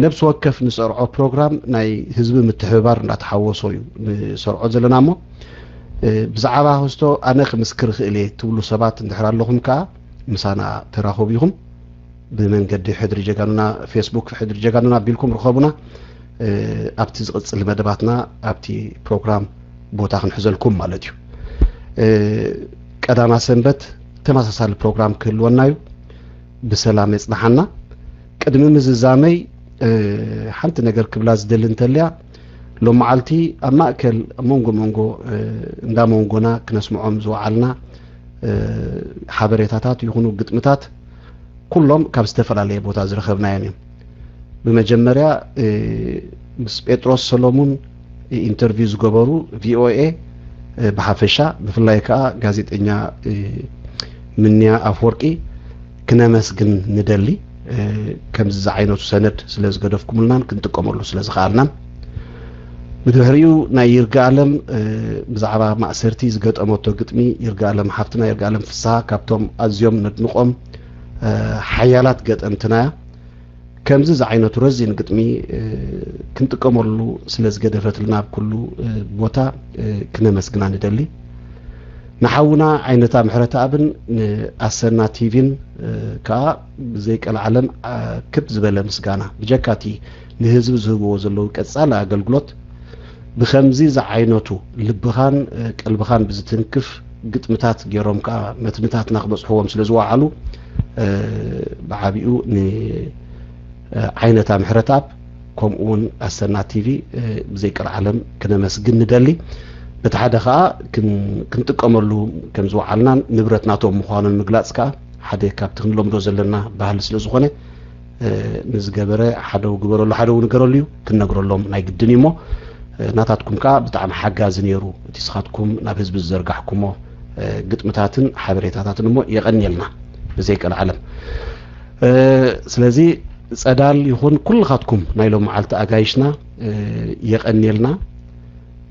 ነብሲ ወከፍ ንሰርዖ ፕሮግራም ናይ ህዝቢ ምትሕብባር እንዳተሓወሶ እዩ ንሰርዖ ዘለና እሞ፣ ብዛዕባ ክስቶ ኣነ ክምስክር ይኽእል እየ ትብሉ ሰባት እንድሕር ኣለኹም ከኣ ምሳና ተራኸቡ ኢኹም። ብመንገዲ ሕድሪ ጀጋኑና፣ ፌስቡክ ሕድሪ ጀጋኑና ኣቢልኩም ርኸቡና። ኣብቲ ዝቕጽል መደባትና ኣብቲ ፕሮግራም ቦታ ክንሕዘልኩም ማለት እዩ። ቀዳማ ሰንበት ተመሳሳሊ ፕሮግራም ክህልወና እዩ። ብሰላም የጽንሓና። ቅድሚ ምዝዛመይ ሓንቲ ነገር ክብላ ዝደሊ እንተልያ፣ ሎም መዓልቲ ኣብ ማእከል ኣብ መንጎ መንጎ እንዳ መንጎና ክነስምዖም ዝወዓልና ሓበሬታታት ይኹኑ ግጥምታት ኩሎም ካብ ዝተፈላለየ ቦታ ዝረኸብናዮም እዮም። ብመጀመርያ ምስ ጴጥሮስ ሰሎሙን ኢንተርቪው ዝገበሩ ቪኦኤ ብሓፈሻ፣ ብፍላይ ከኣ ጋዜጠኛ ምንያ ኣፍወርቂ ክነመስግን ንደሊ። ከምዚ ዝዓይነቱ ሰነድ ስለ ዝገደፍኩምልናን ክንጥቀመሉ ስለ ዝኸኣልናን። ብድሕሪኡ ናይ ይርጋኣለም ብዛዕባ ማእሰርቲ ዝገጠመቶ ግጥሚ፣ ይርጋኣለም ሓፍትና፣ ይርጋኣለም ፍስሃ ካብቶም ኣዝዮም ነድንቖም ሓያላት ገጠምትና እያ። ከምዚ ዝዓይነቱ ረዚን ግጥሚ ክንጥቀመሉ ስለ ዝገደፈትልና ኣብ ኩሉ ቦታ ክነመስግና ንደሊ። ንሓውና ዓይነታ ምሕረተኣብን ንኣሰና ቲቪን ከኣ ብዘይቀልዓለም ክብ ዝበለ ምስጋና። ብጀካ እቲ ንህዝቢ ዝህብዎ ዘለዉ ቀጻሊ ኣገልግሎት፣ ብኸምዚ ዝዓይነቱ ልብኻን ቀልብኻን ብዝትንክፍ ግጥምታት ገይሮም ከኣ መትንታትና ክበጽሕዎም ስለ ዝወዓሉ፣ ብዓቢኡ ንዓይነታ ምሕረተኣብ ከምኡ እውን ኣሰና ቲቪ ብዘይቀልዓለም ክነመስግን ንደሊ። በቲ ሓደ ከኣ ክንጥቀመሉ ከም ዝወዓልናን ንብረት ናቶም ምዃኑን ምግላጽ ከኣ ሓደ ካብቲ ክንለምዶ ዘለና ባህሊ ስለ ዝኾነ፣ ንዝገበረ ሓደው ግበረሉ፣ ሓደው ንገረሉ እዩ፣ ክንነግረሎም ናይ ግድን እዩ እሞ፣ ናታትኩም ከኣ ብጣዕሚ ሓጋዚ ነይሩ እቲ ስኻትኩም ናብ ህዝቢ ዝዘርጋሕኩሞ ግጥምታትን ሓበሬታታትን እሞ የቐንየልና ብዘይቀልዓለም። ስለዚ ጸዳል ይኹን ኩልኻትኩም ናይ ሎም መዓልቲ ኣጋይሽና የቐንየልና።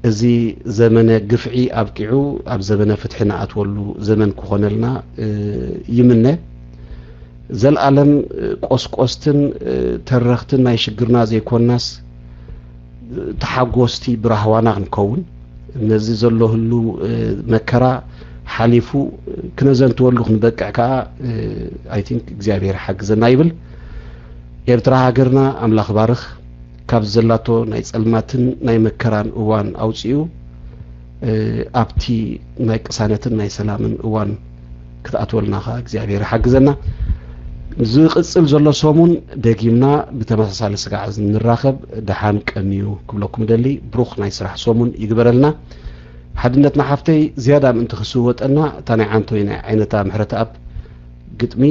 እዚ ዘመነ ግፍዒ ኣብቂዑ ኣብ ዘመነ ፍትሒ ንኣትወሉ ዘመን ክኾነልና ይምነ። ዘልኣለም ቆስቆስትን ተረኽትን ናይ ሽግርና ዘይኮናስ ተሓጎስቲ ብራህዋና ክንከውን፣ ነዚ ዘሎ ህሉ መከራ ሓሊፉ ክነዘንትወሉ ክንበቅዕ ከኣ ኣይ ቲንክ እግዚኣብሔር ሓግዘና ይብል። ኤርትራ ሃገርና ኣምላኽ ባርኽ፣ ካብ ዘላቶ ናይ ጸልማትን ናይ መከራን እዋን ኣውጺኡ ኣብቲ ናይ ቅሳነትን ናይ ሰላምን እዋን ክትኣትወልና ከዓ እግዚኣብሔር ይሓግዘና። ዝቕፅል ዘሎ ሰሙን ደጊምና ብተመሳሳሊ ስጋዕ ንራኸብ። ደሓን ቀንዩ ክብለኩም ደሊ። ብሩኽ ናይ ስራሕ ሰሙን ይግበረልና። ሓድነትና ሓፍተይ ዝያዳ ምእንቲ ክስወጠና እታ ናይ ዓንቶይ ናይ ዓይነታ ምሕረተኣብ ግጥሚ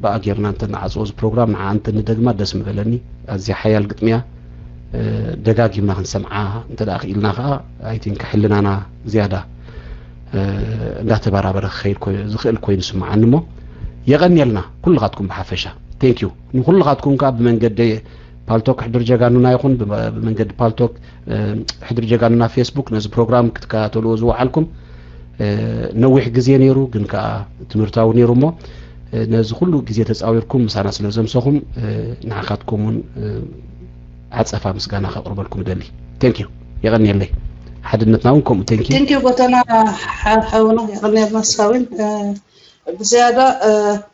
ብኣ ጌርና እንተንዓፅዎ እዚ ፕሮግራም ንዓ እንተንደግማ ደስ ምበለኒ። ኣዝያ ሓያል ግጥሚ እያ። ደጋጊምና ክንሰምዓ እንተ ደኣ ክኢልና ከዓ ኣይ ቲንክ ሕልናና ዝያዳ እንዳተበራበረ ክኸይድ ዝኽእል ኮይኑ ስምዓኒ እሞ የቐንየልና ኩልኻትኩም ብሓፈሻ። ቴንክ ዩ ንኩልኻትኩም ከዓ ብመንገዲ ፓልቶክ ሕድሪ ጀጋኑና ይኹን ብመንገዲ ፓልቶክ ሕድሪ ጀጋኑና ፌስቡክ ነዚ ፕሮግራም ክትከታተልዎ ዝወዓልኩም ነዊሕ ግዜ ነይሩ፣ ግን ከዓ ትምህርታዊ ነይሩ እሞ ነዚ ኩሉ ግዜ ተፃዊርኩም ምሳና ስለ ዘምሰኹም ንዓኻትኩም እውን ዓፀፋ ምስጋና ከቕርበልኩም እደሊ። ቴንክ ዩ። የቐንየለይ። ሓድነትና እውን ከምኡ። ቴንክ ዩ። ቴንክ ዩ ጎተና ሓውና፣ የቐንየልና። ንስኻ እውን ብዝያዳ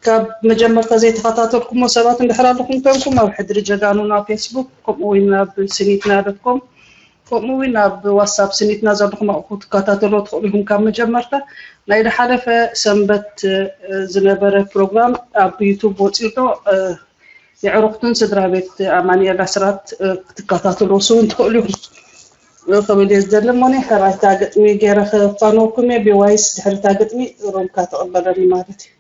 ካብ መጀመርታ ዘይተኸታተልኩሞ ሰባት እንድሕር ኣለኹም ኮንኩም ኣብ ሕድሪ ጀጋኑና ፌስቡክ ከምኡ እውን ኣብ ስኒትና ዶት ኮም ከምኡ እውን ኣብ ዋትሳፕ ስኒትና ዘለኹም ኣብኡ ክትከታተልዎ ትኽእሉ ኢኹም። ካብ መጀመርታ ናይ ዝሓለፈ ሰንበት ዝነበረ ፕሮግራም ኣብ ዩቱብ ወፂኡ ኣሎ። የዕሩኽትን ስድራ ቤት ኣማኑኤል ኣስራት ክትከታተልዎ ስውን ትኽእሉ ኢኹም ክብል እየ ዝደሊ። እሞኒ ሕራይታ ግጥሚ ገይረ ክፋንወኩም እየ። ቢዋይስ ድሕሪታ ግጥሚ ሮምካ ተቐበለኒ ማለት እዩ።